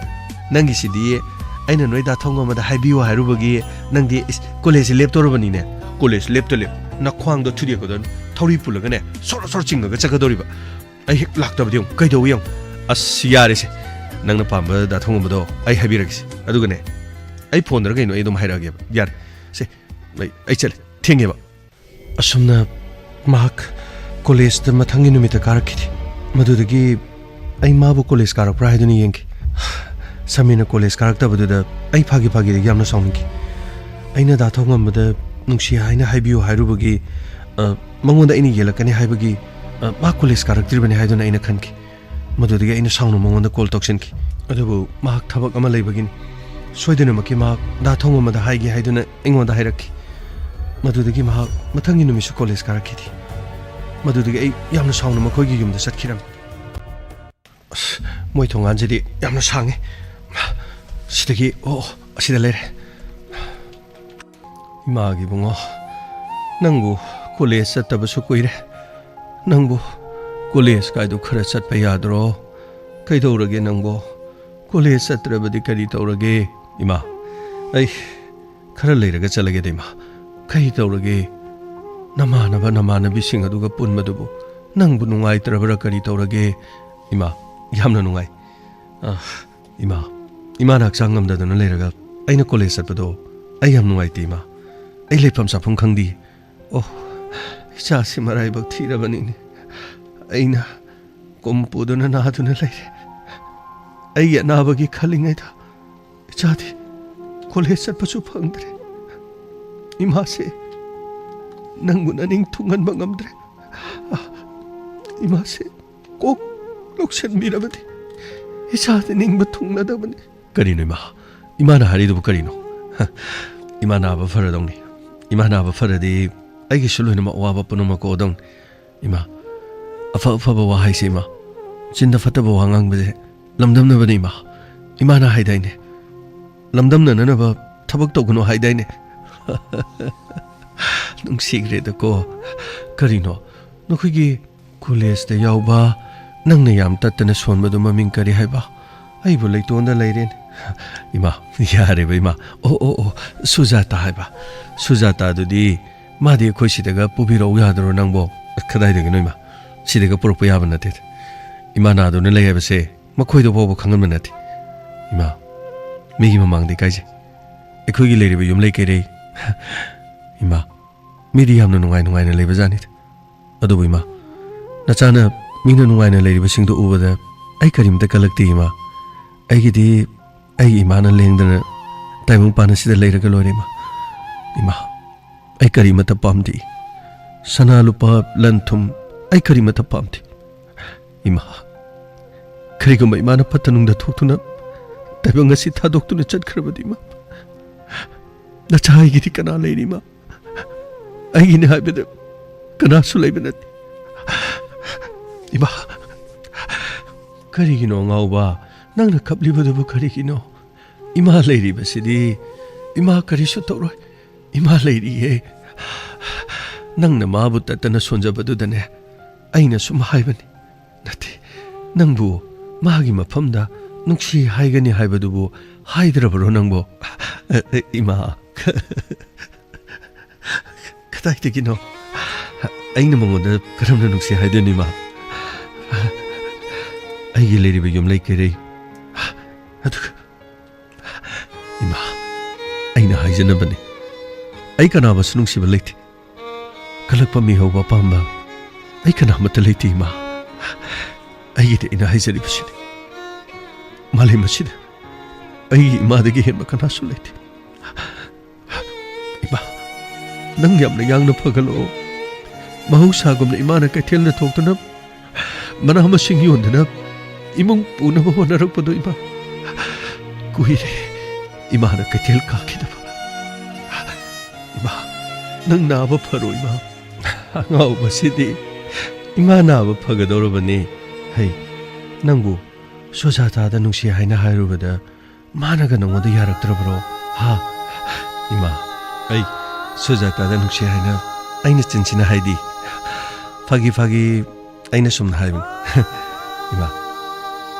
ꯅꯪꯒꯤꯁꯤꯗꯤ ꯑꯩꯅ ꯅꯣꯏ ꯗꯥ ꯊꯧꯉꯝꯕꯗ ꯍꯥꯏꯕꯤꯌꯨ ꯍꯥꯏꯔꯨꯕꯒꯤ ꯅꯪꯗꯤ ꯏꯁ, ꯀꯣꯂꯦꯖꯁꯤ ꯂꯦꯞꯇꯧꯔꯕꯅꯤꯅꯦ꯫ ꯀꯣꯂꯦꯖ ꯂꯦꯞꯇ ꯂꯦꯞ ꯅꯈ꯭ꯋꯥꯡꯗꯣ ꯊꯨꯗꯦꯛꯀꯗꯣꯏꯅꯤ꯫ ꯊꯧꯔꯤ ꯄꯨꯜꯂꯒꯅꯦ ꯁꯣꯔ ꯁꯣꯔ ꯆꯤꯡꯉꯒ ꯆꯠꯀꯗꯧꯔꯤꯕ꯫ ꯑꯩ ꯍꯦꯛ ꯂꯥꯛꯇꯕꯗꯤ ꯌꯦꯡꯉꯨ, ꯀꯩꯗꯧꯏ ꯌꯦꯡꯉꯨ꯫ ꯑꯁ, ꯌꯥꯔꯦꯁꯦ, ꯅꯪꯅ ꯄꯥꯝꯕ ꯗꯥ ꯊꯧꯉꯝꯕꯗꯣ ꯑꯩ ꯍꯥꯏꯕꯤꯔꯒꯦꯁꯦ꯫ ꯑꯗꯨꯒꯅꯦ, ꯑꯩ ꯐꯣꯟꯗꯔ ꯀꯩꯅꯣ ꯑꯩ ꯑꯗꯨꯝ ꯍꯥꯏꯔꯛꯑꯒꯦꯕ꯫ ꯌꯥꯔꯦ, ꯁꯦ, ꯑꯩ, ꯑꯩ ꯆꯠꯂꯦ, ꯊꯦꯡꯉꯦꯕ꯫ ꯑꯁꯨꯝꯅ ꯃꯍꯥꯛ ꯀꯣꯂꯦꯖꯇ ꯃꯊꯪꯒꯤ ꯅꯨꯃꯤꯠꯇ ꯀꯥꯔꯛꯈꯤꯗꯦ꯫ ꯃꯗꯨꯗꯒꯤ ꯑꯩ ꯃꯥꯕꯨ ꯀꯣꯂꯦꯖ ꯀꯥꯔꯛꯄ꯭ꯔꯥ ꯍꯥꯏꯗꯨꯅ ꯌꯦꯡꯈꯤ꯫ ꯁꯃꯤꯔꯅ ꯀꯣꯂꯦꯖ ꯀꯥꯔꯛꯇꯕꯗꯨꯗ ꯑꯩ ꯐꯥꯒꯤ ꯐꯥꯒꯤꯗꯒꯤ ꯌꯥꯝꯅ ꯁꯥꯎꯅꯤꯡꯈꯤ꯫ ꯑꯩꯅ ꯗꯥ ꯊꯧꯉꯝꯕꯗ ꯅꯨꯡꯁꯤ ꯍꯥꯏꯅ ꯍꯥꯏꯕꯤꯌꯨ ꯍꯥꯏꯔꯨꯕꯒꯤ, ꯑ, ꯃꯉꯣꯟꯗ ꯑꯩꯅ ꯌꯦꯜꯂꯛꯀꯅꯤ ꯍꯥꯏꯕꯒꯤ, ꯑ, ꯃꯥ ꯀꯣꯂꯦꯖ ꯀꯥꯔꯛꯇ꯭ꯔꯤꯕꯅꯤ ꯍꯥꯏꯗꯨꯅ ꯑꯩꯅ ꯈꯟꯈꯤ꯫ ꯃꯗꯨꯗꯒꯤ ꯑꯩꯅ ꯁꯥꯎꯅ ꯃꯉꯣꯟꯗ ꯀꯣꯜ ꯇꯧꯁꯤꯟꯈꯤ꯫ ꯑꯗꯨꯕꯨ ꯃꯍꯥꯛ ꯊꯕꯛ ꯑꯃ ꯂꯩꯕꯒꯤꯅꯤ꯫ ꯁꯣꯏꯗꯅꯃꯛꯀꯤ ꯃꯍꯥꯛ ꯗꯥ ꯊꯧꯉꯝꯕꯗ ꯍꯥꯏꯒꯦ ꯍꯥꯏꯗꯨꯅ ꯑꯩꯉꯣꯟꯗ ꯍꯥꯏꯔꯛꯈꯤ꯫ ꯃꯗꯨꯗꯒꯤ ꯃꯍꯥꯛ ꯃꯊꯪꯒꯤ ꯅꯨꯃꯤꯠꯁꯨ ꯀꯣꯂꯦꯖ ꯀꯥꯔꯛꯈꯤꯗꯦ꯫ ꯃꯗꯨꯗꯒꯤ ꯑꯩ ꯌꯥꯝꯅ ꯁꯥꯎꯅ ꯃꯈꯣꯏꯒꯤ ꯌꯨꯝꯗ ꯆꯠꯈꯤꯔꯝꯃꯤ꯫ ꯑꯁ, ꯃꯣꯏ ꯊꯣꯡꯒꯥꯟꯁꯤꯗꯤ ꯌꯥꯝꯅ ꯁꯥꯡꯉꯦ꯫ ꯁꯤꯗꯒꯤ, ꯑꯣ, ꯑꯁꯤꯗ ꯂꯩꯔꯦ꯫ ꯏꯃꯥꯒꯤ ꯏꯕꯨꯡꯉꯣ, ꯅꯪꯕꯨ ꯀꯣꯂꯦꯖ ꯆꯠꯇꯕꯁꯨ ꯀꯨꯏꯔꯦ꯫ ꯅꯪꯕꯨ ꯀꯣꯂꯦꯖ ꯀꯥꯏꯗꯨ ꯈꯔ ꯆꯠꯄ ꯌꯥꯗ꯭ꯔꯣ? ꯀꯩꯗꯧꯔꯒꯦ ꯅꯪꯕꯣ? ꯀꯣꯂꯦꯖ ꯆꯠꯇ꯭ꯔꯕꯗꯤ ꯀꯔꯤ ꯇꯧꯔꯒꯦ? ꯏꯃꯥ, ꯑꯩ ꯈꯔ ꯂꯩꯔꯒ ꯆꯠꯂꯒꯦꯗ, ꯏꯃꯥ꯫ ꯀꯔꯤ ꯇꯧꯔꯒꯦ? ꯅꯃꯥꯟꯅꯕ ꯅꯃꯥꯟꯅꯕꯤꯁꯤꯡ ꯑꯗꯨꯒ ꯄꯨꯟꯕꯗꯨꯕꯨ ꯅꯪꯕꯨ ꯅꯨꯡꯉꯥꯏꯇ꯭ꯔꯕ꯭ꯔꯥ? ꯀꯔꯤ ꯇꯧꯔꯒꯦ? ꯏꯃꯥ, ꯌꯥꯝꯅ ꯅꯨꯡꯉꯥꯏ꯫ ꯑ, ꯏꯃꯥ, ꯏꯃꯥꯅ ꯍꯛꯆꯥꯡ ꯉꯝꯗꯗꯨꯅ ꯂꯩꯔꯒ ꯑꯩꯅ ꯀꯣꯂꯦꯖ ꯆꯠꯄꯗꯣ ꯑꯩ ꯌꯥꯝ ꯅꯨꯡꯉꯥꯏꯇꯦ, ꯏꯃꯥ꯫ ꯑꯩ ꯂꯩꯐꯝ ꯆꯥꯐꯝ ꯈꯪꯗꯦ꯫ ꯑꯣ, ꯏꯆꯥꯁꯤ ꯃꯔꯥꯏꯕꯛ ꯊꯤꯔꯕꯅꯤꯅꯦ꯫ ꯑꯩꯅ ꯀꯨꯝ ꯄꯨꯗꯨꯅ ꯅꯥꯗꯨꯅ ꯂꯩꯔꯦ꯫ ꯑꯩꯒꯤ ꯑꯅꯥꯕꯒꯤ ꯈꯜꯂꯤꯉꯩꯗ ꯏꯆꯥꯗꯤ ꯀꯣꯂꯦꯖ ꯆꯠꯄꯁꯨ ꯐꯪꯗ꯭ꯔꯦ꯫ ꯏꯃꯥꯁꯦ ꯅꯪꯕꯨ ꯅꯅꯤꯡ ꯊꯨꯡꯍꯟꯕ ꯉꯝꯗ꯭ꯔꯦ꯫ ꯏꯃꯥꯁꯦ ꯀꯣꯛ ꯂꯧꯁꯤꯟꯕꯤꯔꯕꯗꯤ ꯏꯆꯥꯗꯤ ꯅꯤꯡꯕ ꯊꯨꯡꯂꯗꯕꯅꯤ꯫ ꯀꯔꯤꯅꯣ ꯏꯃꯥ? ꯏꯃꯥꯅ ꯍꯥꯏꯔꯤꯗꯨꯕꯨ ꯀꯔꯤꯅꯣ? ꯍ, ꯏꯃꯥ ꯅꯥꯕ ꯐꯔꯗꯧꯅꯤ꯫ ꯏꯃꯥ ꯅꯥꯕ ꯐꯔꯗꯤ ꯑꯩꯒꯤꯁꯨ ꯂꯣꯏꯅꯃꯛ ꯑꯋꯥꯕ ꯄꯨꯝꯅꯃꯛ ꯀꯣꯛꯑꯗꯧꯅꯤ꯫ ꯏꯃꯥ, ꯑꯐ ꯑꯐꯕ ꯋꯥ ꯍꯥꯏꯁꯦ ꯏꯃꯥ꯫ ꯆꯤꯟꯗ ꯐꯠꯇꯕ ꯋꯥ ꯉꯥꯡꯕꯁꯦ ꯂꯝꯗꯝꯅꯕꯅꯤ ꯏꯃꯥ꯫ ꯏꯃꯥꯅ ꯍꯥꯏꯗꯥꯏꯅꯦ, ꯂꯝꯗꯝꯅꯅꯅꯕ ꯊꯕꯛ ꯇꯧꯒꯅꯨ ꯍꯥꯏꯗꯥꯏꯅꯦ? ꯅꯨꯡꯁꯤꯈ꯭ꯔꯦꯗꯀꯣ꯫ ꯀꯔꯤꯅꯣ, ꯅꯈꯣꯏꯒꯤ ꯀꯣꯂꯦꯖꯇ ꯌꯥꯎꯕ ꯅꯪꯅ ꯌꯥꯝ ꯇꯠꯇꯅ ꯁꯣꯟꯕꯗꯨ ꯃꯃꯤꯡ ꯀꯔꯤ ꯍꯥꯏꯕ? ꯑꯩꯕꯨ ꯂꯩꯇꯣꯟꯗ ꯂꯩꯔꯦꯅꯦ꯫ ꯏꯃꯥ, ꯌꯥꯔꯦꯕ ꯏꯃꯥ꯫ ꯑꯣ, ꯑꯣ, ꯑꯣ, ꯁꯨꯖꯥꯇꯥ ꯍꯥꯏꯕ꯫ ꯁꯨꯖꯥꯇꯥꯗꯨꯗꯤ ꯃꯥꯗꯤ ꯑꯩꯈꯣꯏ ꯁꯤꯗꯒ ꯄꯨꯕꯤꯔꯛꯎ ꯌꯥꯗ꯭ꯔꯣ ꯅꯪꯕꯣ? ꯀꯗꯥꯏꯗꯒꯤꯅꯣ ꯏꯃꯥ? ꯁꯤꯗꯒ ꯄꯨꯔꯛꯄ ꯌꯥꯕ ꯅꯠꯇꯦ꯫ ꯏꯃꯥ ꯅꯥꯗꯨꯅ ꯂꯩ ꯍꯥꯏꯕꯁꯦ ꯃꯈꯣꯏꯗ ꯐꯥꯎꯕ ꯈꯪꯍꯟꯕ ꯅꯠꯇꯦ꯫ ꯏꯃꯥ, ꯃꯤꯒꯤ ꯃꯃꯥꯡꯗ ꯏꯀꯥꯏꯖꯩ꯫ ꯑꯩꯈꯣꯏꯒꯤ ꯂꯩꯔꯤꯕ ꯌꯨꯝ ꯂꯩ ꯀꯩꯔꯩ꯫ ꯏꯃꯥ, ꯃꯤꯗꯤ ꯌꯥꯝꯅ ꯅꯨꯡꯉꯥꯏ ꯅꯨꯡꯉꯥꯏꯅ ꯂꯩꯕꯖꯥꯠꯅꯤꯗ꯫ ꯑꯗꯨꯕꯨ ꯏꯃꯥ, ꯅꯆꯥꯅ ꯃꯤꯅ ꯅꯨꯡꯉꯥꯏꯅ ꯂꯩꯔꯤꯕꯁꯤꯡꯗꯨ ꯎꯕꯗ ꯑꯩ ꯀꯔꯤꯝꯇ ꯀꯜꯂꯛꯇꯦ ꯏꯃꯥ꯫ ꯑꯩꯒꯤꯗꯤ ꯑꯩꯒꯤ ꯏꯃꯥꯅ ꯂꯦꯡꯗꯅ ꯇꯥꯏꯕꯪ ꯄꯥꯟ ꯑꯁꯤꯗ ꯂꯩꯔꯒ ꯂꯣꯏꯔꯦ ꯏꯃꯥ꯫ ꯏꯃꯥ, ꯑꯩ ꯀꯔꯤꯃꯠꯇ ꯄꯥꯝꯗꯦ꯫ ꯁꯅꯥ ꯂꯨꯄꯥ ꯂꯟ ꯊꯨꯝ ꯑꯩ ꯀꯔꯤꯃꯠꯇ ꯄꯥꯝꯗꯦ꯫ ꯏꯃꯥ, ꯀꯔꯤꯒꯨꯝꯕ ꯏꯃꯥꯅ ꯐꯠꯇ ꯅꯨꯡꯗ ꯊꯣꯛꯇꯨꯅ ꯇꯥꯏꯕꯪ ꯑꯁꯤ ꯊꯥꯗꯣꯛꯇꯨꯅ ꯆꯠꯈ꯭ꯔꯕꯗꯤ ꯏꯃꯥ, ꯅꯆꯥ ꯑꯩꯒꯤꯗꯤ ꯀꯅꯥ ꯂꯩꯔꯤ ꯏꯃꯥ? ꯑꯩꯒꯤꯅꯤ ꯍꯥꯏꯕꯗ ꯀꯅꯥꯁꯨ ꯂꯩꯕ ꯅꯠꯇꯦ꯫ ꯏꯃꯥ, ꯀꯔꯤꯒꯤꯅꯣ ꯑꯉꯥꯎꯕ? ꯅꯪꯅ ꯀꯞꯂꯤꯕꯗꯨꯕꯨ ꯀꯔꯤꯒꯤꯅꯣ? ꯏꯃꯥ ꯂꯩꯔꯤꯕꯁꯤꯗꯤ ꯏꯃꯥ ꯀꯔꯤꯁꯨ ꯇꯧꯔꯣꯏ꯫ ꯏꯃꯥ ꯂꯩꯔꯤꯌꯦ꯫ ꯅꯪꯅ ꯃꯥꯕꯨ ꯇꯠꯇꯅ ꯁꯣꯟꯖꯕꯗꯨꯗꯅꯦ ꯑꯩꯅ ꯁꯨꯝ ꯍꯥꯏꯕꯅꯤ꯫ ꯅꯠꯇꯦ, ꯅꯪꯕꯨ ꯃꯥꯒꯤ ꯃꯐꯝꯗ ꯅꯨꯡꯁꯤ ꯍꯥꯏꯒꯅꯤ ꯍꯥꯏꯕꯗꯨꯕꯨ ꯍꯥꯏꯗ꯭ꯔꯕꯔꯣ ꯅꯪꯕꯣ? ꯏꯃꯥ, ꯀꯗꯥꯏꯗꯒꯤꯅꯣ? ꯑꯩꯅ ꯃꯉꯣꯟꯗ ꯀꯔꯝꯅ ꯅꯨꯡꯁꯤ ꯍꯥꯏꯗꯣꯏꯅꯣ, ꯏꯃꯥ? ꯑꯩꯒꯤ ꯂꯩꯔꯤꯕ ꯌꯨꯝ ꯂꯩ ꯀꯩꯔꯩ, ꯑꯗꯨꯒ ꯏꯃꯥ, ꯑꯩꯅ ꯍꯥꯏꯖꯅꯕꯅꯤ꯫ ꯑꯩ ꯀꯅꯥꯕꯨꯁꯨ ꯅꯨꯡꯁꯤꯕ ꯂꯩꯇꯦ꯫ ꯀꯜꯂꯛꯄ ꯃꯤꯍꯧꯕ ꯑꯄꯥꯝꯕ ꯑꯩ ꯀꯅꯥꯃꯠꯇ ꯂꯩꯇꯦ, ꯏꯃꯥ꯫ ꯑꯩꯒꯤꯗꯤ ꯑꯩꯅ ꯍꯥꯏꯖꯔꯤꯕꯁꯤꯅꯤ꯫ ꯃꯥꯂꯦꯝ ꯑꯁꯤꯗ ꯑꯩꯒꯤ ꯏꯃꯥꯗꯒꯤ ꯍꯦꯟꯕ ꯀꯅꯥꯁꯨ ꯂꯩꯇꯦ꯫ ꯏꯃꯥ, ꯅꯪ ꯌꯥꯝꯅ ꯌꯥꯡꯅ ꯐꯒꯠꯂꯛꯑꯣ꯫ ꯃꯍꯧꯁꯥꯒꯨꯝꯅ ꯏꯃꯥꯅ ꯀꯩꯊꯦꯜꯗ ꯊꯣꯛꯇꯨꯅ ꯃꯅꯥ ꯃꯁꯤꯡ ꯌꯣꯟꯗꯨꯅ ꯏꯃꯨꯡ ꯄꯨꯅꯕ ꯍꯣꯠꯅꯔꯛꯄꯗꯣ, ꯏꯃꯥ, ꯀꯨꯏꯔꯦ ꯏꯃꯥꯅ ꯀꯩꯊꯦꯜ ꯀꯥꯈꯤꯗꯕ꯫ ꯏꯃꯥ, ꯅꯪ ꯅꯥꯕ ꯐꯔꯣ, ꯏꯃꯥ꯫ ꯑꯉꯥꯎꯕꯁꯤꯗꯤ ꯏꯃꯥ ꯅꯥꯕ ꯐꯒꯗꯧꯔꯕꯅꯤ꯫ ꯍꯩ, ꯅꯪꯕꯨ ꯁꯨꯖꯥꯇꯥꯗ ꯅꯨꯡꯁꯤ ꯍꯥꯏꯅ ꯍꯥꯏꯔꯨꯕꯗ ꯃꯥꯅꯒ ꯅꯉꯣꯟꯗ ꯌꯥꯔꯛꯇ꯭ꯔꯕ꯭ꯔꯣ? ꯍꯥ? ꯏꯃꯥ, ꯑꯩ, ꯁꯨꯖꯥꯇꯥꯗ ꯅꯨꯡꯁꯤ ꯍꯥꯏꯅ ꯑꯩꯅ ꯆꯤꯟꯁꯤꯅ ꯍꯥꯏꯗꯤ꯫ ꯐꯥꯒꯤ ꯐꯥꯒꯤ ꯑꯩꯅ ꯁꯨꯝꯅ ꯍꯥꯏꯕꯅꯤ꯫ ꯏꯃꯥ,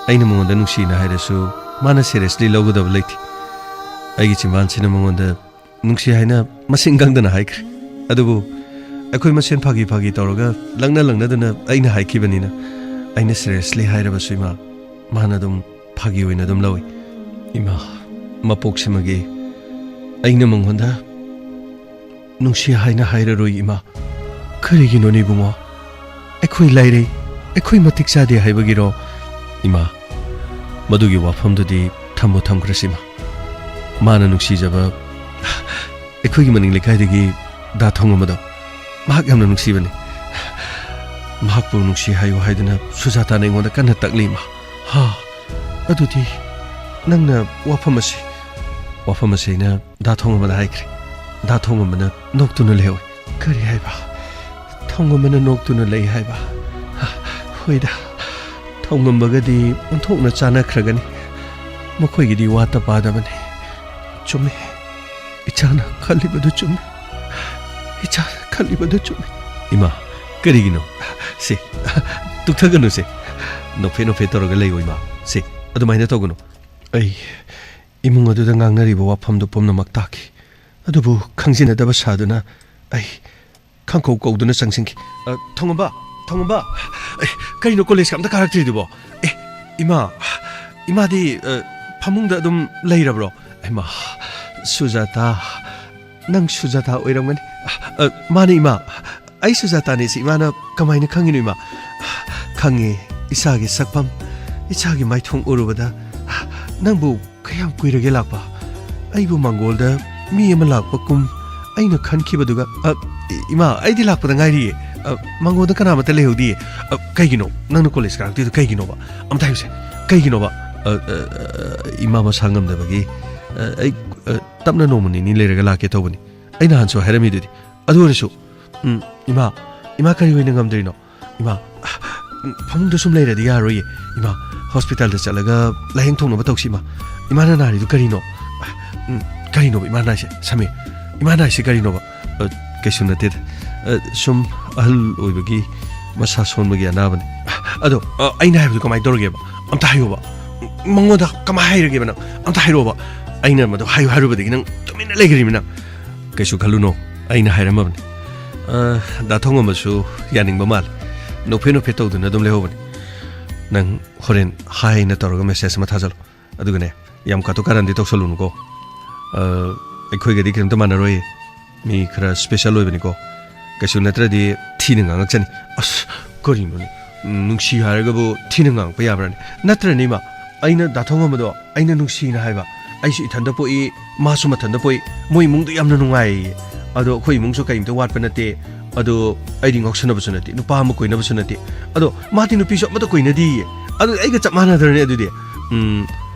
ꯑꯩꯅ ꯃꯉꯣꯟꯗ ꯅꯨꯡꯁꯤꯅ ꯍꯥꯏꯔꯁꯨ ꯃꯥꯅ seriously ꯂꯧꯒꯗꯕ ꯂꯩꯇꯦ꯫ ꯑꯩꯒꯤ ꯆꯤꯝꯕꯥꯟꯁꯤꯅ ꯃꯉꯣꯟꯗ ꯅꯨꯡꯁꯤ ꯍꯥꯏꯅ ꯃꯁꯤꯡ ꯈꯪꯗꯅ ꯍꯥꯏꯈ꯭ꯔꯦ꯫ ꯑꯗꯨꯕꯨ ꯑꯩꯈꯣꯏ ꯃꯁꯦꯟ ꯐꯥꯒꯤ ꯐꯥꯒꯤ ꯇꯧꯔꯒ ꯂꯛꯅ ꯂꯛꯅꯗꯨꯅ ꯑꯩꯅ ꯍꯥꯏꯈꯤꯕꯅꯤꯅ ꯑꯩꯅ seriously ꯍꯥꯏꯔꯕꯁꯨ ꯏꯃꯥ, ꯃꯥꯅ ꯑꯗꯨꯝ ꯐꯥꯒꯤ ꯑꯣꯏꯅ ꯑꯗꯨꯝ ꯂꯧꯏ꯫ ꯏꯃꯥ, ꯃꯄꯣꯛꯁꯤꯃꯒꯤ ꯑꯩꯅ ꯃꯉꯣꯟꯗ ꯅꯨꯡꯁꯤ ꯍꯥꯏꯅ ꯍꯥꯏꯔꯔꯣꯏ ꯏꯃꯥ꯫ ꯀꯔꯤꯒꯤꯅꯣꯅꯦ ꯏꯕꯨꯡꯉꯣ? ꯑꯩꯈꯣꯏ ꯂꯥꯏꯔꯩ, ꯑꯩꯈꯣꯏ ꯃꯇꯤꯛ ꯆꯥꯗꯦ ꯍꯥꯏꯕꯒꯤꯔꯣ? ꯏꯃꯥ, ꯃꯗꯨꯒꯤ ꯋꯥꯐꯝꯗꯨꯗꯤ ꯊꯝꯃꯣ ꯊꯝꯈ꯭ꯔꯁꯤ ꯏꯃꯥ꯫ ꯃꯥꯅ ꯅꯨꯡꯁꯤꯖꯕ ꯑꯩꯈꯣꯏꯒꯤ ꯃꯅꯤꯡ ꯂꯩꯀꯥꯏꯗꯒꯤ ꯗꯥ ꯊꯣꯡꯉꯝꯕꯗꯣ ꯃꯍꯥꯛ ꯌꯥꯝꯅ ꯅꯨꯡꯁꯤꯕꯅꯤ꯫ ꯃꯍꯥꯛꯄꯨ ꯅꯨꯡꯁꯤ ꯍꯥꯏꯌꯨ ꯍꯥꯏꯗꯨꯅ ꯁꯨꯖꯥꯇꯥꯅ ꯑꯩꯉꯣꯟꯗ ꯀꯟꯅ ꯇꯛꯂꯤ ꯏꯃꯥ꯫ ꯍꯥ, ꯑꯗꯨꯗꯤ ꯅꯪꯅ ꯋꯥꯐꯝ ꯑꯁꯤ, ꯋꯥꯐꯝ ꯑꯁꯤ ꯑꯩꯅ ꯗꯥ ꯊꯣꯡꯉꯝꯕꯗ ꯍꯥꯏꯈ꯭ꯔꯦ꯫ ꯗꯥ ꯊꯣꯡꯉꯝꯕꯅ ꯅꯣꯛꯇꯨꯅ ꯂꯩꯍꯧꯏ꯫ ꯀꯔꯤ ꯍꯥꯏꯕ? ꯊꯣꯡꯉꯝꯕꯅ ꯅꯣꯛꯇꯨꯅ ꯂꯩ ꯍꯥꯏꯕ? ꯍꯣꯏꯗ, ꯊꯣꯡꯉꯝꯕꯒꯗꯤ ꯑꯣꯟꯊꯣꯛꯅ ꯆꯥꯟꯅꯈ꯭ꯔꯒꯅꯤ꯫ ꯃꯈꯣꯏꯒꯤꯗꯤ ꯋꯥꯠꯇ ꯄꯥꯗꯕꯅꯤ꯫ ꯆꯨꯝꯃꯤ꯫ ꯏꯆꯥꯅ ꯈꯜꯂꯤꯕꯗꯨ ꯆꯨꯝꯃꯤ꯫ ꯏꯆꯥꯅ ꯈꯜꯂꯤꯕꯗꯨ ꯆꯨꯝꯃꯤ꯫ ꯏꯃꯥ, ꯀꯔꯤꯒꯤꯅꯣ? ꯁꯦ, ꯇꯨꯛꯊꯒꯅꯨꯁꯦ꯫ ꯅꯣꯛꯐꯦꯠ ꯅꯣꯛꯐꯦꯠ ꯇꯧꯔꯒ ꯂꯩꯌꯣ ꯏꯃꯥ꯫ ꯁꯦ, ꯑꯗꯨꯃꯥꯏꯅ ꯇꯧꯒꯅꯨ꯫ ꯑꯩ ꯏꯃꯨꯡ ꯑꯗꯨꯗ ꯉꯥꯡꯅꯔꯤꯕ ꯋꯥꯐꯝꯗꯨ ꯄꯨꯝꯅꯃꯛ ꯇꯥꯈꯤ꯫ ꯑꯗꯨꯕꯨ ꯈꯪꯖꯤꯟꯅꯗꯕ ꯁꯥꯗꯨꯅ ꯑꯩ ꯈꯪꯀꯧ ꯀꯧꯗꯨꯅ ꯆꯪꯁꯤꯟꯈꯤ꯫ "ꯑ, ꯊꯣꯡꯉꯝꯕ, ꯊꯣꯡꯉꯝꯕ! ꯑꯦ, ꯀꯩꯅꯣ ꯀꯣꯂꯦꯖꯀ ꯑꯝꯇ ꯀꯥꯔꯛꯇ꯭ꯔꯤꯗꯨꯕꯣ? ꯑꯦ, ꯏꯃꯥ, ꯏꯃꯥꯗꯤ, ꯑ, ꯐꯃꯨꯡꯗ ꯑꯗꯨꯝ ꯂꯩꯔꯕ꯭ꯔꯣ?" "ꯏꯃꯥ, ꯁꯨꯖꯥꯇꯥ, ꯅꯪ ꯁꯨꯖꯥꯇꯥ ꯑꯣꯏꯔꯝꯒꯅꯤ꯫" "ꯑ, ꯃꯥꯅꯦ ꯏꯃꯥ, ꯑꯩ ꯁꯨꯖꯥꯇꯥꯅꯦ꯫ ꯁꯤ ꯏꯃꯥꯅ ꯀꯃꯥꯏꯅ ꯈꯪꯉꯤꯅꯣ ꯏꯃꯥ?" "ꯈꯪꯉꯦ, ꯏꯆꯥꯒꯤ ꯁꯛꯐꯝ, ꯏꯆꯥꯒꯤ ꯃꯥꯏꯊꯣꯡ ꯎꯔꯨꯕꯗ꯫ ꯅꯪꯕꯨ ꯀꯌꯥꯝ ꯀꯨꯏꯔꯒꯦ ꯂꯥꯛꯄ? ꯑꯩꯕꯨ ꯃꯥꯡꯒꯣꯜꯗ ꯃꯤ ꯑꯃ ꯂꯥꯛꯄ ꯀꯨꯝ ꯑꯩꯅ ꯈꯟꯈꯤꯕꯗꯨꯒ꯫" "ꯑ, ꯏ-, ꯏꯃꯥ, ꯑꯩꯗꯤ ꯂꯥꯛꯄꯗ ꯉꯥꯏꯔꯤꯌꯦ꯫ ꯑ, ꯃꯥꯡꯒꯣꯜꯗ ꯀꯅꯥꯃꯠꯇ ꯂꯩꯍꯧꯗꯤꯌꯦ꯫" "ꯑ, ꯀꯩꯒꯤꯅꯣ? ꯅꯪꯅ ꯀꯣꯂꯦꯖ ꯀꯥꯔꯛꯇ꯭ꯔꯤꯗꯣ ꯀꯩꯒꯤꯅꯣꯕ? ꯑꯝꯇ ꯍꯥꯏꯌꯨꯁꯦ꯫ ꯀꯩꯒꯤꯅꯣꯕ?" "ꯑ, ꯑ, ꯑ, ꯏꯃꯥ ꯃꯁꯥ ꯉꯝꯗꯕꯒꯤ, ꯑ, ꯑꯩ, ꯑ, ꯇꯞꯅ ꯅꯣꯡꯃ ꯅꯤꯅꯤ ꯂꯩꯔꯒ ꯂꯥꯛꯀꯦ ꯇꯧꯕꯅꯤ꯫ ꯑꯩ ꯅꯍꯥꯟꯁꯨ ꯍꯥꯏꯔꯝꯃꯤꯗꯨꯗꯤ꯫ ꯑꯗꯨ ꯑꯣꯏꯔꯁꯨ꯫" "ꯎꯝ, ꯏꯃꯥ, ꯏꯃꯥ ꯀꯔꯤ ꯑꯣꯏꯅ ꯉꯝꯗ꯭ꯔꯤꯅꯣ?" "ꯏꯃꯥ, ꯐꯃꯨꯡꯗ ꯁꯨꯝ ꯂꯩꯔꯗꯤ ꯌꯥꯔꯣꯏꯌꯦ꯫ ꯏꯃꯥ, ꯍꯣꯁꯄꯤꯇꯥꯜꯗ ꯆꯠꯂꯒ ꯂꯥꯏꯌꯦꯡ ꯊꯣꯛꯅꯕ ꯇꯧꯁꯤ, ꯏꯃꯥ꯫ ꯏꯃꯥꯅ ꯅꯥꯔꯤꯗꯨ ꯀꯔꯤꯅꯣ?" "ꯎꯝ, ꯀꯔꯤꯅꯣꯕ ꯏꯃꯥꯅ ꯍꯥꯏꯁꯦ, ꯁꯃꯤꯔ? ꯏꯃꯥꯅ ꯍꯥꯏꯁꯤ ꯀꯔꯤꯅꯣꯕ? ꯑ, ꯀꯩꯁꯨ ꯅꯠꯇꯦꯗ꯫ ꯑ, ꯁꯨꯝ ꯑꯍꯜ ꯑꯣꯏꯕꯒꯤ ꯃꯁꯥ ꯁꯣꯟꯕꯒꯤ ꯑꯅꯥꯕꯅꯤ꯫ ꯑꯗꯣ, ꯑ, ꯑꯩꯅ ꯍꯥꯏꯕꯗꯣ ꯀꯃꯥꯏꯅ ꯇꯧꯔꯒꯦꯕ? ꯑꯝꯇ ꯍꯥꯏꯌꯣꯕ꯫ ꯃꯉꯣꯟꯗ ꯀꯃꯥꯏꯅ ꯍꯥꯏꯔꯒꯦꯕ ꯅꯪ? ꯑꯝꯇ ꯍꯥꯏꯔꯛꯑꯣꯕ꯫ ꯑꯩꯅ ꯃꯗꯨ ꯍꯥꯏꯌꯨ ꯍꯥꯏꯔꯨꯕꯗꯒꯤ ꯅꯪ ꯇꯨꯃꯤꯟꯅ ꯂꯩꯈ꯭ꯔꯤꯃꯤ ꯅꯪ꯫ ꯀꯩꯁꯨ ꯈꯜꯂꯨꯅꯣ, ꯑꯩꯅ ꯍꯥꯏꯔꯝꯃꯕꯅꯤ꯫ ꯑ, ꯗꯥ ꯊꯣꯡꯉꯝꯕꯁꯨ ꯌꯥꯅꯤꯡꯕ ꯃꯥꯜꯂꯦ꯫ ꯅꯣꯛꯐꯦꯠ ꯅꯣꯛꯐꯦꯠ ꯇꯧꯗꯨꯅ ꯑꯗꯨꯝ ꯂꯩꯍꯧꯕꯅꯤ꯫ ꯅꯪ ꯍꯣꯔꯦꯟ ꯍꯥꯏꯅ ꯇꯧꯔꯒ ꯃꯦꯁꯦꯖ ꯑꯃ ꯊꯥꯖꯜꯂꯣ꯫ ꯑꯗꯨꯒꯅꯦ, ꯌꯥꯝ ꯀꯥꯇꯨ ꯀꯥꯔꯟꯗꯤ ꯇꯧꯁꯜꯂꯨꯅꯨꯀꯣ꯫ ꯑ, ꯑꯩꯈꯣꯏꯒꯗꯤ ꯀꯔꯤꯝꯇ ꯃꯥꯟꯅꯔꯣꯏꯌꯦ꯫ ꯃꯤ ꯈꯔ ꯁ꯭ꯄꯦꯁꯦꯜ ꯑꯣꯏꯕꯅꯤꯀꯣ꯫ ꯀꯩꯁꯨ ꯅꯠꯇ꯭ꯔꯗꯤ ꯊꯤꯅ ꯉꯥꯡꯉꯛꯆꯅꯤ꯫ ꯑꯁ, ꯀꯔꯤꯅꯣꯅꯦ? ꯅꯨꯡꯁꯤ ꯍꯥꯏꯔꯒꯕꯨ ꯊꯤꯅ ꯉꯥꯡꯉꯛꯄ ꯌꯥꯕ꯭ꯔꯥꯅꯦ? ꯅꯠꯇ꯭ꯔꯅꯦ ꯏꯃꯥ, ꯑꯩꯅ ꯗꯥ ꯊꯣꯡꯉꯝꯕꯗꯣ ꯑꯩꯅ ꯅꯨꯡꯁꯤꯅ ꯍꯥꯏꯕ꯫ ꯑꯩꯁꯨ ꯏꯊꯟꯗ ꯄꯣꯛꯏ, ꯃꯥꯁꯨ ꯃꯊꯟꯗ ꯄꯣꯛꯏ꯫ ꯃꯣꯏ ꯏꯃꯨꯡꯗꯣ ꯌꯥꯝꯅ ꯅꯨꯡꯉꯥꯏꯌꯦ꯫ ꯑꯗꯣ ꯑꯩꯈꯣꯏ ꯏꯃꯨꯡꯁꯨ ꯀꯔꯤꯝꯇ ꯋꯥꯠꯄ ꯅꯠꯇꯦ꯫ ꯑꯗꯣ ꯑꯩꯗꯤ ꯉꯥꯎꯁꯟꯅꯕꯁꯨ ꯅꯠꯇꯦ, ꯅꯨꯄꯥ ꯑꯃ ꯀꯣꯏꯅꯕꯁꯨ ꯅꯠꯇꯦ꯫ ꯑꯗꯣ ꯃꯥꯗꯤ ꯅꯨꯄꯤꯁꯨ ꯑꯃꯠꯇ ꯀꯣꯏꯅꯗꯤꯌꯦ꯫ ꯑꯗꯨꯗꯤ ꯑꯩꯒ ꯆꯞ ꯃꯥꯟꯅꯗ꯭ꯔꯅꯦ ꯑꯗꯨꯗꯤ? ꯎꯝ,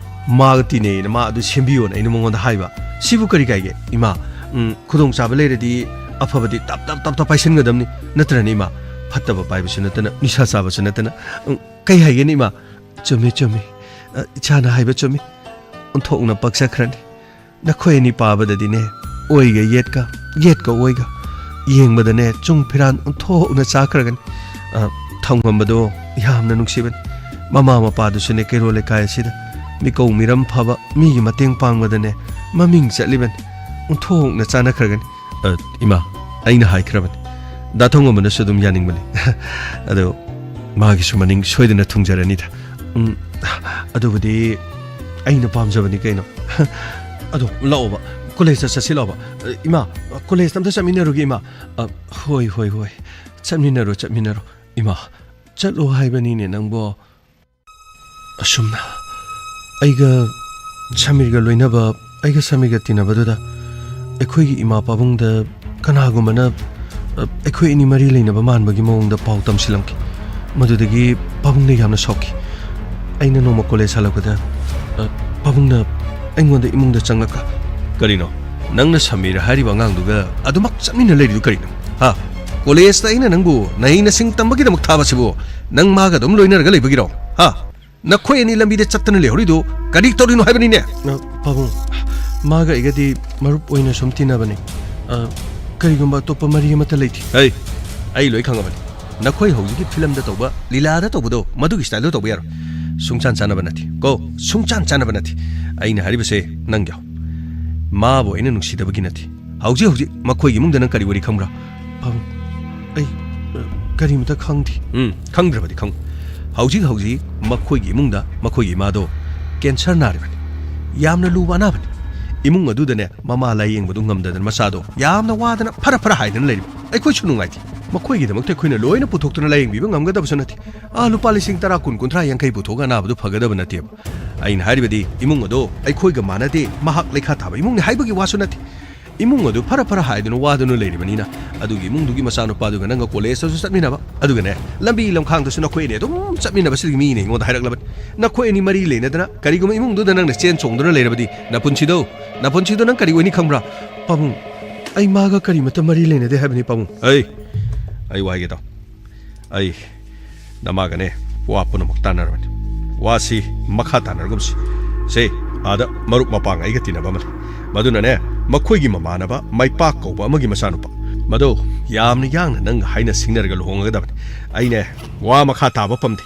ꯃꯥꯒ ꯇꯤꯟꯅꯩꯌꯦꯅ ꯃꯥ ꯑꯗꯨ ꯁꯦꯝꯕꯤꯌꯣꯅ ꯑꯩꯅ ꯃꯉꯣꯟꯗ ꯍꯥꯏꯕ꯫ ꯁꯤꯕꯨ ꯀꯔꯤ ꯀꯥꯏꯒꯦ? ꯏꯃꯥ, ꯎꯝ, ꯈꯨꯗꯣꯡꯆꯥꯕ ꯂꯩꯔꯗꯤ ꯑꯐꯕꯗꯤ ꯇꯞ ꯇꯞ ꯇꯞ ꯇꯞ ꯄꯥꯏꯁꯤꯟꯒꯗꯕꯅꯤ꯫ ꯅꯠꯇ꯭ꯔꯅꯦ ꯏꯃꯥ? ꯐꯠꯇꯕ ꯄꯥꯏꯕꯁꯨ ꯅꯠꯇꯅ, ꯅꯤꯁꯥ ꯆꯥꯕꯁꯨ ꯅꯠꯇꯅ꯫ ꯎꯝ, ꯀꯩ ꯍꯥꯏꯒꯦꯅꯦ ꯏꯃꯥ? ꯆꯨꯝꯃꯤ, ꯆꯨꯝꯃꯤ꯫ ꯑ, ꯏꯆꯥꯅ ꯍꯥꯏꯕ ꯆꯨꯝꯃꯤ꯫ ꯑꯣꯟꯊꯣꯛꯅ ꯄꯛꯆꯈ꯭ꯔꯅꯤ꯫ ꯅꯈꯣꯏ ꯑꯅꯤ ꯄꯥꯕꯗꯗꯤꯅꯦ, ꯑꯣꯏꯒ ꯌꯦꯠꯀ, ꯌꯦꯠꯀ ꯑꯣꯏꯒ, ꯌꯦꯡꯕꯗꯅꯦ ꯆꯨꯡ ꯐꯤꯔꯥꯟ ꯑꯣꯟꯊꯣꯛꯅ ꯆꯥꯈ꯭ꯔꯒꯅꯤ꯫ ꯑ, ꯊꯝꯉꯝꯕꯗꯣ ꯌꯥꯝꯅ ꯅꯨꯡꯁꯤꯕꯅꯤ꯫ ꯃꯃꯥ ꯃꯄꯥꯗꯨꯁꯨꯅꯦ ꯀꯩꯔꯣꯜ ꯂꯩꯀꯥꯏ ꯑꯁꯤꯗ ꯃꯤꯀꯧ ꯃꯤꯔꯝ ꯐꯕ, ꯃꯤꯒꯤ ꯃꯇꯦꯡ ꯄꯥꯡꯕꯗꯅꯦ ꯃꯃꯤꯡ ꯆꯠꯂꯤꯕꯅꯤ꯫ ꯑꯣꯟꯊꯣꯛꯅ ꯆꯥꯅꯈ꯭ꯔꯒꯅꯤ꯫ ꯑ, ꯏꯃꯥ, ꯑꯩꯅ ꯍꯥꯏꯈ꯭ꯔꯕꯅꯤ꯫ ꯗꯥ ꯊꯣꯡꯉꯝꯕꯅꯁꯨ ꯑꯗꯨꯝ ꯌꯥꯅꯤꯡꯕꯅꯤ꯫ ꯑꯗꯣ ꯃꯥꯒꯤꯁꯨ ꯃꯅꯤꯡ ꯁꯣꯏꯗꯅ ꯊꯨꯡꯖꯔꯅꯤꯗ꯫ ꯎꯝ, ꯑꯗꯨꯕꯨꯗꯤ ꯑꯩꯅ ꯄꯥꯝꯖꯕꯅꯤ ꯀꯩꯅꯣ꯫ ꯑꯗꯣ ꯂꯥꯛꯑꯣꯕ, ꯀꯣꯂꯦꯖꯇ ꯆꯠꯁꯤ ꯂꯥꯛꯑꯣꯕ꯫ ꯑ, ꯏꯃꯥ, ꯀꯣꯂꯦꯖꯇ ꯑꯝꯇ ꯆꯠꯃꯤꯟꯅꯔꯨꯒꯦ, ꯏꯃꯥ꯫ ꯑ, ꯍꯣꯏ, ꯍꯣꯏ, ꯍꯣꯏ꯫ ꯆꯠꯃꯤꯟꯅꯔꯣ, ꯆꯠꯃꯤꯟꯅꯔꯣ꯫ ꯏꯃꯥ, ꯆꯠꯂꯣ ꯍꯥꯏꯕꯅꯤꯅꯦ ꯅꯪꯕꯣ꯫ ꯑꯁꯨꯝꯅ ꯑꯩꯒ ꯁꯃꯤꯔꯒ ꯂꯣꯏꯅꯕ, ꯑꯩꯒ ꯁꯃꯤꯔꯒ ꯇꯤꯟꯅꯕꯗꯨꯗ ꯑꯩꯈꯣꯏꯒꯤ ꯏꯃꯥ ꯄꯥꯕꯨꯡꯗ ꯀꯅꯥꯒꯨꯝꯕꯅ, ꯑ, ꯑꯩꯈꯣꯏ ꯑꯅꯤ ꯃꯔꯤ ꯂꯩꯅꯕ ꯃꯥꯟꯕꯒꯤ ꯃꯑꯣꯡꯗ ꯄꯥꯎ ꯇꯝꯁꯤꯜꯂꯝꯈꯤ꯫ ꯃꯗꯨꯗꯒꯤ ꯄꯥꯕꯨꯡꯅ ꯌꯥꯝꯅ ꯁꯥꯎꯈꯤ꯫ ꯑꯩꯅ ꯅꯣꯡꯃ ꯀꯣꯂꯦꯖ ꯍꯜꯂꯛꯄꯗ, ꯑ, ꯄꯥꯕꯨꯡꯅ ꯑꯩꯉꯣꯟꯗ ꯏꯃꯨꯡꯗ ꯆꯪꯂꯛꯀ, "ꯀꯔꯤꯅꯣ? ꯅꯪꯅ ꯁꯃꯤꯔ ꯍꯥꯏꯔꯤꯕ ꯑꯉꯥꯡꯗꯨꯒ ꯑꯗꯨꯃꯛ ꯆꯠꯃꯤꯟꯅ ꯂꯩꯔꯤꯗꯨ ꯀꯔꯤꯅꯣ? ꯍꯥ? ꯀꯣꯂꯦꯖꯇ ꯑꯩꯅ ꯅꯪꯕꯨ ꯅꯍꯩ ꯅꯁꯤꯡ ꯇꯝꯕꯒꯤꯗꯃꯛ ꯊꯥꯕꯁꯤꯕꯨ ꯅꯪ ꯃꯥꯒ ꯑꯗꯨꯝ ꯂꯣꯏꯅꯔꯒ ꯂꯩꯕꯒꯤꯔꯣ? ꯍꯥ? ꯅꯈꯣꯏ ꯑꯅꯤ ꯂꯝꯕꯤꯗ ꯆꯠꯇꯅ ꯂꯩꯍꯧꯔꯤꯗꯨ ꯀꯔꯤ ꯇꯧꯔꯤꯅꯣ ꯍꯥꯏꯕꯅꯤꯅꯦ?" ꯑ, ꯄꯥꯕꯨꯡ, ꯃꯥꯒ ꯑꯩꯒꯗꯤ ꯃꯔꯨꯞ ꯑꯣꯏꯅ ꯁꯨꯝ ꯇꯤꯟꯅꯕꯅꯤ꯫ ꯑ, ꯀꯔꯤꯒꯨꯝꯕ ꯑꯇꯣꯞꯄ ꯃꯔꯤ ꯑꯃꯠꯇ ꯂꯩꯇꯦ꯫ ꯑꯩ, ꯑꯩ ꯂꯣꯏ ꯈꯪꯉꯕꯅꯤ꯫ ꯅꯈꯣꯏ ꯍꯧꯖꯤꯛꯀꯤ ꯐꯤꯂꯝꯗ ꯇꯧꯕ, ꯂꯤꯂꯥꯗ ꯇꯧꯕꯗꯣ, ꯃꯗꯨꯒꯤ ꯁ꯭ꯇꯥꯏꯜꯗꯣ ꯇꯧꯕ ꯌꯥꯔꯣꯏ꯫ ꯁꯨꯡꯆꯥꯟ ꯆꯥꯟꯅꯕ ꯅꯠꯇꯦ ꯀꯣ, ꯁꯨꯡꯆꯥꯟ ꯆꯥꯟꯅꯕ ꯅꯠꯇꯦ꯫ ꯑꯩꯅ ꯍꯥꯏꯔꯤꯕꯁꯦ ꯅꯪꯒꯤ ꯃꯥꯕꯨ ꯑꯩꯅ ꯅꯨꯡꯁꯤꯗꯕꯒꯤ ꯅꯠꯇꯦ꯫ ꯍꯧꯖꯤꯛ ꯍꯧꯖꯤꯛ ꯃꯈꯣꯏꯒꯤ ꯏꯃꯨꯡꯗ ꯅꯪ ꯀꯔꯤ ꯋꯥꯔꯤ ꯈꯪꯕ꯭ꯔꯥ? ꯄꯥꯕꯨꯡ, ꯑꯩ, ꯑ, ꯀꯔꯤꯃꯇ ꯈꯪꯗꯦ꯫ ꯎꯝ, ꯈꯪꯗ꯭ꯔꯕꯗꯤ ꯈꯪꯉꯨ꯫ ꯍꯧꯖꯤꯛ ꯍꯧꯖꯤꯛ ꯃꯈꯣꯏꯒꯤ ꯏꯃꯨꯡꯗ ꯃꯈꯣꯏꯒꯤ ꯏꯃꯥꯗꯣ ꯀꯦꯟꯁꯔ ꯅꯥꯔꯤꯕꯅꯤ꯫ ꯌꯥꯝꯅ ꯂꯨꯕ ꯑꯅꯥꯕꯅꯤ꯫ ꯏꯃꯨꯡ ꯑꯗꯨꯗꯅꯦ ꯃꯃꯥ ꯂꯥꯌꯦꯡꯕꯗꯨ ꯉꯝꯗꯗꯅ ꯃꯆꯥꯗꯣ ꯌꯥꯝꯅ ꯋꯥꯗꯅ ꯐꯔ ꯐꯔ ꯍꯥꯏꯗꯅ ꯂꯩꯔꯤꯕ꯫ ꯑꯩꯈꯣꯏꯁꯨ ꯅꯨꯡꯉꯥꯏꯇꯦ꯫ ꯃꯈꯣꯏꯒꯤꯗꯃꯛꯇ ꯑꯩꯈꯣꯏꯅ ꯂꯣꯏꯅ ꯄꯨꯊꯣꯛꯇꯨꯅ ꯂꯥꯌꯦꯡꯕꯤꯕ ꯉꯝꯒꯗꯕꯁꯨ ꯅꯠꯇꯦ꯫ ꯑꯥ, ꯂꯨꯄꯥ ꯂꯤꯁꯤꯡ ꯇꯔꯥ, ꯀꯨꯟ, ꯀꯨꯟꯊ꯭ꯔꯥ, ꯌꯥꯡꯈꯩ ꯄꯨꯊꯣꯛꯑꯒ ꯑꯅꯥꯕꯗꯨ ꯐꯒꯗꯕ ꯅꯠꯇꯦꯕ꯫ ꯑꯩꯅ ꯍꯥꯏꯔꯤꯕꯗꯤ ꯏꯃꯨꯡ ꯑꯗꯣ ꯑꯩꯈꯣꯏꯒ ꯃꯥꯟꯅꯗꯦ, ꯃꯍꯥꯛ ꯂꯩꯈꯥ ꯊꯥꯕ ꯏꯃꯨꯡꯅꯤ ꯍꯥꯏꯕꯒꯤ ꯋꯥꯁꯨ ꯅꯠꯇꯦ꯫ ꯏꯃꯨꯡ ꯑꯗꯨ ꯐꯔ ꯐꯔ ꯍꯥꯏꯗꯨꯅ ꯋꯥꯗꯨꯅ ꯂꯩꯔꯤꯕꯅꯤꯅ ꯑꯗꯨꯒꯤ ꯏꯃꯨꯡꯗꯨꯒꯤ ꯃꯆꯥꯅꯨꯄꯥꯗꯨꯒ ꯅꯪꯒ ꯀꯣꯂꯦꯖꯇꯁꯨ ꯆꯠꯃꯤꯟꯅꯕ, ꯑꯗꯨꯒꯅꯦ ꯂꯝꯕꯤ ꯂꯝꯈꯥꯡꯗꯁꯨ ꯅꯈꯣꯏ ꯑꯅꯤ ꯑꯗꯨꯝ ꯆꯠꯃꯤꯟꯅꯕꯁꯤꯗꯒꯤ ꯃꯤꯅ ꯑꯩꯉꯣꯟꯗ ꯍꯥꯏꯔꯛꯂꯕꯅꯤ꯫ ꯅꯈꯣꯏ ꯑꯅꯤ ꯃꯔꯤ ꯂꯩꯅꯗꯅ ꯀꯔꯤꯒꯨꯝꯕ ꯏꯃꯨꯡꯗꯨꯗ ꯅꯪꯅ ꯆꯦꯟ ꯆꯣꯡꯗꯨꯅ ꯂꯩꯔꯕꯗꯤ ꯅꯄꯨꯟꯁꯤꯗꯣ, ꯅꯄꯨꯟꯁꯤꯗꯣ ꯅꯪ ꯀꯔꯤ ꯑꯣꯏꯅꯤ ꯈꯪꯕ꯭ꯔꯥ? ꯄꯥꯕꯨꯡ, ꯑꯩ ꯃꯥꯒ ꯀꯔꯤꯃꯇ ꯃꯔꯤ ꯂꯩꯅꯗꯦ ꯍꯥꯏꯕꯅꯤ ꯄꯥꯕꯨꯡ꯫ ꯑꯩ, ꯑꯩ ꯋꯥ ꯍꯥꯏꯒꯦ ꯇꯥꯎ꯫ ꯑꯩ ꯅꯃꯥꯒꯅꯦ ꯋꯥ ꯄꯨꯝꯅꯃꯛ ꯇꯥꯟꯅꯔꯕꯅꯤ꯫ ꯋꯥꯁꯤ ꯃꯈꯥ ꯇꯥꯟꯅꯔꯒꯨꯝꯁꯤ꯫ ꯁꯦ, ꯑꯥꯗ ꯃꯔꯨꯞ ꯃꯄꯥꯡ ꯑꯩꯒ ꯇꯤꯟꯅꯕ ꯑꯃ ꯂꯩ꯫ ꯃꯗꯨꯅꯅꯦ, ꯃꯈꯣꯏꯒꯤ ꯃꯃꯥꯟꯅꯕ ꯃꯥꯏꯄꯥꯛ ꯀꯧꯕ ꯑꯃꯒꯤ ꯃꯆꯥꯅꯨꯄꯥ꯫ ꯃꯗꯣ ꯌꯥꯝꯅ ꯌꯥꯡꯅ ꯅꯪꯒ ꯍꯥꯏꯅ ꯁꯤꯡꯅꯔꯒ ꯂꯨꯍꯣꯡꯒꯗꯕꯅꯤ꯫ ꯑꯩꯅꯦ, ꯋꯥ ꯃꯈꯥ ꯇꯥꯕ ꯄꯝꯗꯦ꯫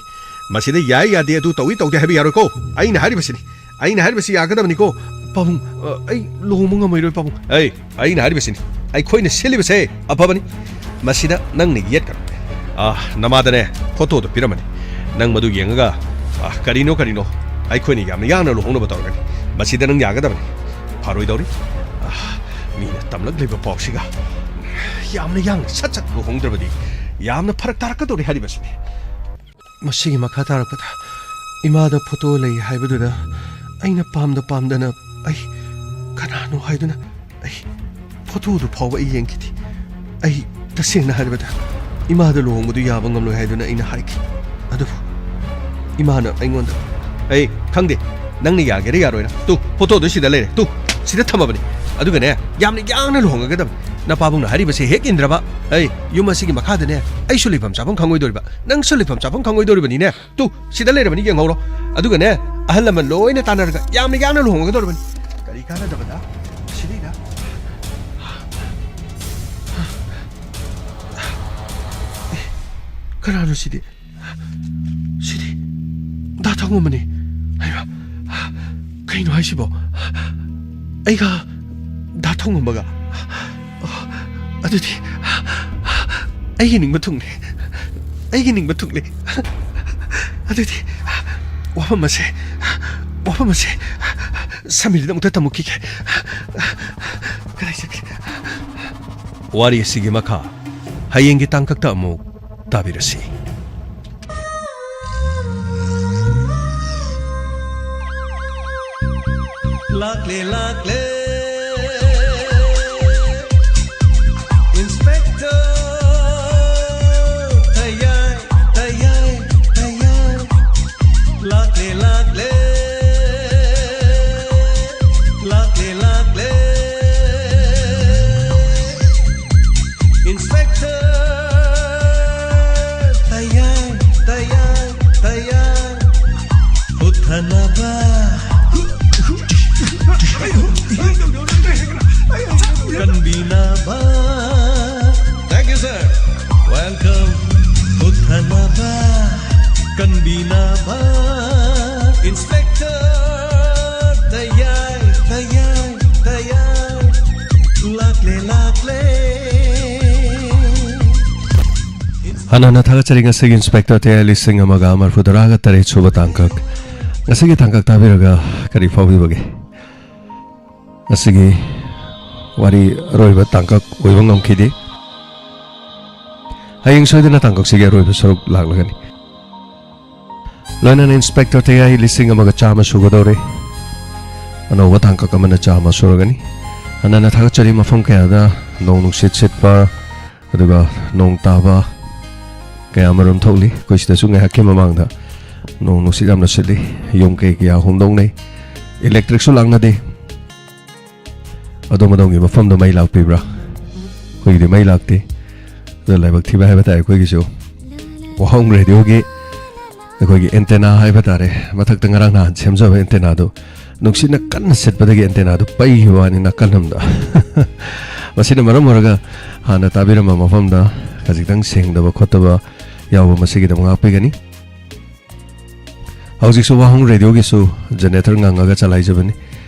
ꯃꯁꯤꯗ ꯌꯥꯏ ꯌꯥꯗꯦ, ꯑꯗꯨ ꯇꯧꯏ ꯇꯧꯗꯦ ꯍꯥꯏꯕ ꯌꯥꯔꯣꯏꯀꯣ꯫ ꯑꯩꯅ ꯍꯥꯏꯔꯤꯕꯁꯤꯅꯤ꯫ ꯑꯩꯅ ꯍꯥꯏꯔꯤꯕꯁꯤ ꯌꯥꯒꯗꯕꯅꯤꯀꯣ꯫ ꯄꯥꯕꯨꯡ, ꯑ, ꯑꯩ ꯂꯨꯍꯣꯡꯕ ꯉꯝꯃꯔꯣꯏ, ꯄꯥꯕꯨꯡ꯫ ꯑꯩ, ꯑꯩꯅ ꯍꯥꯏꯔꯤꯕꯁꯤꯅꯤ꯫ ꯑꯩꯈꯣꯏꯅ ꯁꯤꯜꯂꯤꯕꯁꯦ ꯑꯐꯕꯅꯤ꯫ ꯃꯁꯤꯗ ꯅꯪꯅ ꯌꯦꯠꯀꯅꯨ꯫ ꯑ, ꯅꯃꯥꯗꯅꯦ ꯐꯣꯇꯣꯗꯣ ꯄꯤꯔꯝꯃꯅꯤ꯫ ꯅꯪ ꯃꯗꯨ ꯌꯦꯡꯉꯒ, ꯑ, ꯀꯔꯤꯅꯣ ꯀꯔꯤꯅꯣ ꯑꯩꯈꯣꯏꯅ ꯌꯥꯝꯅ ꯌꯥꯡꯅ ꯂꯨꯍꯣꯡꯅꯕ ꯇꯧꯔꯒꯅꯤ꯫ ꯃꯁꯤꯗ ꯅꯪ ꯌꯥꯒꯗꯕꯅꯤ꯫ ꯐꯔꯣꯏꯗꯧꯔꯤ꯫ ꯑ, ꯃꯤꯅ ꯇꯝꯂꯛꯂꯤꯕ ꯄꯥꯎꯁꯤꯒ ꯌꯥꯝꯅ ꯌꯥꯡꯅ ꯁꯠ ꯁꯠ ꯂꯨꯍꯣꯡꯗ꯭ꯔꯕꯗꯤ ꯌꯥꯝꯅ ꯐꯔꯛ ꯇꯥꯔꯛꯀꯗꯧꯔꯤ ꯍꯥꯏꯔꯤꯕꯁꯤꯅꯤ꯫ ꯃꯁꯤꯒꯤ ꯃꯈꯥ ꯇꯥꯔꯛꯄꯗ ꯏꯃꯥꯗ ꯐꯣꯇꯣ ꯂꯩ ꯍꯥꯏꯕꯗꯨꯗ ꯑꯩꯅ ꯄꯥꯝꯗ ꯄꯥꯝꯗꯅ ꯑꯩ ꯀꯅꯥꯅꯣ ꯍꯥꯏꯗꯨꯅ ꯑꯩ ꯐꯣꯇꯣꯗꯨ ꯐꯥꯎꯕ ꯑꯩ ꯌꯦꯡꯈꯤꯗꯦ꯫ ꯑꯩ ꯇꯁꯦꯡꯅ ꯍꯥꯏꯔꯕꯗ ꯏꯃꯥꯗ ꯂꯨꯍꯣꯡꯕꯗꯨ ꯌꯥꯕ ꯉꯝꯂꯣꯏ ꯍꯥꯏꯗꯨꯅ ꯑꯩꯅ ꯍꯥꯏꯈꯤ꯫ ꯑꯗꯨꯕꯨ ꯏꯃꯥꯅ ꯑꯩꯉꯣꯟꯗ, "ꯑꯩ ꯈꯪꯗꯦ, ꯅꯪꯅ ꯌꯥꯒꯦꯔꯥ ꯌꯥꯔꯣꯏꯔꯥ꯫ ꯇꯨ, ꯐꯣꯇꯣꯗꯨ ꯁꯤꯗ ꯂꯩꯔꯦ꯫ ꯇꯨ, ꯁꯤꯗ ꯊꯝꯃꯕꯅꯤ꯫ ꯑꯗꯨꯒꯅꯦ, ꯌꯥꯝꯅ ꯌꯥꯡꯅ ꯂꯨꯍꯣꯡꯒꯗꯕꯅꯤ꯫ ꯅꯄꯥꯕꯨꯡꯅ ꯍꯥꯏꯔꯤꯕꯁꯦ ꯍꯦꯛ ꯏꯟꯗ꯭ꯔꯕ, ꯑꯩ ꯌꯨꯝ ꯑꯁꯤꯒꯤ ꯃꯈꯥꯗꯅꯦ, ꯑꯩꯁꯨ ꯂꯩꯐꯝ ꯆꯥꯐꯝ ꯈꯪꯉꯣꯏꯗꯧꯔꯤꯕ, ꯅꯪꯁꯨ ꯂꯩꯐꯝ ꯆꯥꯐꯝ ꯈꯪꯉꯣꯏꯗꯧꯔꯤꯕꯅꯤꯅꯦ꯫ ꯇꯨ, ꯁꯤꯗ ꯂꯩꯔꯕꯅꯤ, ꯌꯦꯡꯍꯧꯔꯣ꯫ ꯑꯗꯨꯒꯅꯦ, ꯑꯍꯜ ꯂꯃꯟ ꯂꯣꯏꯅ ꯇꯥꯟꯅꯔꯒ ꯌꯥꯝꯅ ꯌꯥꯡꯅ ꯂꯨꯍꯣꯡꯒꯗꯧꯔꯕꯅꯤ꯫ ꯀꯔꯤ ꯀꯥꯟꯅꯗꯕꯗ? ꯁꯤꯅꯤꯅ꯫ ꯑꯦ, ꯀꯅꯥꯅꯣ ꯁꯤꯗꯤ? ꯁꯤꯗꯤ ꯗꯥ ꯊꯧꯉꯝꯕꯅꯤ꯫ ꯍꯩꯃꯥ, ꯀꯩꯅꯣ ꯍꯥꯏꯁꯤꯕꯣ? ꯑꯩꯒ ꯗꯥ ꯊꯧꯉꯝꯕꯒ? ꯑꯗꯨꯗꯤ ꯑꯩꯒꯤ ꯅꯤꯡꯕ ꯊꯨꯡꯂꯦ꯫ ꯑꯩꯒꯤ ꯅꯤꯡꯕ ꯊꯨꯡꯂꯦ꯫ ꯑꯗꯨꯗꯤ ꯋꯥꯐꯝ ꯑꯁꯦ, ꯋꯥꯐꯝ ꯑꯁꯦ ꯁꯃꯤꯔꯗ ꯑꯃꯨꯛꯇ ꯇꯝꯃꯨꯈꯤꯒꯦ꯫ ꯀꯗꯥꯏ ꯆꯠꯈ꯭ꯔꯦ? ꯋꯥꯔꯤ ꯑꯁꯤꯒꯤ ꯃꯈꯥ ꯍꯌꯦꯡꯒꯤ ꯇꯥꯡꯀꯛꯇ ꯑꯃꯨꯛ ꯇꯥꯕꯤꯔꯁꯤ꯫ ꯂꯥꯛꯂꯦ, ꯂꯥꯛꯂꯦ, Inspector ꯇꯌꯥꯏ, ꯇꯌꯥꯏ, ꯇꯌꯥꯏ꯫ ꯂꯥꯛꯂꯦ, ꯂꯥꯛꯂꯦ, ꯂꯥꯛꯂꯦ, ꯂꯥꯛꯂꯦ꯫ Inspector ꯇꯌꯥꯏ, ꯇꯌꯥꯏ, ꯇꯌꯥꯏ꯫ ꯍꯨꯠꯊꯅꯕ ꯀꯟꯕꯤꯅꯕ꯫ Thank you, sir. Welcome. ꯍꯨꯠꯊꯅꯕ ꯀꯟꯕꯤꯅꯕ꯫ Inspector ꯇꯌꯥꯏ, ꯇꯌꯥꯏ, ꯇꯌꯥꯏ꯫ ꯂꯥꯛꯂꯦ, ꯂꯥꯛꯂꯦ꯫ ꯍꯥꯟꯅ ꯍꯥꯟꯅ ꯊꯥꯒꯠꯆꯔꯤ, ꯉꯁꯤꯒꯤ Inspector ꯇꯌꯥꯏ ꯂꯤꯁꯤꯡ ꯑꯃꯒ ꯃꯔꯤꯐꯨ ꯇꯔꯥꯒ ꯇꯔꯦꯠ ꯁꯨꯕ ꯇꯥꯡꯀꯛ꯫ ꯉꯁꯤꯒꯤ ꯇꯥꯡꯀꯛ ꯇꯥꯕꯤꯔꯒ ꯀꯔꯤ ꯐꯥꯎꯕꯤꯕꯒꯦ? ꯉꯁꯤꯒꯤ ꯋꯥꯔꯤ ꯑꯔꯣꯏꯕ ꯇꯥꯡꯀꯛ ꯑꯣꯏꯕ ꯉꯝꯈꯤꯗꯦ꯫ ꯍꯌꯦꯡ ꯁꯣꯏꯗꯅ ꯇꯥꯡꯀꯛꯁꯤꯒꯤ ꯑꯔꯣꯏꯕ ꯁꯔꯨꯛ ꯂꯥꯛꯂꯒꯅꯤ꯫ ꯂꯣꯏꯅꯅ Inspector ꯇꯌꯥꯏ ꯂꯤꯁꯤꯡ ꯑꯃꯒ ꯆꯥꯝꯃ ꯁꯨꯒꯗꯧꯔꯦ꯫ ꯑꯅꯧꯕ ꯇꯥꯡꯀꯛ ꯑꯃꯅ ꯆꯥꯝꯃ ꯁꯨꯔꯒꯅꯤ꯫ ꯍꯟꯅꯅ ꯊꯥꯒꯠꯆꯔꯤ, ꯃꯐꯝ ꯀꯌꯥꯗ ꯅꯣꯡ ꯅꯨꯡꯁꯤꯠ ꯁꯤꯠꯄ, ꯑꯗꯨꯒ ꯅꯣꯡ ꯇꯥꯕ ꯀꯌꯥ ꯑꯃꯔꯣꯝ ꯊꯣꯛꯂꯤ꯫ ꯑꯩꯈꯣꯏ ꯁꯤꯗꯁꯨ ꯉꯥꯏꯍꯥꯛꯀꯤ ꯃꯃꯥꯡꯗ ꯅꯣꯡ ꯅꯨꯡꯁꯤꯠ ꯌꯥꯝꯅ ꯁꯤꯠꯂꯤ꯫ ꯌꯨꯝ ꯀꯩ ꯀꯌꯥ ꯍꯣꯡꯗꯣꯛꯅꯩ꯫ Electric ꯁꯨ ꯂꯥꯛꯅꯗꯦ꯫ ꯑꯗꯣꯝ ꯑꯗꯣꯝꯒꯤ ꯃꯐꯝꯗ ꯃꯩ ꯂꯥꯛꯄꯤꯕ꯭ꯔꯥ? ꯑꯩꯈꯣꯏꯒꯤꯗꯤ ꯃꯩ ꯂꯥꯛꯇꯦ꯫ ꯑꯗꯣ ꯂꯥꯏꯕꯛ ꯊꯤꯕ ꯍꯥꯏꯕ ꯇꯥꯔꯦ ꯑꯩꯈꯣꯏꯒꯤꯁꯨ꯫ ꯋꯥꯍꯣꯡ Radio ꯒꯤ ꯑꯩꯈꯣꯏꯒꯤ antenna ꯍꯥꯏꯕ ꯇꯥꯔꯦ, ꯃꯊꯛꯇ ꯉꯔꯥꯡ ꯅꯍꯥꯟ ꯁꯦꯝꯖꯕ antenna ꯗꯨ ꯅꯨꯡꯁꯤꯠꯅ ꯀꯟꯅ ꯁꯤꯠꯄꯗꯒꯤ ꯑꯦꯟꯇꯦꯅꯥꯗꯨ ꯄꯩꯈꯤꯕ ꯋꯥꯅꯤ ꯅꯥꯀꯜ ꯑꯃꯗ꯫ ꯃꯁꯤꯅ ꯃꯔꯝ ꯑꯣꯏꯔꯒ ꯍꯥꯟꯅ ꯇꯥꯕꯤꯔꯝꯕ ꯃꯐꯝꯗ ꯈꯖꯤꯛꯇꯪ ꯁꯦꯡꯗꯕ ꯈꯣꯠꯇꯕ ꯌꯥꯎꯕ, ꯃꯁꯤꯒꯤꯗꯃꯛ ꯉꯥꯛꯄꯤꯒꯅꯤ꯫ ꯍꯧꯖꯤꯛꯁꯨ ꯋꯥꯍꯣꯡ ꯔꯦꯗꯤꯑꯣꯒꯤꯁꯨ ꯖꯦꯅꯦꯔꯦꯇꯔ ꯉꯪꯉꯒ ꯆꯂꯥꯏꯖꯕꯅꯤ꯫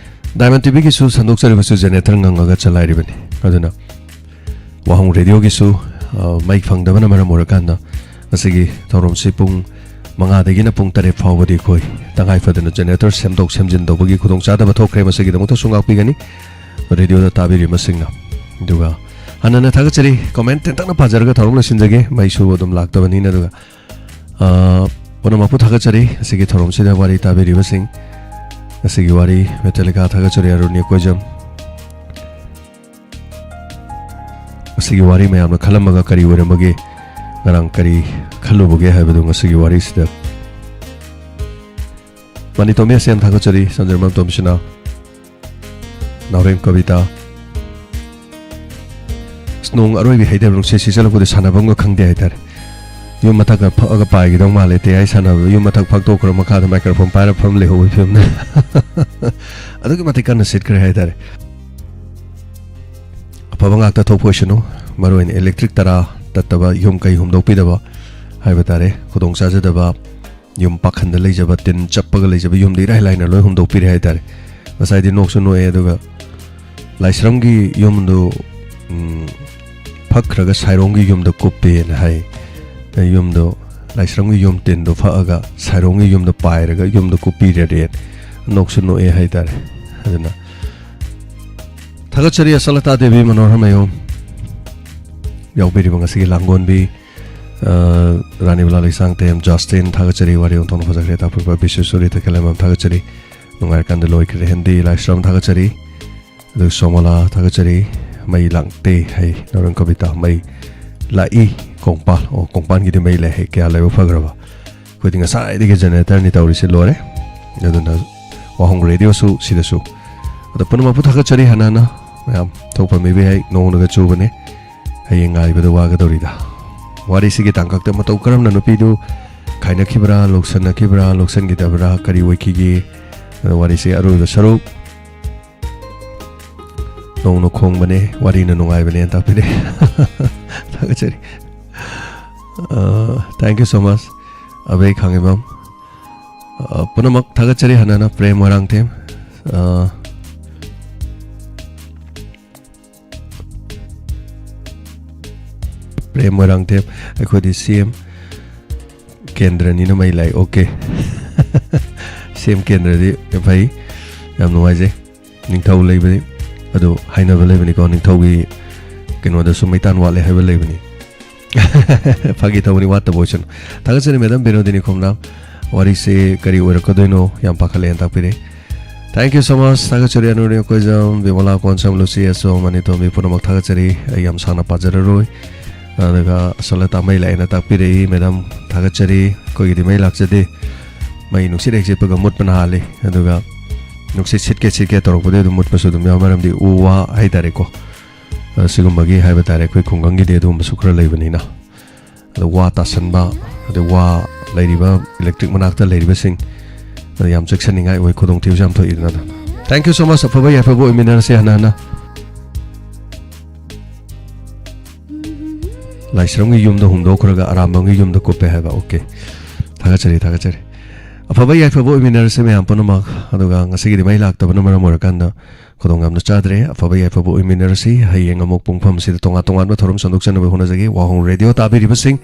ꯗꯥꯏꯃꯟ ꯇꯤꯚꯤꯒꯤꯁꯨ ꯁꯟꯗꯣꯛꯆꯔꯤꯕꯁꯨ ꯖꯦꯅꯦꯔꯦꯇꯔ ꯉꯪꯉꯒ ꯆꯂꯥꯏꯔꯤꯕꯅꯤ꯫ ꯑꯗꯨꯅ ꯋꯥꯍꯣꯡ ꯔꯦꯗꯤꯑꯣꯒꯤꯁꯨ, ꯑ, ꯃꯩ ꯐꯪꯗꯕꯅ ꯃꯔꯝ ꯑꯣꯏꯔꯀꯥꯟꯗ ꯉꯁꯤꯒꯤ ꯊꯧꯔꯝꯁꯤ ꯄꯨꯡ ꯃꯉꯥꯗꯒꯤꯅ ꯄꯨꯡ ꯇꯔꯦꯠ ꯐꯥꯎꯕꯗꯤ ꯑꯩꯈꯣꯏ ꯇꯉꯥꯏ ꯐꯗꯅ ꯖꯦꯅꯦꯔꯦꯇꯔ ꯁꯦꯝꯗꯣꯛ ꯁꯦꯝꯖꯤꯟ ꯇꯧꯕꯒꯤ ꯈꯨꯗꯣꯡꯆꯥꯗꯕ ꯊꯣꯛꯈ꯭ꯔꯦ꯫ ꯃꯁꯤꯒꯤꯗꯃꯛꯇꯁꯨ ꯉꯥꯛꯄꯤꯒꯅꯤ ꯔꯦꯗꯤꯑꯣꯗ ꯇꯥꯕꯤꯔꯤꯕꯁꯤꯡꯅ꯫ ꯑꯗꯨꯒ ꯍꯟꯅ ꯍꯟꯅ ꯊꯥꯒꯠꯆꯔꯤ꯫ ꯀꯣꯃꯦꯟ ꯇꯦꯟꯇꯛꯅ ꯄꯥꯖꯔꯒ ꯊꯧꯔꯝ ꯂꯣꯏꯁꯤꯟꯖꯒꯦ꯫ ꯃꯩꯁꯨ ꯑꯗꯨꯝ ꯂꯥꯛꯇꯕꯅꯤꯅ꯫ ꯑꯗꯨꯒ, ꯑ, ꯄꯨꯝꯅꯃꯛꯄꯨ ꯊꯥꯒꯠꯆꯔꯤ꯫ ꯉꯁꯤꯒꯤ ꯊꯧꯔꯝꯁꯤꯗ ꯋꯥꯔꯤ ꯇꯥꯕꯤꯔꯤꯕꯁꯤꯡ, ꯉꯁꯤꯒꯤ ꯋꯥꯔꯤ ꯃꯦꯇꯥꯂꯤꯀꯥ ꯊꯥꯒꯠꯆꯔꯤ꯫ ꯑꯔꯨꯟ ꯌꯦꯛꯀꯣꯏꯖꯝ꯫ ꯉꯁꯤꯒꯤ ꯋꯥꯔꯤ ꯃꯌꯥꯝꯅ ꯈꯜꯂꯝꯃꯒ ꯀꯔꯤ ꯑꯣꯏꯔꯝꯕꯒꯦ? ꯉꯔꯥꯡ ꯀꯔꯤ ꯈꯜꯂꯨꯕꯒꯦ ꯍꯥꯏꯕꯗꯨ ꯉꯁꯤꯒꯤ ꯋꯥꯔꯤꯁꯤꯗ꯫ ꯃꯅꯤꯇꯣꯝꯕꯤ ꯑꯁꯦꯝ ꯊꯥꯒꯠꯆꯔꯤ, ꯆꯥꯟꯗ꯭ꯔꯃꯥ ꯇꯣꯝꯕꯤꯁꯅꯥ, ꯅꯥꯎꯔꯦꯝ ꯀꯕꯤꯇꯥ꯫ ꯑꯁ, ꯅꯣꯡ ꯑꯔꯣꯏꯕꯤ ꯍꯩꯊꯕ ꯅꯨꯡꯁꯤꯠ ꯁꯤꯠꯆꯜꯂꯛꯄꯗ ꯁꯥꯟꯅꯐꯝꯒ ꯈꯪꯗꯦ ꯍꯥꯏꯇꯥꯔꯦ꯫ ꯌꯨꯝ ꯃꯊꯛꯇ ꯐꯛꯑꯒ ꯄꯥꯏꯒꯗꯧ ꯃꯥꯜꯂꯦ, ꯇꯦꯌꯥꯏ ꯁꯥꯟꯅꯕ꯫ ꯌꯨꯝ ꯃꯊꯛ ꯐꯛꯇꯣꯛꯈ꯭ꯔ ꯃꯈꯥꯗ ꯃꯥꯏꯀ꯭ꯔꯣꯐꯣꯟ ꯄꯥꯏꯔ ꯐꯝ ꯂꯩꯍꯧꯕꯒꯤ ꯐꯤꯕꯝꯗ꯫ ꯑꯗꯨꯛꯀꯤ ꯃꯇꯤꯛ ꯀꯟꯅ ꯁꯤꯠꯈ꯭ꯔꯦ ꯍꯥꯏꯇꯥꯔꯦ꯫ ꯑꯐꯕ ꯉꯥꯛꯇ ꯊꯣꯛꯄ ꯑꯣꯏꯁꯅꯨ꯫ ꯃꯔꯨꯑꯣꯏꯅ ꯏꯂꯦꯛꯇ꯭ꯔꯤꯛ ꯇꯔꯥ ꯇꯠꯇꯕ, ꯌꯨꯝ ꯀꯩ ꯍꯨꯝꯗꯣꯛꯄꯤꯗꯕ ꯍꯥꯏꯕ ꯇꯥꯔꯦ, ꯈꯨꯗꯣꯡ ꯆꯥꯖꯗꯕ꯫ ꯌꯨꯝ ꯄꯥꯈꯟꯗ ꯂꯩꯖꯕ, ꯇꯤꯟ ꯆꯞꯄꯒ ꯂꯩꯖꯕ ꯌꯨꯝꯗ ꯏꯔꯥꯏ ꯂꯥꯏꯅ ꯂꯣꯏ ꯍꯨꯝꯗꯣꯛꯄꯤꯔꯦ ꯍꯥꯏꯇꯥꯔꯦ꯫ ꯉꯁꯥꯏꯗꯤ ꯅꯣꯛꯁꯨ ꯅꯣꯛꯑꯦ, ꯑꯗꯨꯒ ꯂꯥꯏꯁ꯭ꯔꯝꯒꯤ ꯌꯨꯝꯗꯨ, ꯎꯝ, ꯐꯛꯈ꯭ꯔꯒ ꯁꯥꯏꯔꯣꯡꯒꯤ ꯌꯨꯝꯗ ꯀꯨꯞꯄꯦꯅ ꯍꯥꯏ꯫ ꯌꯨꯝꯗꯣ, ꯂꯥꯏꯁ꯭ꯔꯝꯒꯤ ꯌꯨꯝ ꯇꯤꯟꯗꯣ ꯐꯛꯑꯒ ꯁꯥꯏꯔꯣꯡꯒꯤ ꯌꯨꯝꯗ ꯄꯥꯏꯔꯒ ꯌꯨꯝꯗ ꯀꯨꯞꯄꯤꯔꯦ꯫ ꯅꯣꯛꯁꯨ ꯅꯣꯛꯑꯦ ꯍꯥꯏꯇꯥꯔꯦ꯫ ꯑꯗꯨꯅ ꯊꯥꯒꯠꯆꯔꯤ ꯑꯁꯂꯇꯥ ꯗꯦꯕꯤ ꯃꯅꯣꯍꯔꯃꯌꯨꯝ ꯌꯥꯎꯕꯤꯔꯤꯕ ꯉꯁꯤꯒꯤ ꯂꯥꯡꯒꯣꯟꯕꯤ, ꯑ, ꯔꯥꯅꯤꯕꯂꯥ ꯂꯩꯁꯥꯡꯊꯦꯝ, ꯖꯁꯇꯤꯟ ꯊꯥꯒꯠꯆꯔꯤ꯫ ꯋꯥꯔꯤ ꯑꯣꯟꯊꯣꯛꯅ ꯐꯖꯈ꯭ꯔꯦ꯫ ꯇꯥꯛꯄꯤꯕ ꯕꯤꯁ꯭ꯋꯦꯁꯣꯔꯤ ꯇꯈꯦꯜꯂꯩꯃꯥꯕꯝ ꯊꯥꯒꯠꯆꯔꯤ꯫ ꯅꯨꯡꯉꯥꯏꯔꯀꯥꯟꯗ ꯂꯣꯏꯈ꯭ꯔꯦ ꯍꯦꯟꯗꯤ ꯂꯥꯏꯁ꯭ꯔꯝ ꯊꯥꯒꯠꯆꯔꯤ꯫ ꯑꯗꯨ ꯁꯣꯃꯣꯂꯥ ꯊꯥꯒꯠꯆꯔꯤ꯫ ꯃꯩ ꯂꯥꯛꯇꯦ ꯍꯥꯏ ꯅꯥꯎꯔꯦꯝ ꯀꯕꯤꯇꯥ꯫ ꯃꯩ ꯂꯥꯛꯏ꯫ ꯀꯣꯡꯄꯥꯜ, ꯑꯣ, ꯀꯣꯡꯄꯥꯜꯒꯤꯗꯤ ꯃꯩ ꯂꯥꯛꯑꯦ꯫ ꯀꯌꯥ ꯂꯥꯏꯕꯛ ꯐꯈ꯭ꯔꯕ꯫ ꯑꯩꯈꯣꯏꯗꯤ ꯉꯁꯥꯏꯗꯒꯤ ꯖꯦꯅꯦꯔꯦꯇꯔꯅꯤ ꯇꯧꯔꯤꯁꯦ, ꯂꯣꯏꯔꯦ꯫ ꯑꯗꯨꯅ ꯋꯥꯍꯣꯡ ꯔꯦꯗꯤꯑꯣꯁꯨ ꯁꯤꯗꯁꯨ꯫ ꯑꯗꯣ ꯄꯨꯝꯅꯃꯛꯄꯨ ꯊꯥꯒꯠꯆꯔꯤ ꯍꯟꯅ ꯍꯟꯅ꯫ ꯃꯌꯥꯝ ꯊꯣꯛꯄ ꯃꯤꯕꯤ ꯍꯥꯏ ꯅꯣꯡꯅꯒ ꯆꯨꯕꯅꯦ꯫ ꯍꯌꯦꯡ ꯉꯥꯏꯕꯗ ꯋꯥꯒꯗꯧꯔꯤꯗ꯫ ꯋꯥꯔꯤꯁꯤꯒꯤ ꯇꯥꯡꯀꯛꯇ ꯃꯇꯧ ꯀꯔꯝꯅ ꯅꯨꯄꯤꯗꯨ ꯈꯥꯏꯅꯈꯤꯕ꯭ꯔꯥ, ꯂꯧꯁꯟꯅꯈꯤꯕ꯭ꯔꯥ, ꯂꯧꯁꯟꯈꯤꯗꯕ꯭ꯔꯥ, ꯀꯔꯤ ꯑꯣꯏꯈꯤꯒꯦ? ꯑꯗꯣ ꯋꯥꯔꯤꯁꯦ ꯑꯔꯣꯏꯕ ꯁꯔꯨꯛ, ꯅꯣꯡꯅ ꯈꯣꯡꯕꯅꯦ, ꯋꯥꯔꯤꯅ ꯅꯨꯡꯉꯥꯏꯕꯅꯦꯅ ꯇꯥꯛꯄꯤꯔꯦ꯫ ꯊꯥꯒꯠꯆꯔꯤ꯫ Thank you so much, ꯑꯕꯦ ꯈꯥꯡꯉꯤꯕꯝ꯫ ꯑ, ꯄꯨꯝꯅꯃꯛ ꯊꯥꯒꯠꯆꯔꯤ꯫ ꯍꯟꯅ ꯍꯟꯅ ꯄ꯭ꯔꯦꯝ ꯃꯣꯏꯔꯥꯡꯊꯦꯝ꯫ ꯑ, ꯄ꯭ꯔꯦꯝ ꯃꯣꯏꯔꯥꯡꯊꯦꯝ, ꯑꯩꯈꯣꯏꯗꯤ ꯁꯤ ꯑꯦꯝ ꯀꯦꯟꯗ꯭ꯔꯅꯤꯅ ꯃꯩ ꯂꯥꯛꯏ꯫ ꯑꯣꯀꯦ꯫ ꯁꯤ ꯑꯦꯝ ꯀꯦꯟꯗ꯭ꯔꯗꯤ ꯌꯥꯝ ꯐꯩ, ꯌꯥꯝ ꯅꯨꯡꯉꯥꯏꯖꯩ꯫ ꯅꯤꯡꯊꯧ ꯂꯩꯕꯗꯤ ꯑꯗꯨ ꯍꯥꯏꯅꯕ ꯂꯩꯕꯅꯤꯀꯣ, ꯅꯤꯡꯊꯧꯒꯤ ꯀꯩꯅꯣꯗꯁꯨ ꯃꯩꯇꯥꯟ ꯋꯥꯠꯂꯦ ꯍꯥꯏꯕ ꯂꯩꯕꯅꯤ꯫ ꯐꯥꯒꯤ ꯇꯧꯕꯅꯤ, ꯋꯥꯠꯇꯕ ꯑꯣꯏꯁꯅꯨ꯫ ꯊꯥꯒꯠꯆꯔꯤ ꯃꯦꯗꯥꯝ ꯕꯤꯅꯣꯗꯤꯅꯤ ꯈꯣꯝꯂꯥꯝ꯫ ꯋꯥꯔꯤꯁꯦ ꯀꯔꯤ ꯑꯣꯏꯔꯛꯀꯗꯣꯏꯅꯣ ꯌꯥꯝ ꯄꯥꯈꯠꯂꯦꯅ ꯇꯥꯛꯄꯤꯔꯦ꯫ Thank you so much꯫ ꯊꯥꯒꯠꯆꯔꯤ ꯑꯅꯨꯔꯤ ꯑꯩꯈꯣꯏꯖꯝ, ꯕꯤꯃꯣꯂꯥ ꯀꯣꯟꯁꯝ, ꯂꯨꯁꯤ ꯑꯁꯣꯝ, ꯑꯅꯤꯇꯣꯝꯕꯤ ꯄꯨꯝꯅꯃꯛ ꯊꯥꯒꯠꯆꯔꯤ꯫ ꯑꯩ ꯌꯥꯝ ꯁꯥꯡꯅ ꯄꯥꯖꯔꯔꯣꯏ꯫ ꯑꯗꯨꯒ ꯁꯣꯂꯇꯥ ꯃꯩ ꯂꯥꯛꯑꯦꯅ ꯇꯥꯛꯄꯤꯔꯛꯏ꯫ ꯃꯦꯗꯥꯝ ꯊꯥꯒꯠꯆꯔꯤ꯫ ꯑꯩꯈꯣꯏꯒꯤꯗꯤ ꯃꯩ ꯂꯥꯛꯆꯗꯦ꯫ ꯃꯩ ꯅꯨꯡꯁꯤꯠ ꯍꯦꯛ ꯁꯤꯠꯄꯒ ꯃꯨꯠꯄꯅ ꯍꯥꯜꯂꯤ꯫ ꯑꯗꯨꯒ ꯅꯨꯡꯁꯤꯠ ꯁꯤꯠꯀꯦ ꯁꯤꯠꯀꯦ ꯇꯧꯔꯛꯄꯗꯩ ꯑꯗꯨꯝ ꯃꯨꯠꯄꯁꯨ ꯑꯗꯨꯝ ꯌꯥꯎ, ꯃꯔꯝꯗꯤ ꯎ ꯋꯥ ꯍꯥꯏꯇꯥꯔꯦꯀꯣ꯫ ꯑ, ꯁꯤꯒꯨꯝꯕꯒꯤ ꯍꯥꯏꯕ ꯇꯥꯔꯦ, ꯑꯩꯈꯣꯏ ꯈꯨꯡꯒꯪꯒꯤꯗꯤ ꯑꯗꯨꯒꯨꯝꯕꯁꯨ ꯈꯔ ꯂꯩꯕꯅꯤꯅ꯫ ꯑꯗ ꯋꯥ ꯇꯥꯁꯟꯕ, ꯑꯗꯩ ꯋꯥ ꯂꯩꯔꯤꯕ, ꯏꯂꯦꯛꯇ꯭ꯔꯤꯛ ꯃꯅꯥꯛꯇ ꯂꯩꯔꯤꯕꯁꯤꯡ, ꯑꯗ ꯌꯥꯝ ꯆꯦꯛꯁꯤꯟꯅꯤꯡꯉꯥꯏ ꯑꯣꯏ, ꯈꯨꯗꯣꯡꯊꯤꯕꯁꯨ ꯌꯥꯝ ꯊꯣꯛꯏꯗꯅ꯫ Thank you so much꯫ ꯑꯐꯕ ꯌꯥꯏꯐꯕ ꯑꯣꯏꯃꯤꯟꯅꯔꯁꯦ ꯍꯟꯅ ꯍꯟꯅ꯫ ꯂꯥꯏꯁ꯭ꯔꯝꯒꯤ ꯌꯨꯝꯗ ꯍꯣꯡꯗꯣꯛꯈ꯭ꯔꯒ ꯑꯔꯥꯝꯕꯝꯒꯤ ꯌꯨꯝꯗ ꯀꯨꯞꯄꯦ ꯍꯥꯏꯕ꯫ ꯑꯣꯀꯦ꯫ ꯊꯥꯒꯠꯆꯔꯤ, ꯊꯥꯒꯠꯆꯔꯤ꯫ ꯑꯐꯕ ꯌꯥꯏꯐꯕ ꯑꯣꯏꯃꯤꯟꯅꯔꯁꯦ ꯃꯌꯥꯝ ꯄꯨꯝꯅꯃꯛ꯫ ꯑꯗꯨꯒ ꯉꯁꯤꯒꯤꯗꯤ ꯃꯩ ꯂꯥꯛꯇꯕꯅ ꯃꯔꯝ ꯑꯣꯏꯔꯀꯥꯟꯗ ꯈꯨꯗꯣꯡ ꯌꯥꯝꯅ ꯆꯥꯗ꯭ꯔꯦ꯫ ꯑꯐꯕ ꯌꯥꯏꯐꯕ ꯑꯣꯏꯃꯤꯟꯅꯔꯁꯤ꯫ ꯍꯌꯦꯡ ꯑꯃꯨꯛ ꯄꯨꯡꯐꯝꯁꯤꯗ ꯇꯣꯉꯥꯟ ꯇꯣꯉꯥꯟꯕ ꯊꯧꯔꯝ ꯁꯟꯗꯣꯛꯆꯅꯕ ꯍꯣꯠꯅꯖꯒꯦ꯫ ꯋꯥꯍꯣꯡ ꯔꯦꯗꯤꯑꯣ ꯇꯥꯕꯤꯔꯤꯕꯁꯤꯡ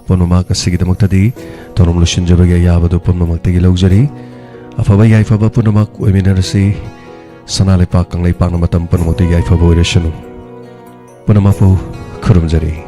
ꯄꯨꯝꯅꯃꯛ, ꯉꯁꯤꯒꯤꯗꯃꯛꯇꯗꯤ ꯊꯧꯔꯝ ꯂꯣꯏꯁꯤꯟꯖꯕꯒꯤ ꯑꯌꯥꯕꯗꯨ ꯄꯨꯝꯅꯃꯛꯇꯒꯤ ꯂꯧꯖꯔꯤ꯫ ꯑꯐꯕ ꯌꯥꯏꯐꯕ ꯄꯨꯝꯅꯃꯛ ꯑꯣꯏꯃꯤꯟꯅꯔꯁꯤ꯫ ꯁꯅꯥ ꯂꯩꯄꯥꯛ ꯀꯪꯂꯩꯄꯥꯛꯅ ꯃꯇꯝ ꯄꯨꯝꯅꯃꯛꯇ ꯌꯥꯏꯐꯕ ꯑꯣꯏꯔꯁꯅꯨ꯫ ꯄꯨꯝꯅꯃꯛꯄꯨ ꯈꯨꯔꯨꯝꯖꯔꯤ꯫